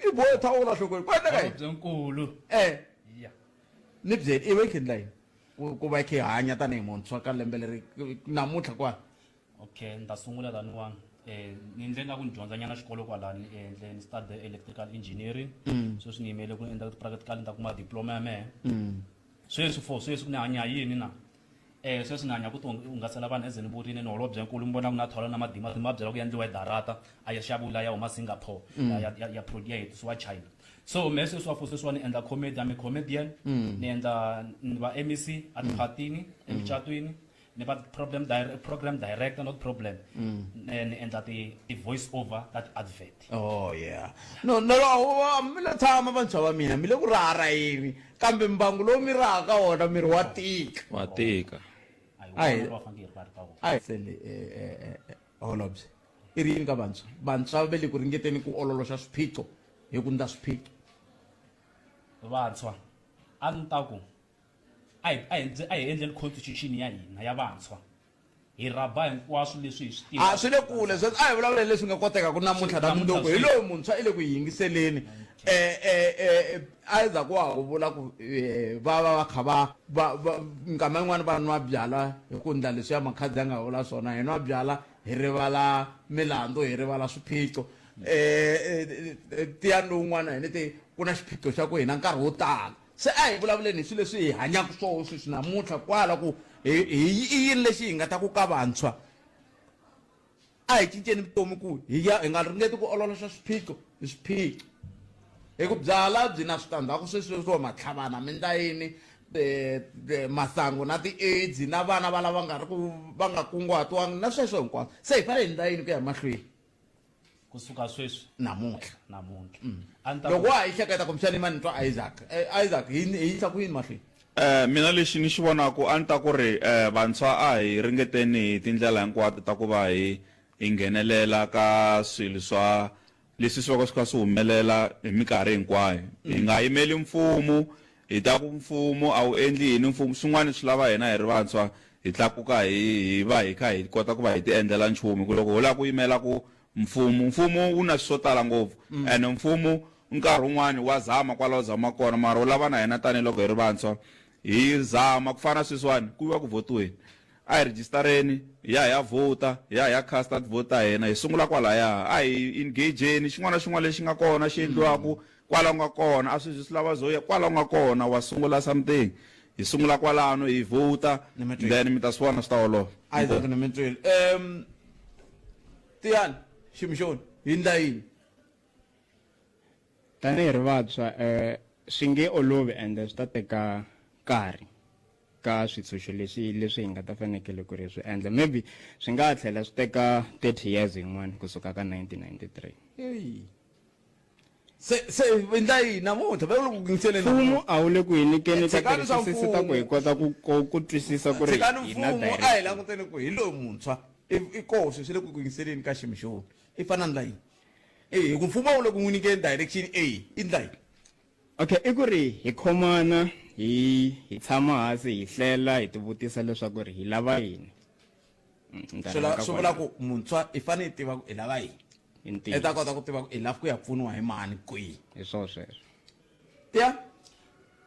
i bohe thawula nhlokweni ku endleka yini Holobyenkulu. eh Ya. ni byeli i ve khe ndla yini ku ku va i khe i hanya tanihi muntshwa ka lembe leri namuntlha kwala Okay, ni ta sungula laniwani. Eh ni ndle nga ku ni dyondza nyana xikolo kwalani eh ndle ni study electrical engineering. Mm. Sweswi ni yimele ku endla ti-practical ni ta kuma diploma ya mehe. Mm. Sweswi for sweswi ku ni hanya yini na? Eh sweswi ni hanya ku ti hungasela vanhu as ni vurini ni holobyenkulu mi vona ku na thola na madima ma byela ku ya endliwa hi darata a ya xaviwi la ya huma Singapore Mm. ya ya ya ya hetisiwa China. So mehe sweswi wa for sweswiwa ni endla comedy I'm a comedian. Mm. Ni endla ni va MEC a tiphatini, emicatwini. Ni va problem program director not problem. Ni endla ti ti voice over ta ti advert. Oh yeah. No no no mi lo tshama vantshwa va mina mi le ku raha yini kambe mbangu lowu mi rahaka wona miri wa tika. Wa tika. A hi a hi sele holobye i ri yini ka vantshwa vantshwa va le ku ringeteni ku ololoxa swiphiqo hi ku ndla swiphiqo. Vantshwa a ni ta ku a hi a hi a hi endleni constitution ya hina ya vantshwa hi rhaba hinkwaswo leswi hi swi tivaka. A swi le kule sweswo a hi vulavula hi leswi nga kotekaku namuntlha na mundzuku hi loyi muntshwa i le ku hi yingiseleni Isaac wa ha ku vula ku va va va kha va va va nkama yin'wani va nwa byalwa hi ku ndla leswiya makhadzi ya nga vula swona hi nwa byalwa hi rivala milandzu hi rivala swiphiqo tiyani lowun'wana hi ni ti ku na xiphiqo xa ku hina nkarhi wo tala Se a hi vulavuleni hi swilo leswi hi hanyaka swona sweswi namuntlha kwala ku hi hi i yini lexi hi nga ta ku ka vantshwa a hi cinceni vutomi ku hi ya hi nga ringeti ku ololoxa swiphiqo hi swiphiqo hi ku byala byi na switandzhaku sweswi swo matlhavana mindlayini masangu na ti-aids na vana va lava nga ri ku va nga kunguhatiwangi na sweswo hinkwaswo se hi fanele hi ndla yini ku ya mahlweni kusuka sweswi namuntlha namuntlha loko wa ha yi hleketa kumbexana mani twa Isaac Isaac hi hi yisa ku yini mahlweni Mina lexi ni xi vonaku a ni ta ku ri vantshwa a hi ringeteni hi tindlela hinkwato ta ku va hi hi nghenelela ka swilo swa leswi swi va ka swi kha swi humelela hi minkarhi hinkwayo hi nga yimeli mfumo hi ta ku mfumo a wu endli yini mfumo swin'wana swi lava hina hi ri vantshwa hi tlakuka hi hi va hi kha hi kota ku va hi ti endlela nchumu ku loko ho lava ku yimela ku mfumo mfumo wu na swo tala ngopfu ene mfumo nkarhi wun'wani wa zama kwala wu zama kona mara wu lava na hina tanihiloko hi ri vantshwa hi zama ku fana na sweswiwani ku yiwa ku vhotiweni a hi rejistareni hi ya hi ya vhota hi ya hi ya casta ti-vote ta hina hi sungula kwalaya a hi engageni xin'wana na xin'wana lexi nga kona xi endliwaku kwala u nga kona a swi zi swi lava zo ya kwala u nga kona wa sungula something hi sungula kwalano hi vhota then mi ta swi vona swi ta olova Isaac ni mi twile tiyani ximxoni hi ndla yini tanihi ri vantshwa um swi nge olovi ende swi ta teka nkarhi ka switshunxo leswi leswi hi nga ta fanekele ku ri swi endla maybe swi nga ha tlhela swi teka 30 years yin'wana kusuka ka 1993 Hey. Se se endla yini namuntlha va le ku yingiseleni mfumo a wu le ku hi nyikeni ka Tshikani swa ti-resources ta ku hi mfumo. kota ku ku ku twisisa ku ri tshikani hi na mfumo a hi direction languteni ku hi loyi muntshwa i i koho sweswi le ku ku yingiseleni ka ximixoni i fana ndla yini e hi ku mfumo a wu le ku n'wi nyikeni direction e i ndla yini okay i ku ri hi khomana hi hi tshama hansi hi hlela hi tivutisa leswaku ri hi lava yini Swi la- swi vula ku muntshwa i fanele i tiva ku i lava yini i ta kota ku tiva ku i lava ku ya pfuniwa hi mani kwihi hi swona sweswo ya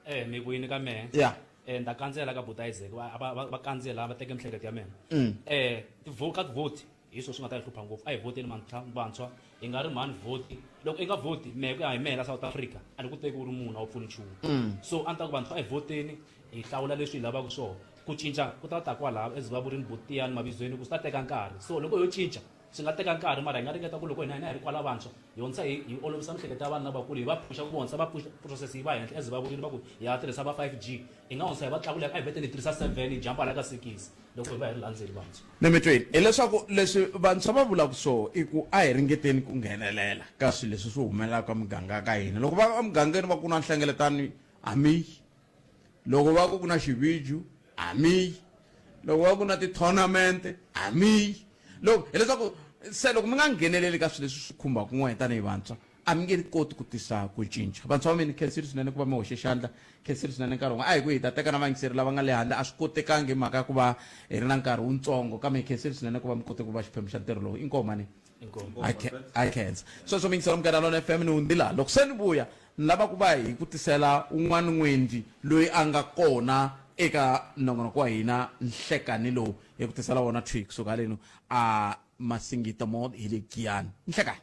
Eh mi ku yini ka mehe? Ya. Eh nda kandziyela ka buti Isaac va va va- va kandziyela va teke miehleketo ya mina. Ti vote ka ti vote hi swona swi nga ta hi hlupha ngopfu. A hi vhoteni mantshwa vantshwa hi nga ri mhani vhoti. Loko i nga vhoti mehe ku ya hi mehe la South Africa a ni ku teki u ri munhu a wu pfuni nchumu. So a ni ta ku vantshwa a hi vhoteni hi hlawula leswi hi lavaka swona. Ku cinca ku ta ta kwalaya as va vurini butiyani mavizweni ku swi ta teka nkarhi. So loko ho cinca swi nga teka nkarhi mara hi nga ringeta ku loko hina hina hi ri kwala vantshwa hi hundzisa hi hi olovisa miehleketo ya vanhu lavakulu hi va phusha ku vonisa va push process yi va henhla as va vurini va ku hi ya tirhisa va 5G hi nga hundzisa hi va tlakula a hi vheteni hi tirhisa 7 hi jumpa la ka 6 loko hi va hi ri la ndzeni vantshwa. Ni mi twile hileswaku leswi vantshwa va vulaka swona i ku a hi ringeteni ku nghenelela ka swilo leswi swi humelelaka muganga ka hina loko va emugangeni va ku na nhlengeletano a mi yi loko va ku ku na xiviju a mi yi loko va ku na ti-tournament a mi yi loko hileswaku se loko mi nga ngheneleli ka swilo leswi swi khumbaka n'we tanihi vantshwa a mi nge koti ku tisa ku cinca vantshwa va mina khensile swinene ku va mi hoxe xandla khensile swinene nkarhi wun'we a hi ku hi ta teka na vayingiseri lava nga le handle a swi kotekangi hi mhaka ya ku va hi ri na nkarhi wutsongo kambe hi khensile swinene ku va mi kote ku va xiphemu xa ntirho lowu inkomu mani I khensa sweswo mi yingisela Munghana Lonene FM ni hundzile loko se ni vuya Ni lava ku va hi ku tisela un'wana n'wendli loyi a nga kona eka nongonoko wa hina nhlekani lowu hi ku tisela wona thwi kusuka haleno a Masingita Mall hi le Giyani. Nhlekani.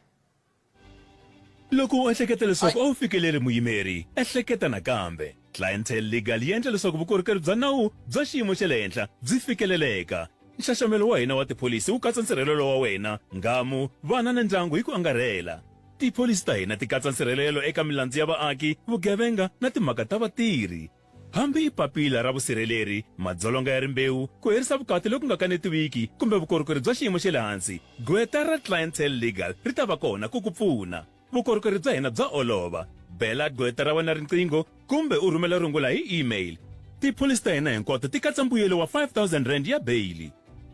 Loko u ehleketa leswaku a wu fikeleli muyimeri, ehleketa nakambe. Clientele Legal yi endla leswaku vukorhokeri bya nawu bya xiyimo xa le henhla byi fikeleleka. Nxaxamelo wa hina wa tipholisi wu katsa nsirhelelo wa wena, nghamu, vana na ndyangu hi ku angarhela. Tipholisi ta hina ti katsa nsirhelelo eka milandzu ya vaaki, vugevenga na timhaka ta vatirhi. Hambi i papila ra vusirheleri, madzolonga ya rimbewu, ku herisa vukati loku nga kanetiwiki kumbe vukorhokeri bya xiyimo xa le hansi, gqweta ra Clientele Legal ri ta va kona ku ku pfuna. Vukorhokeri bya hina bya olova. Bela gqweta ra wena riqingho kumbe u rhumela rungula hi email. Tipholisi ta hina hinkwato ti katsa mbuyelo wa R5000 ya beyili.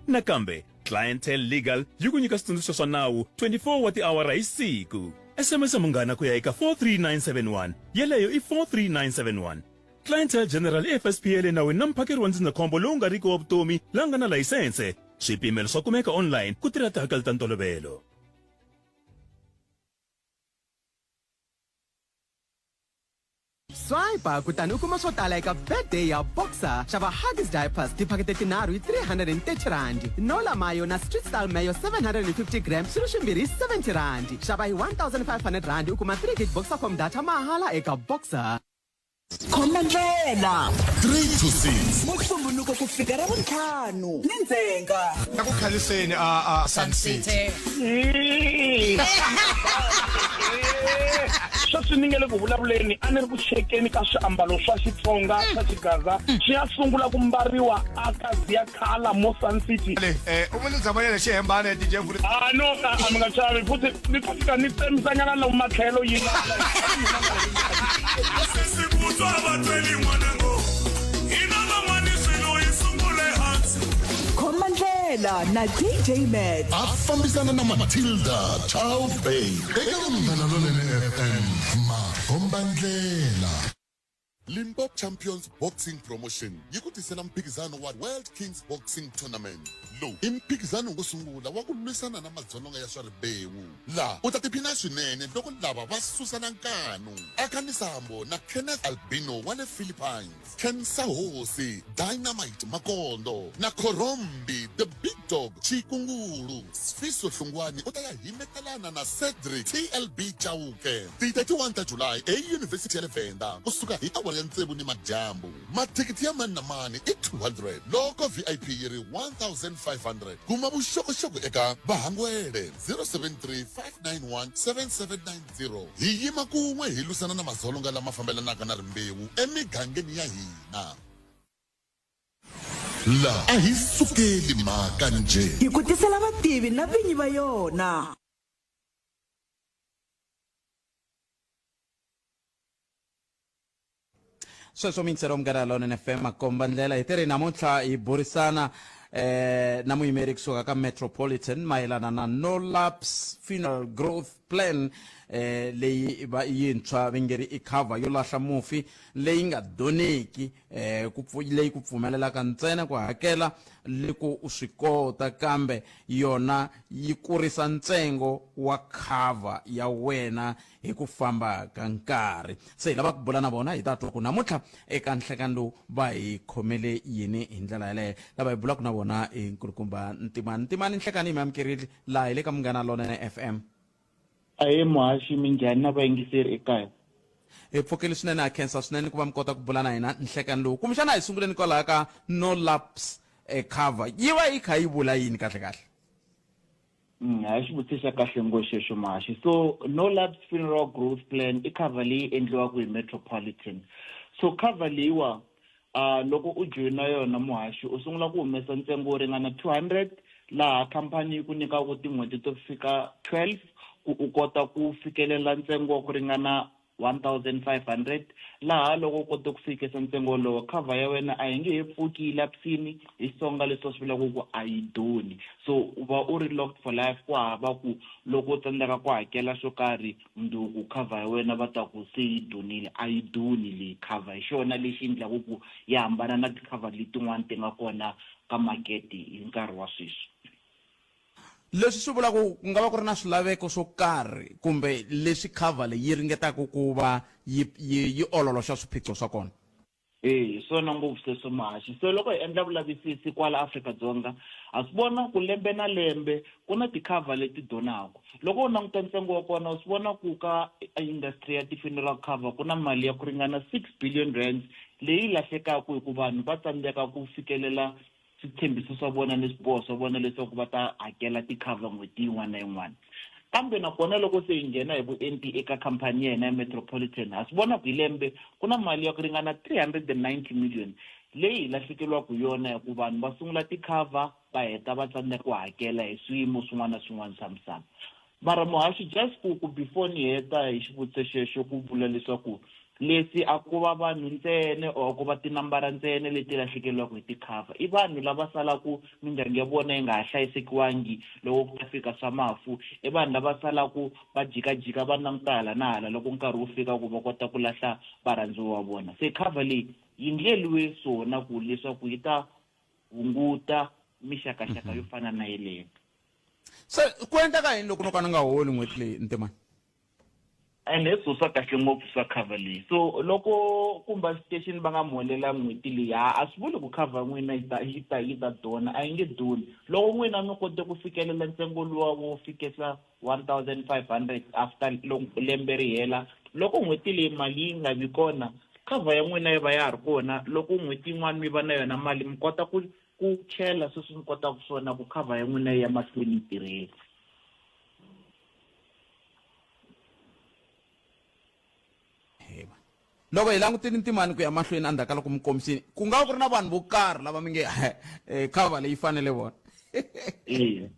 Nakambe, Clientele Legal yi ku nyika switsundzuxo swa nawu 24 wa tiawara hi siku. SMS munghana ku ya eka 43971, yeleyo i 43971. Clientele General i FSP ya le nawini na muphakeri wa ndzindzakhombo lowu nga riki wa vutomi la nga na layisense. Swipimelo swa kumeka online ku tirha tihakelo ta ntolovelo. Swipe kutani u kuma swo tala eka birthday ya Boxer. Xava Huggies diapers tiphakete tinharhu hi R330. Nola Mayo na Street Style Mayo 750 grams swi ri swimbirhi hi R70. Xava hi R1500 u kuma 3 gig Boxercom data mahala eka Boxer. Khoma ndlela 3 to 6 Musumbhunuko ku fika Ravuntlhanu ni ndzhenga. Na ku khaliseni a a Sun City. Sweswi ni nge le ku vulavuleni a ni ri ku chekeni ka swiambalo swa Xitsonga swa Xigaza swi ya sungula ku mbariwa a ka Ziya Khala mo Sun City. Le eh u ni zamanyana xihembana DJ Vuri. A no a mi nga chavi futhi ni ta fika ni tsemisanyana lomu matlhelo yi nga Sesi kutswa va tweli n'wana ngo hina van'wani swilo hi sungule hansi. Khoma ndlela na DJ Matt. A fambisana na Matilda Charles Bay eka Munghana Lonene FM Makombandlela. Limpopo Champions Boxing Promotion yi ku tisela mphikizano wa World Kings Boxing Tournament. Lowu i mphikizano wo sungula wa ku lwisana na madzolonga ya swa rimbewu. Laha u ta tiphina swinene loko lava va susana nkanu. Akani Sambo na Kenneth Albino wa le Philippines, Khensa Hosi, Dynamite Makondo na Khorombi The Big Dog Chikungulu. Sfiso Hlungwani u ta ya himetelana na Cedric TLB Chauke ti 31 ta July eYunivhesiti ya le Venda ku suka hi awara ya tsevu nimadyambu. Mathikithi ya mani na mani i 200 loko VIP yi ri 1500. Kuma vuxokoxoko eka Vahangwele 073 591 7790. Hi yima kun'we hi lwisana na madzolonga lama fambelanaka na rimbewu emigangeni ya hina. La a hi sukeli mhaka njhe. Hi ku tisela vativi na vinyi va yona. Sweswo miyingiseri wa Munghana Lonene FM makomba ndlela hi tirhi namuntlha hi burisana eh na muyimeri kusuka ka Metropolitan mayelana na no lapse funeral growth plan eh leyi va yintshwa va nge ri i cover yo lahla mufi leyi nga doneki eh ku leyi ku pfumelelaka ntsena ku hakela loko u swi kota kambe yona yi kurisa ntsengo wa cover ya wena hi ku famba ka nkarhi. Se hi lava ku bula na vona hi ta twa ku namuntlha eka nhlekani lowu va hi khomele yini hi ndlela yaleyo. Lava hi bulaka na vona i nkulukumba Ntimani. Ntimani, nhlekani hi mi amukerile laha hi le ka Munghana Lonene FM. Ahee muhaxi, minjhani na vayingiseri ekaya? Hi pfukile swinene, ha khensa swinene ku va mi kota ku bula na hina nhlekani lowu. Kumbexana a hi sunguleni kwalaha ka no lapse cover. Yi va yi kha yi vula yini kahle-kahle? Hayi xivutiso xa kahle ngo xexo muhaxi. So no lapse funeral growth plan i cover leyi endliwaka hi Metropolitan. So cover leyiwa loko u joyina yona muhaxi u sungula ku humesa ntsengo wo ringana 200 laha khampani yi ku nyikaka tin'hweti to fika 12 ku u kota ku fikelela ntsengo wa ku ringana 1500 laha loko u kote ku fikisa ntsengo wolowo cover ya wena a yi nge he pfuki yi lapsini, hi Xitsonga leswi va swi vulaka ku a yi doni. So u va u ri locked for life ku hava ku loko u tsandzeka ku hakela xo karhi mundzuku cover ya wena va ta ku se yi donile, a yi doni leyi cover. Hi xona lexi endlaka ku yi hambana na ti-cover letin'wana ti nga kona ka makete hi nkarhi wa sweswi. Leswi swi vula ku ku nga va ku ri na swilaveko swo karhi kumbe leswi cover leyi yi ringetaka ku va yi yi yi ololoxa swiphiqo swa kona. Eya, hi swona ngopfu sweswo muhaxi. Se loko hi endla vulavisisi kwala Afrika-Dzonga, ha swi vona ku lembe na lembe ku na ti-cover leti donaka. Loko u languta ntsengo wa kona u swi vona ku ka industry ya ti-funeral cover ku na mali ya ku ringana six billion rands leyi lahlekaka hi ku vanhu va tsandzeka ku fikelela switshembiso swa vona ni swiboho swa vona leswaku va ta hakela ti-cover n'hweti yin'wana na yin'wana. Kambe nakona loko se hi nghena hi vuenti eka khampani ya hina ya Metropolitan, ha swi vona ku hi lembe ku na mali ya ku ringana 390 million leyi hi lahlekeriwaka hi yona hi ku vanhu va sungula ti-cover va heta va tsandzeka ku hakela hi swiyimo swin'wana na swin'wana swa misava. Mara muhaxi just ku ku before ni heta hi xivutiso xexo ku vula leswaku leswi a ko va vanhu ntsena or a ko va tinambara ntsena leti lahlekeriwaka hi ti-cover i vanhu lava salaku mindyangu ya vona yi nga ha hlayisekiwangi loko ku ta fika swa mafu i vanhu lava salaku va jikajika va languta hala na hala loko nkarhi wu fika ku va kota ku lahla varhandziwa va vona se cover leyi yi ndleliwe swona ku leswaku yi ta hunguta mixakaxaka yo fana na yeleyo. Se ku endleka yini loko no ka ni nga holi n'hweti leyi Ntimani? Ene hi swo kahle ngopfu swa cover leyi so loko kumba xitexini va nga mi holela n'hweti leyi ha a swi vuli ku cover n'wina yi ta yi ta yi ta dona a yi nge doni loko n'wina mi kote ku fikelela ntsengo luwa wo fikisa 1500 after loko lembe ri hela loko n'hweti leyi mali yi nga vi kona cover ya n'wina yi va ya ha ri kona loko n'hweti yin'wana mi va na yona mali mi kota ku ku chela sweswi mi kotaka swona ku cover ya n'wina yi ya mahlweni yi tirheni. Loko hi langutile ntimani ku ya mahlweni endzhaku ka loko mi kombisile ku nga va ku ri na vanhu vo karhi lava mi nge eh, cover leyi fanele vona. Eya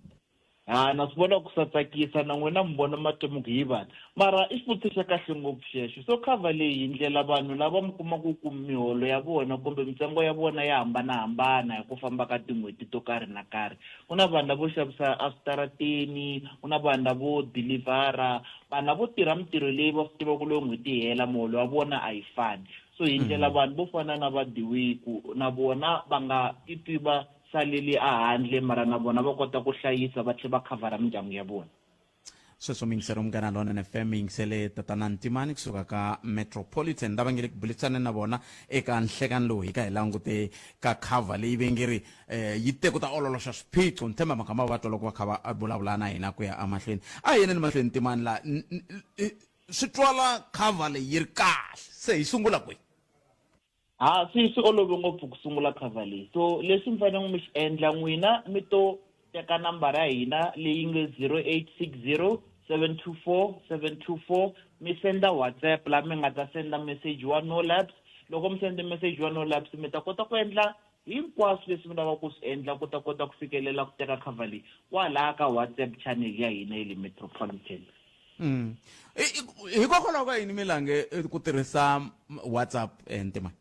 ha na swi vona ku swa tsakisa na n'wina mi vona matimu ku hi vanhu mara i xivutiso xa kahle ngopfu xexo so cover leyi hi ndlela vanhu lava mi kumaka ku miholo ya vona kumbe mintsengo ya vona ya hambanahambana hi ku famba ka tin'hweti to karhi na karhi ku na vanhu lavo xavisa eswitarateni ku na vanhu lavo dilivhara vanhu lavo tirha mintirho leyi va swi tivaka loko n'hweti yi hela muholo wa vona a yi fani so hi ndlela vanhu vo fana na va Diwiku na vona va nga titwi va saleli ehandle mara na vona va kota ku hlayisa va tlhela va khavhara mindyangu ya vona. Sweswo mi yingisela Munghana Lonene FM mi yingisele tatana Ntimani kusuka ka Metropolitan lava nge le ku bulisaneni na vona eka nhlekani lowu hi ka hi langute ka cover leyi ve nge ri eh, yi te ku ta ololoxa swiphiqo ni tshemba mhaka ma va twa loko va kha va vulavula na hina ku ya emahlweni a hi yeneni mahlweni Ntimani la swi twala cover leyi yi ri kahle se hi sungula kwihi? Ha swi swi olove ngopfu ku sungula cover leyi so leswi mi faneleke mi xi endla n'wina mi to teka nambara ya hina leyi nge 0860 724 724 mi senda WhatsApp laha mi nga ta senda message wa no lapse loko mi sende message wa no lapse mi ta kota ku endla hinkwaswo leswi mi lavaka ku swi endla ku ta kota ku fikelela ku teka cover leyi kwalaya ka WhatsApp channel ya hina ya le Metropolitan. Mm. Hikokwalaho ka yini mi lange eh, ku tirhisa WhatsApp eh, Ntima?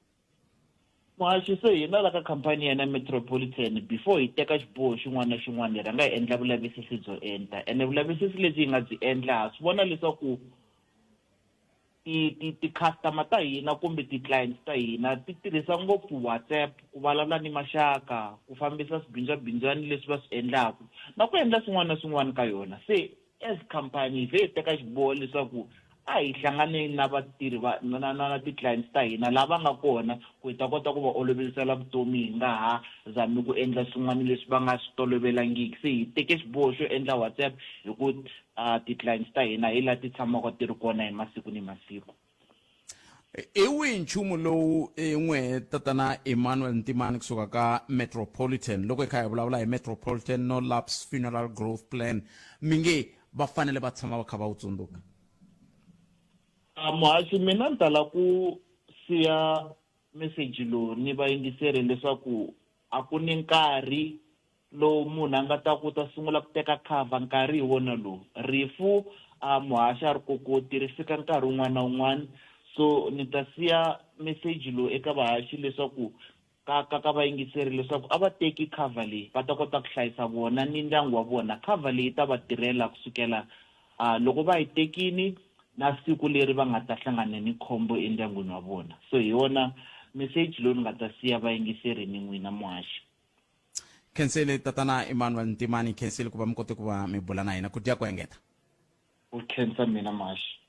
Muhaxi se hina la ka khampani ya na Metropolitan before hi teka xiboho xin'wana na xin'wana hi rhanga hi endla vulavisisi byo enta ene vulavisisi lebyi hi nga byi endla ha swi vona leswaku ti ti ti-customer ta hina kumbe ti-clients ta hina ti tirhisa ngopfu WhatsApp ku vulavula ni maxaka ku fambisa swibindzwabindzwani leswi va swi endlaku na ku endla swin'wana na swin'wana ka yona se as company hi vhe hi teka xiboho leswaku a hi hlanganeni na vatirhi va na na na ti-clients ta hina lava nga kona ku hi ta kota ku va olovisela vutomi hi nga ha zami ku endla swin'wana leswi va nga swi tolovelangiki se hi teke xiboho xo endla WhatsApp hi ku uh, ti-clients ta hina hi laha ti tshamaka ti ri kona hi masiku ni masiku. Hi wihi nchumu lowu n'we tatana Emmanuel Ntimani kusuka ka Metropolitan loko hi kha hi vulavula hi Metropolitan No Lapse Funeral Growth Plan mi nge va fanele va tshama va kha va wu tsundzuka? Muhaxi mina ni tala ku siya meseji lowu ni vayingiseri leswaku a ku ni nkarhi lowu munhu a nga ta ku ta sungula ku teka cover nkarhi hi wona lowu. Rifu a muhaxi a ri kokoti ri fika nkarhi wun'wana na wun'wana so ni ta siya meseji lowu eka vahaxi leswaku ka ka ka vayingiseri leswaku a va teki cover leyi va ta kota ku hlayisa vona ni ndyangu wa vona. Cover leyi ta va tirhela kusukela a loko va yi tekini na siku leri va nga ta hlangana ni khombo endyangwini wa vona. So hi wona meseji lowu ni nga ta siya vayingiseri ni n'wina muhaxi. Khensile tatana Emmanuel Ntimani, khensile ku va mi kote ku va mi bula na hina. Ku dya ku engeta. Ku khensa mina muhaxi.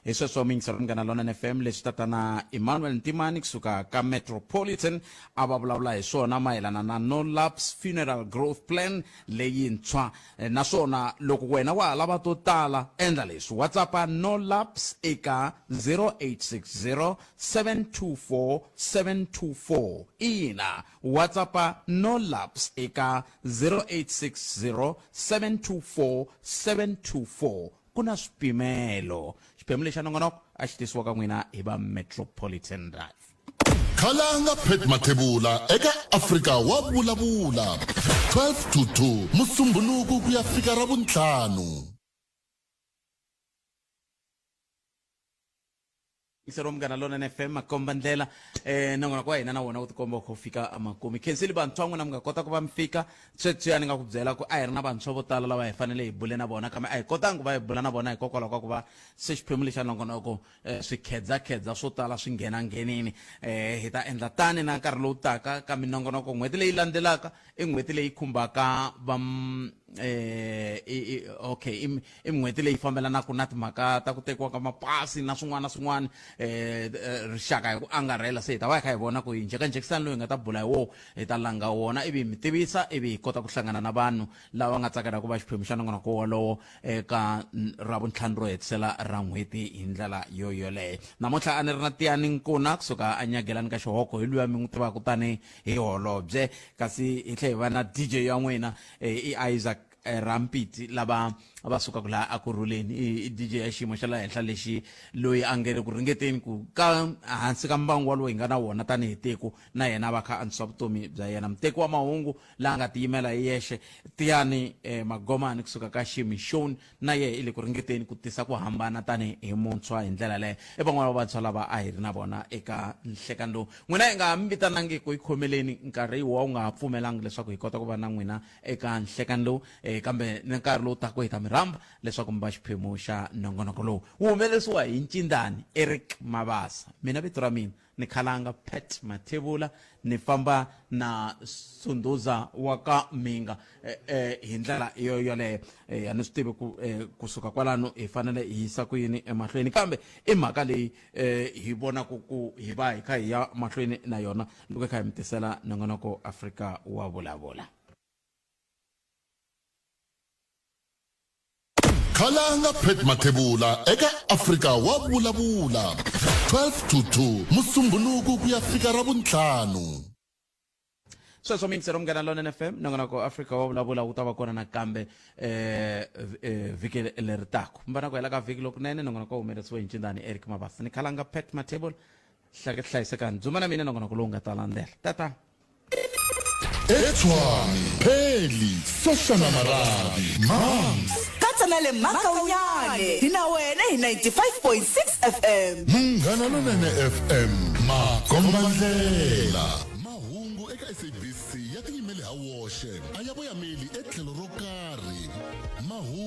Hi sweswo miyingiselo Munghana Lonene FM leswi tatana Emmanuel Ntimani kusuka ka Metropolitan a va vulavula hi swona mayelana na No Lapse Funeral Growth Plan leyintshwa. Naswona loko wena wa ha lava to tala, endla leswi, WhatsAppa No Lapse eka 0860 724 724. Ina, WhatsAppa No Lapse eka 0860 724 724. Ku na swipimelo. Xiphemu lexi xa nongonoko a xi tisiwa ka n'wina hi va Metropolitan Life. Khalanga Pat Mathebula eka Afrika wa Vulavula 12 to 2 Musumbhunuku ku ya fika Ravuntlhanu. Yingiseriwa Munghana Lonene FM makomba ndlela eh nongonoko wa hina na wona wu tikomba wu kha wu fika emakumu. Khensile vantshwa n'wina mi nga kota ku va mi fika sweswiya ni nga ku byela ku a hi ri na vantshwa vo tala lava hi fanele hi bule na vona kambe a hi kotangi ku va hi bula na vona hikokwalaho ka ku va se xiphemu lexa nongonoko eh, swikhedzakhedza swo tala swi nghena nghenini eh, hi ta endla tani na nkarhi lowu taka ka minongonoko n'hweti leyi landzelaka i n'hweti leyi khumbaka va eh, okay i n'hweti leyi fambelanaka na timhaka ta ku tekiwa ka mapasi na swin'wana na swin'wana eh, rixaka hi ku angarhela se hi ta va hi kha hi vona ku hi njhekanjhekisani loyi hi nga ta bula hi woho hi ta langa wona ivi hi mi tivisa ivi hi kota ku hlangana na vanhu lava nga tsakelaka ku va xiphemu xa nongonoko wolowo eka ravuntlhanu ro hetisela ra n'hweti hi ndlela yo yoleyo namuntlha a ni ri na tiyani nkuna kusuka a nyagelani ka xihoko hi luya mi n'wi tivaka tani hi holobye kasi hi tlhe hi va na dj ya n'wina i isaac rampiti lava va sukaka laha akurhuleni i dj ya xiyimo xa le henhla lexi loyi a nge le ku ringeteni ku ka hansi ka mbangu walowo hi nga na wona tanihi tiko na yena va kha antswisa vutomi bya yena muteki wa mahungu la nga tiyimela hi yexe tiyani eh, magomani kusuka ka ximixoni na yehe i le ku ringeteni ku tisa ku hambana tani hi muntshwa hi ndlela leyo i van'wana va vantshwa lava a hi ri na vona eka nhlekani lowu n'wina hi nga ha mi vitanangi ku yi khomeleni nkarhi wa wu nga ha pfumelangi leswaku hi kota ku va na n'wina eka nhlekani lowu eh, kambe ni nkarhi lowu taka hi ta mi rhamba leswaku mi va xiphemu xa nongonoko lowu wu humelerisiwa hi ncindani eric mabasa mina vito ra mina ni khalanga Pat Mathebula ni famba na Sunduza wa ka Minga eh, eh, hi ndlela yo yoleyo eh, a ni swi tivi ku eh, kusuka kwalano hi fanele hi yisa ku yini emahlweni kambe i mhaka leyi eh, hi vonaka ku hi va hi kha hi ya mahlweni na yona loko hi kha hi mi tisela nongonoko Afrika wa vulavula. Khalanga Pat Mathebula eka Afrika wa Vulavula 12 to 2 Musumbhunuku ku ya fika Ravuntlhanu. Sweswo miyingiselo Munghana Lonene FM nongonoko Afrika wa vulavula wu ta va kona nakambe eh, eh, vhiki leri taka mi va na ku hela ka vhiki lokunene nongonoko wu humelerisiwe hi ncindani Eric Mabasa ni Khalanga Pat Mathebula hlayisekani dzuma na mina nongonoko lowu nga ta landzela tata Etshwane, Pheli, Soshana Marabi, Mams. Katsa na le Makaunyane hi na wena hi 95.6 FM. Munghana Lonene FM, makombandlela. Mahungu eka SABC ya tiyimele ha woxe, a ya voyameli etlhelo ro karhi. Mahungu.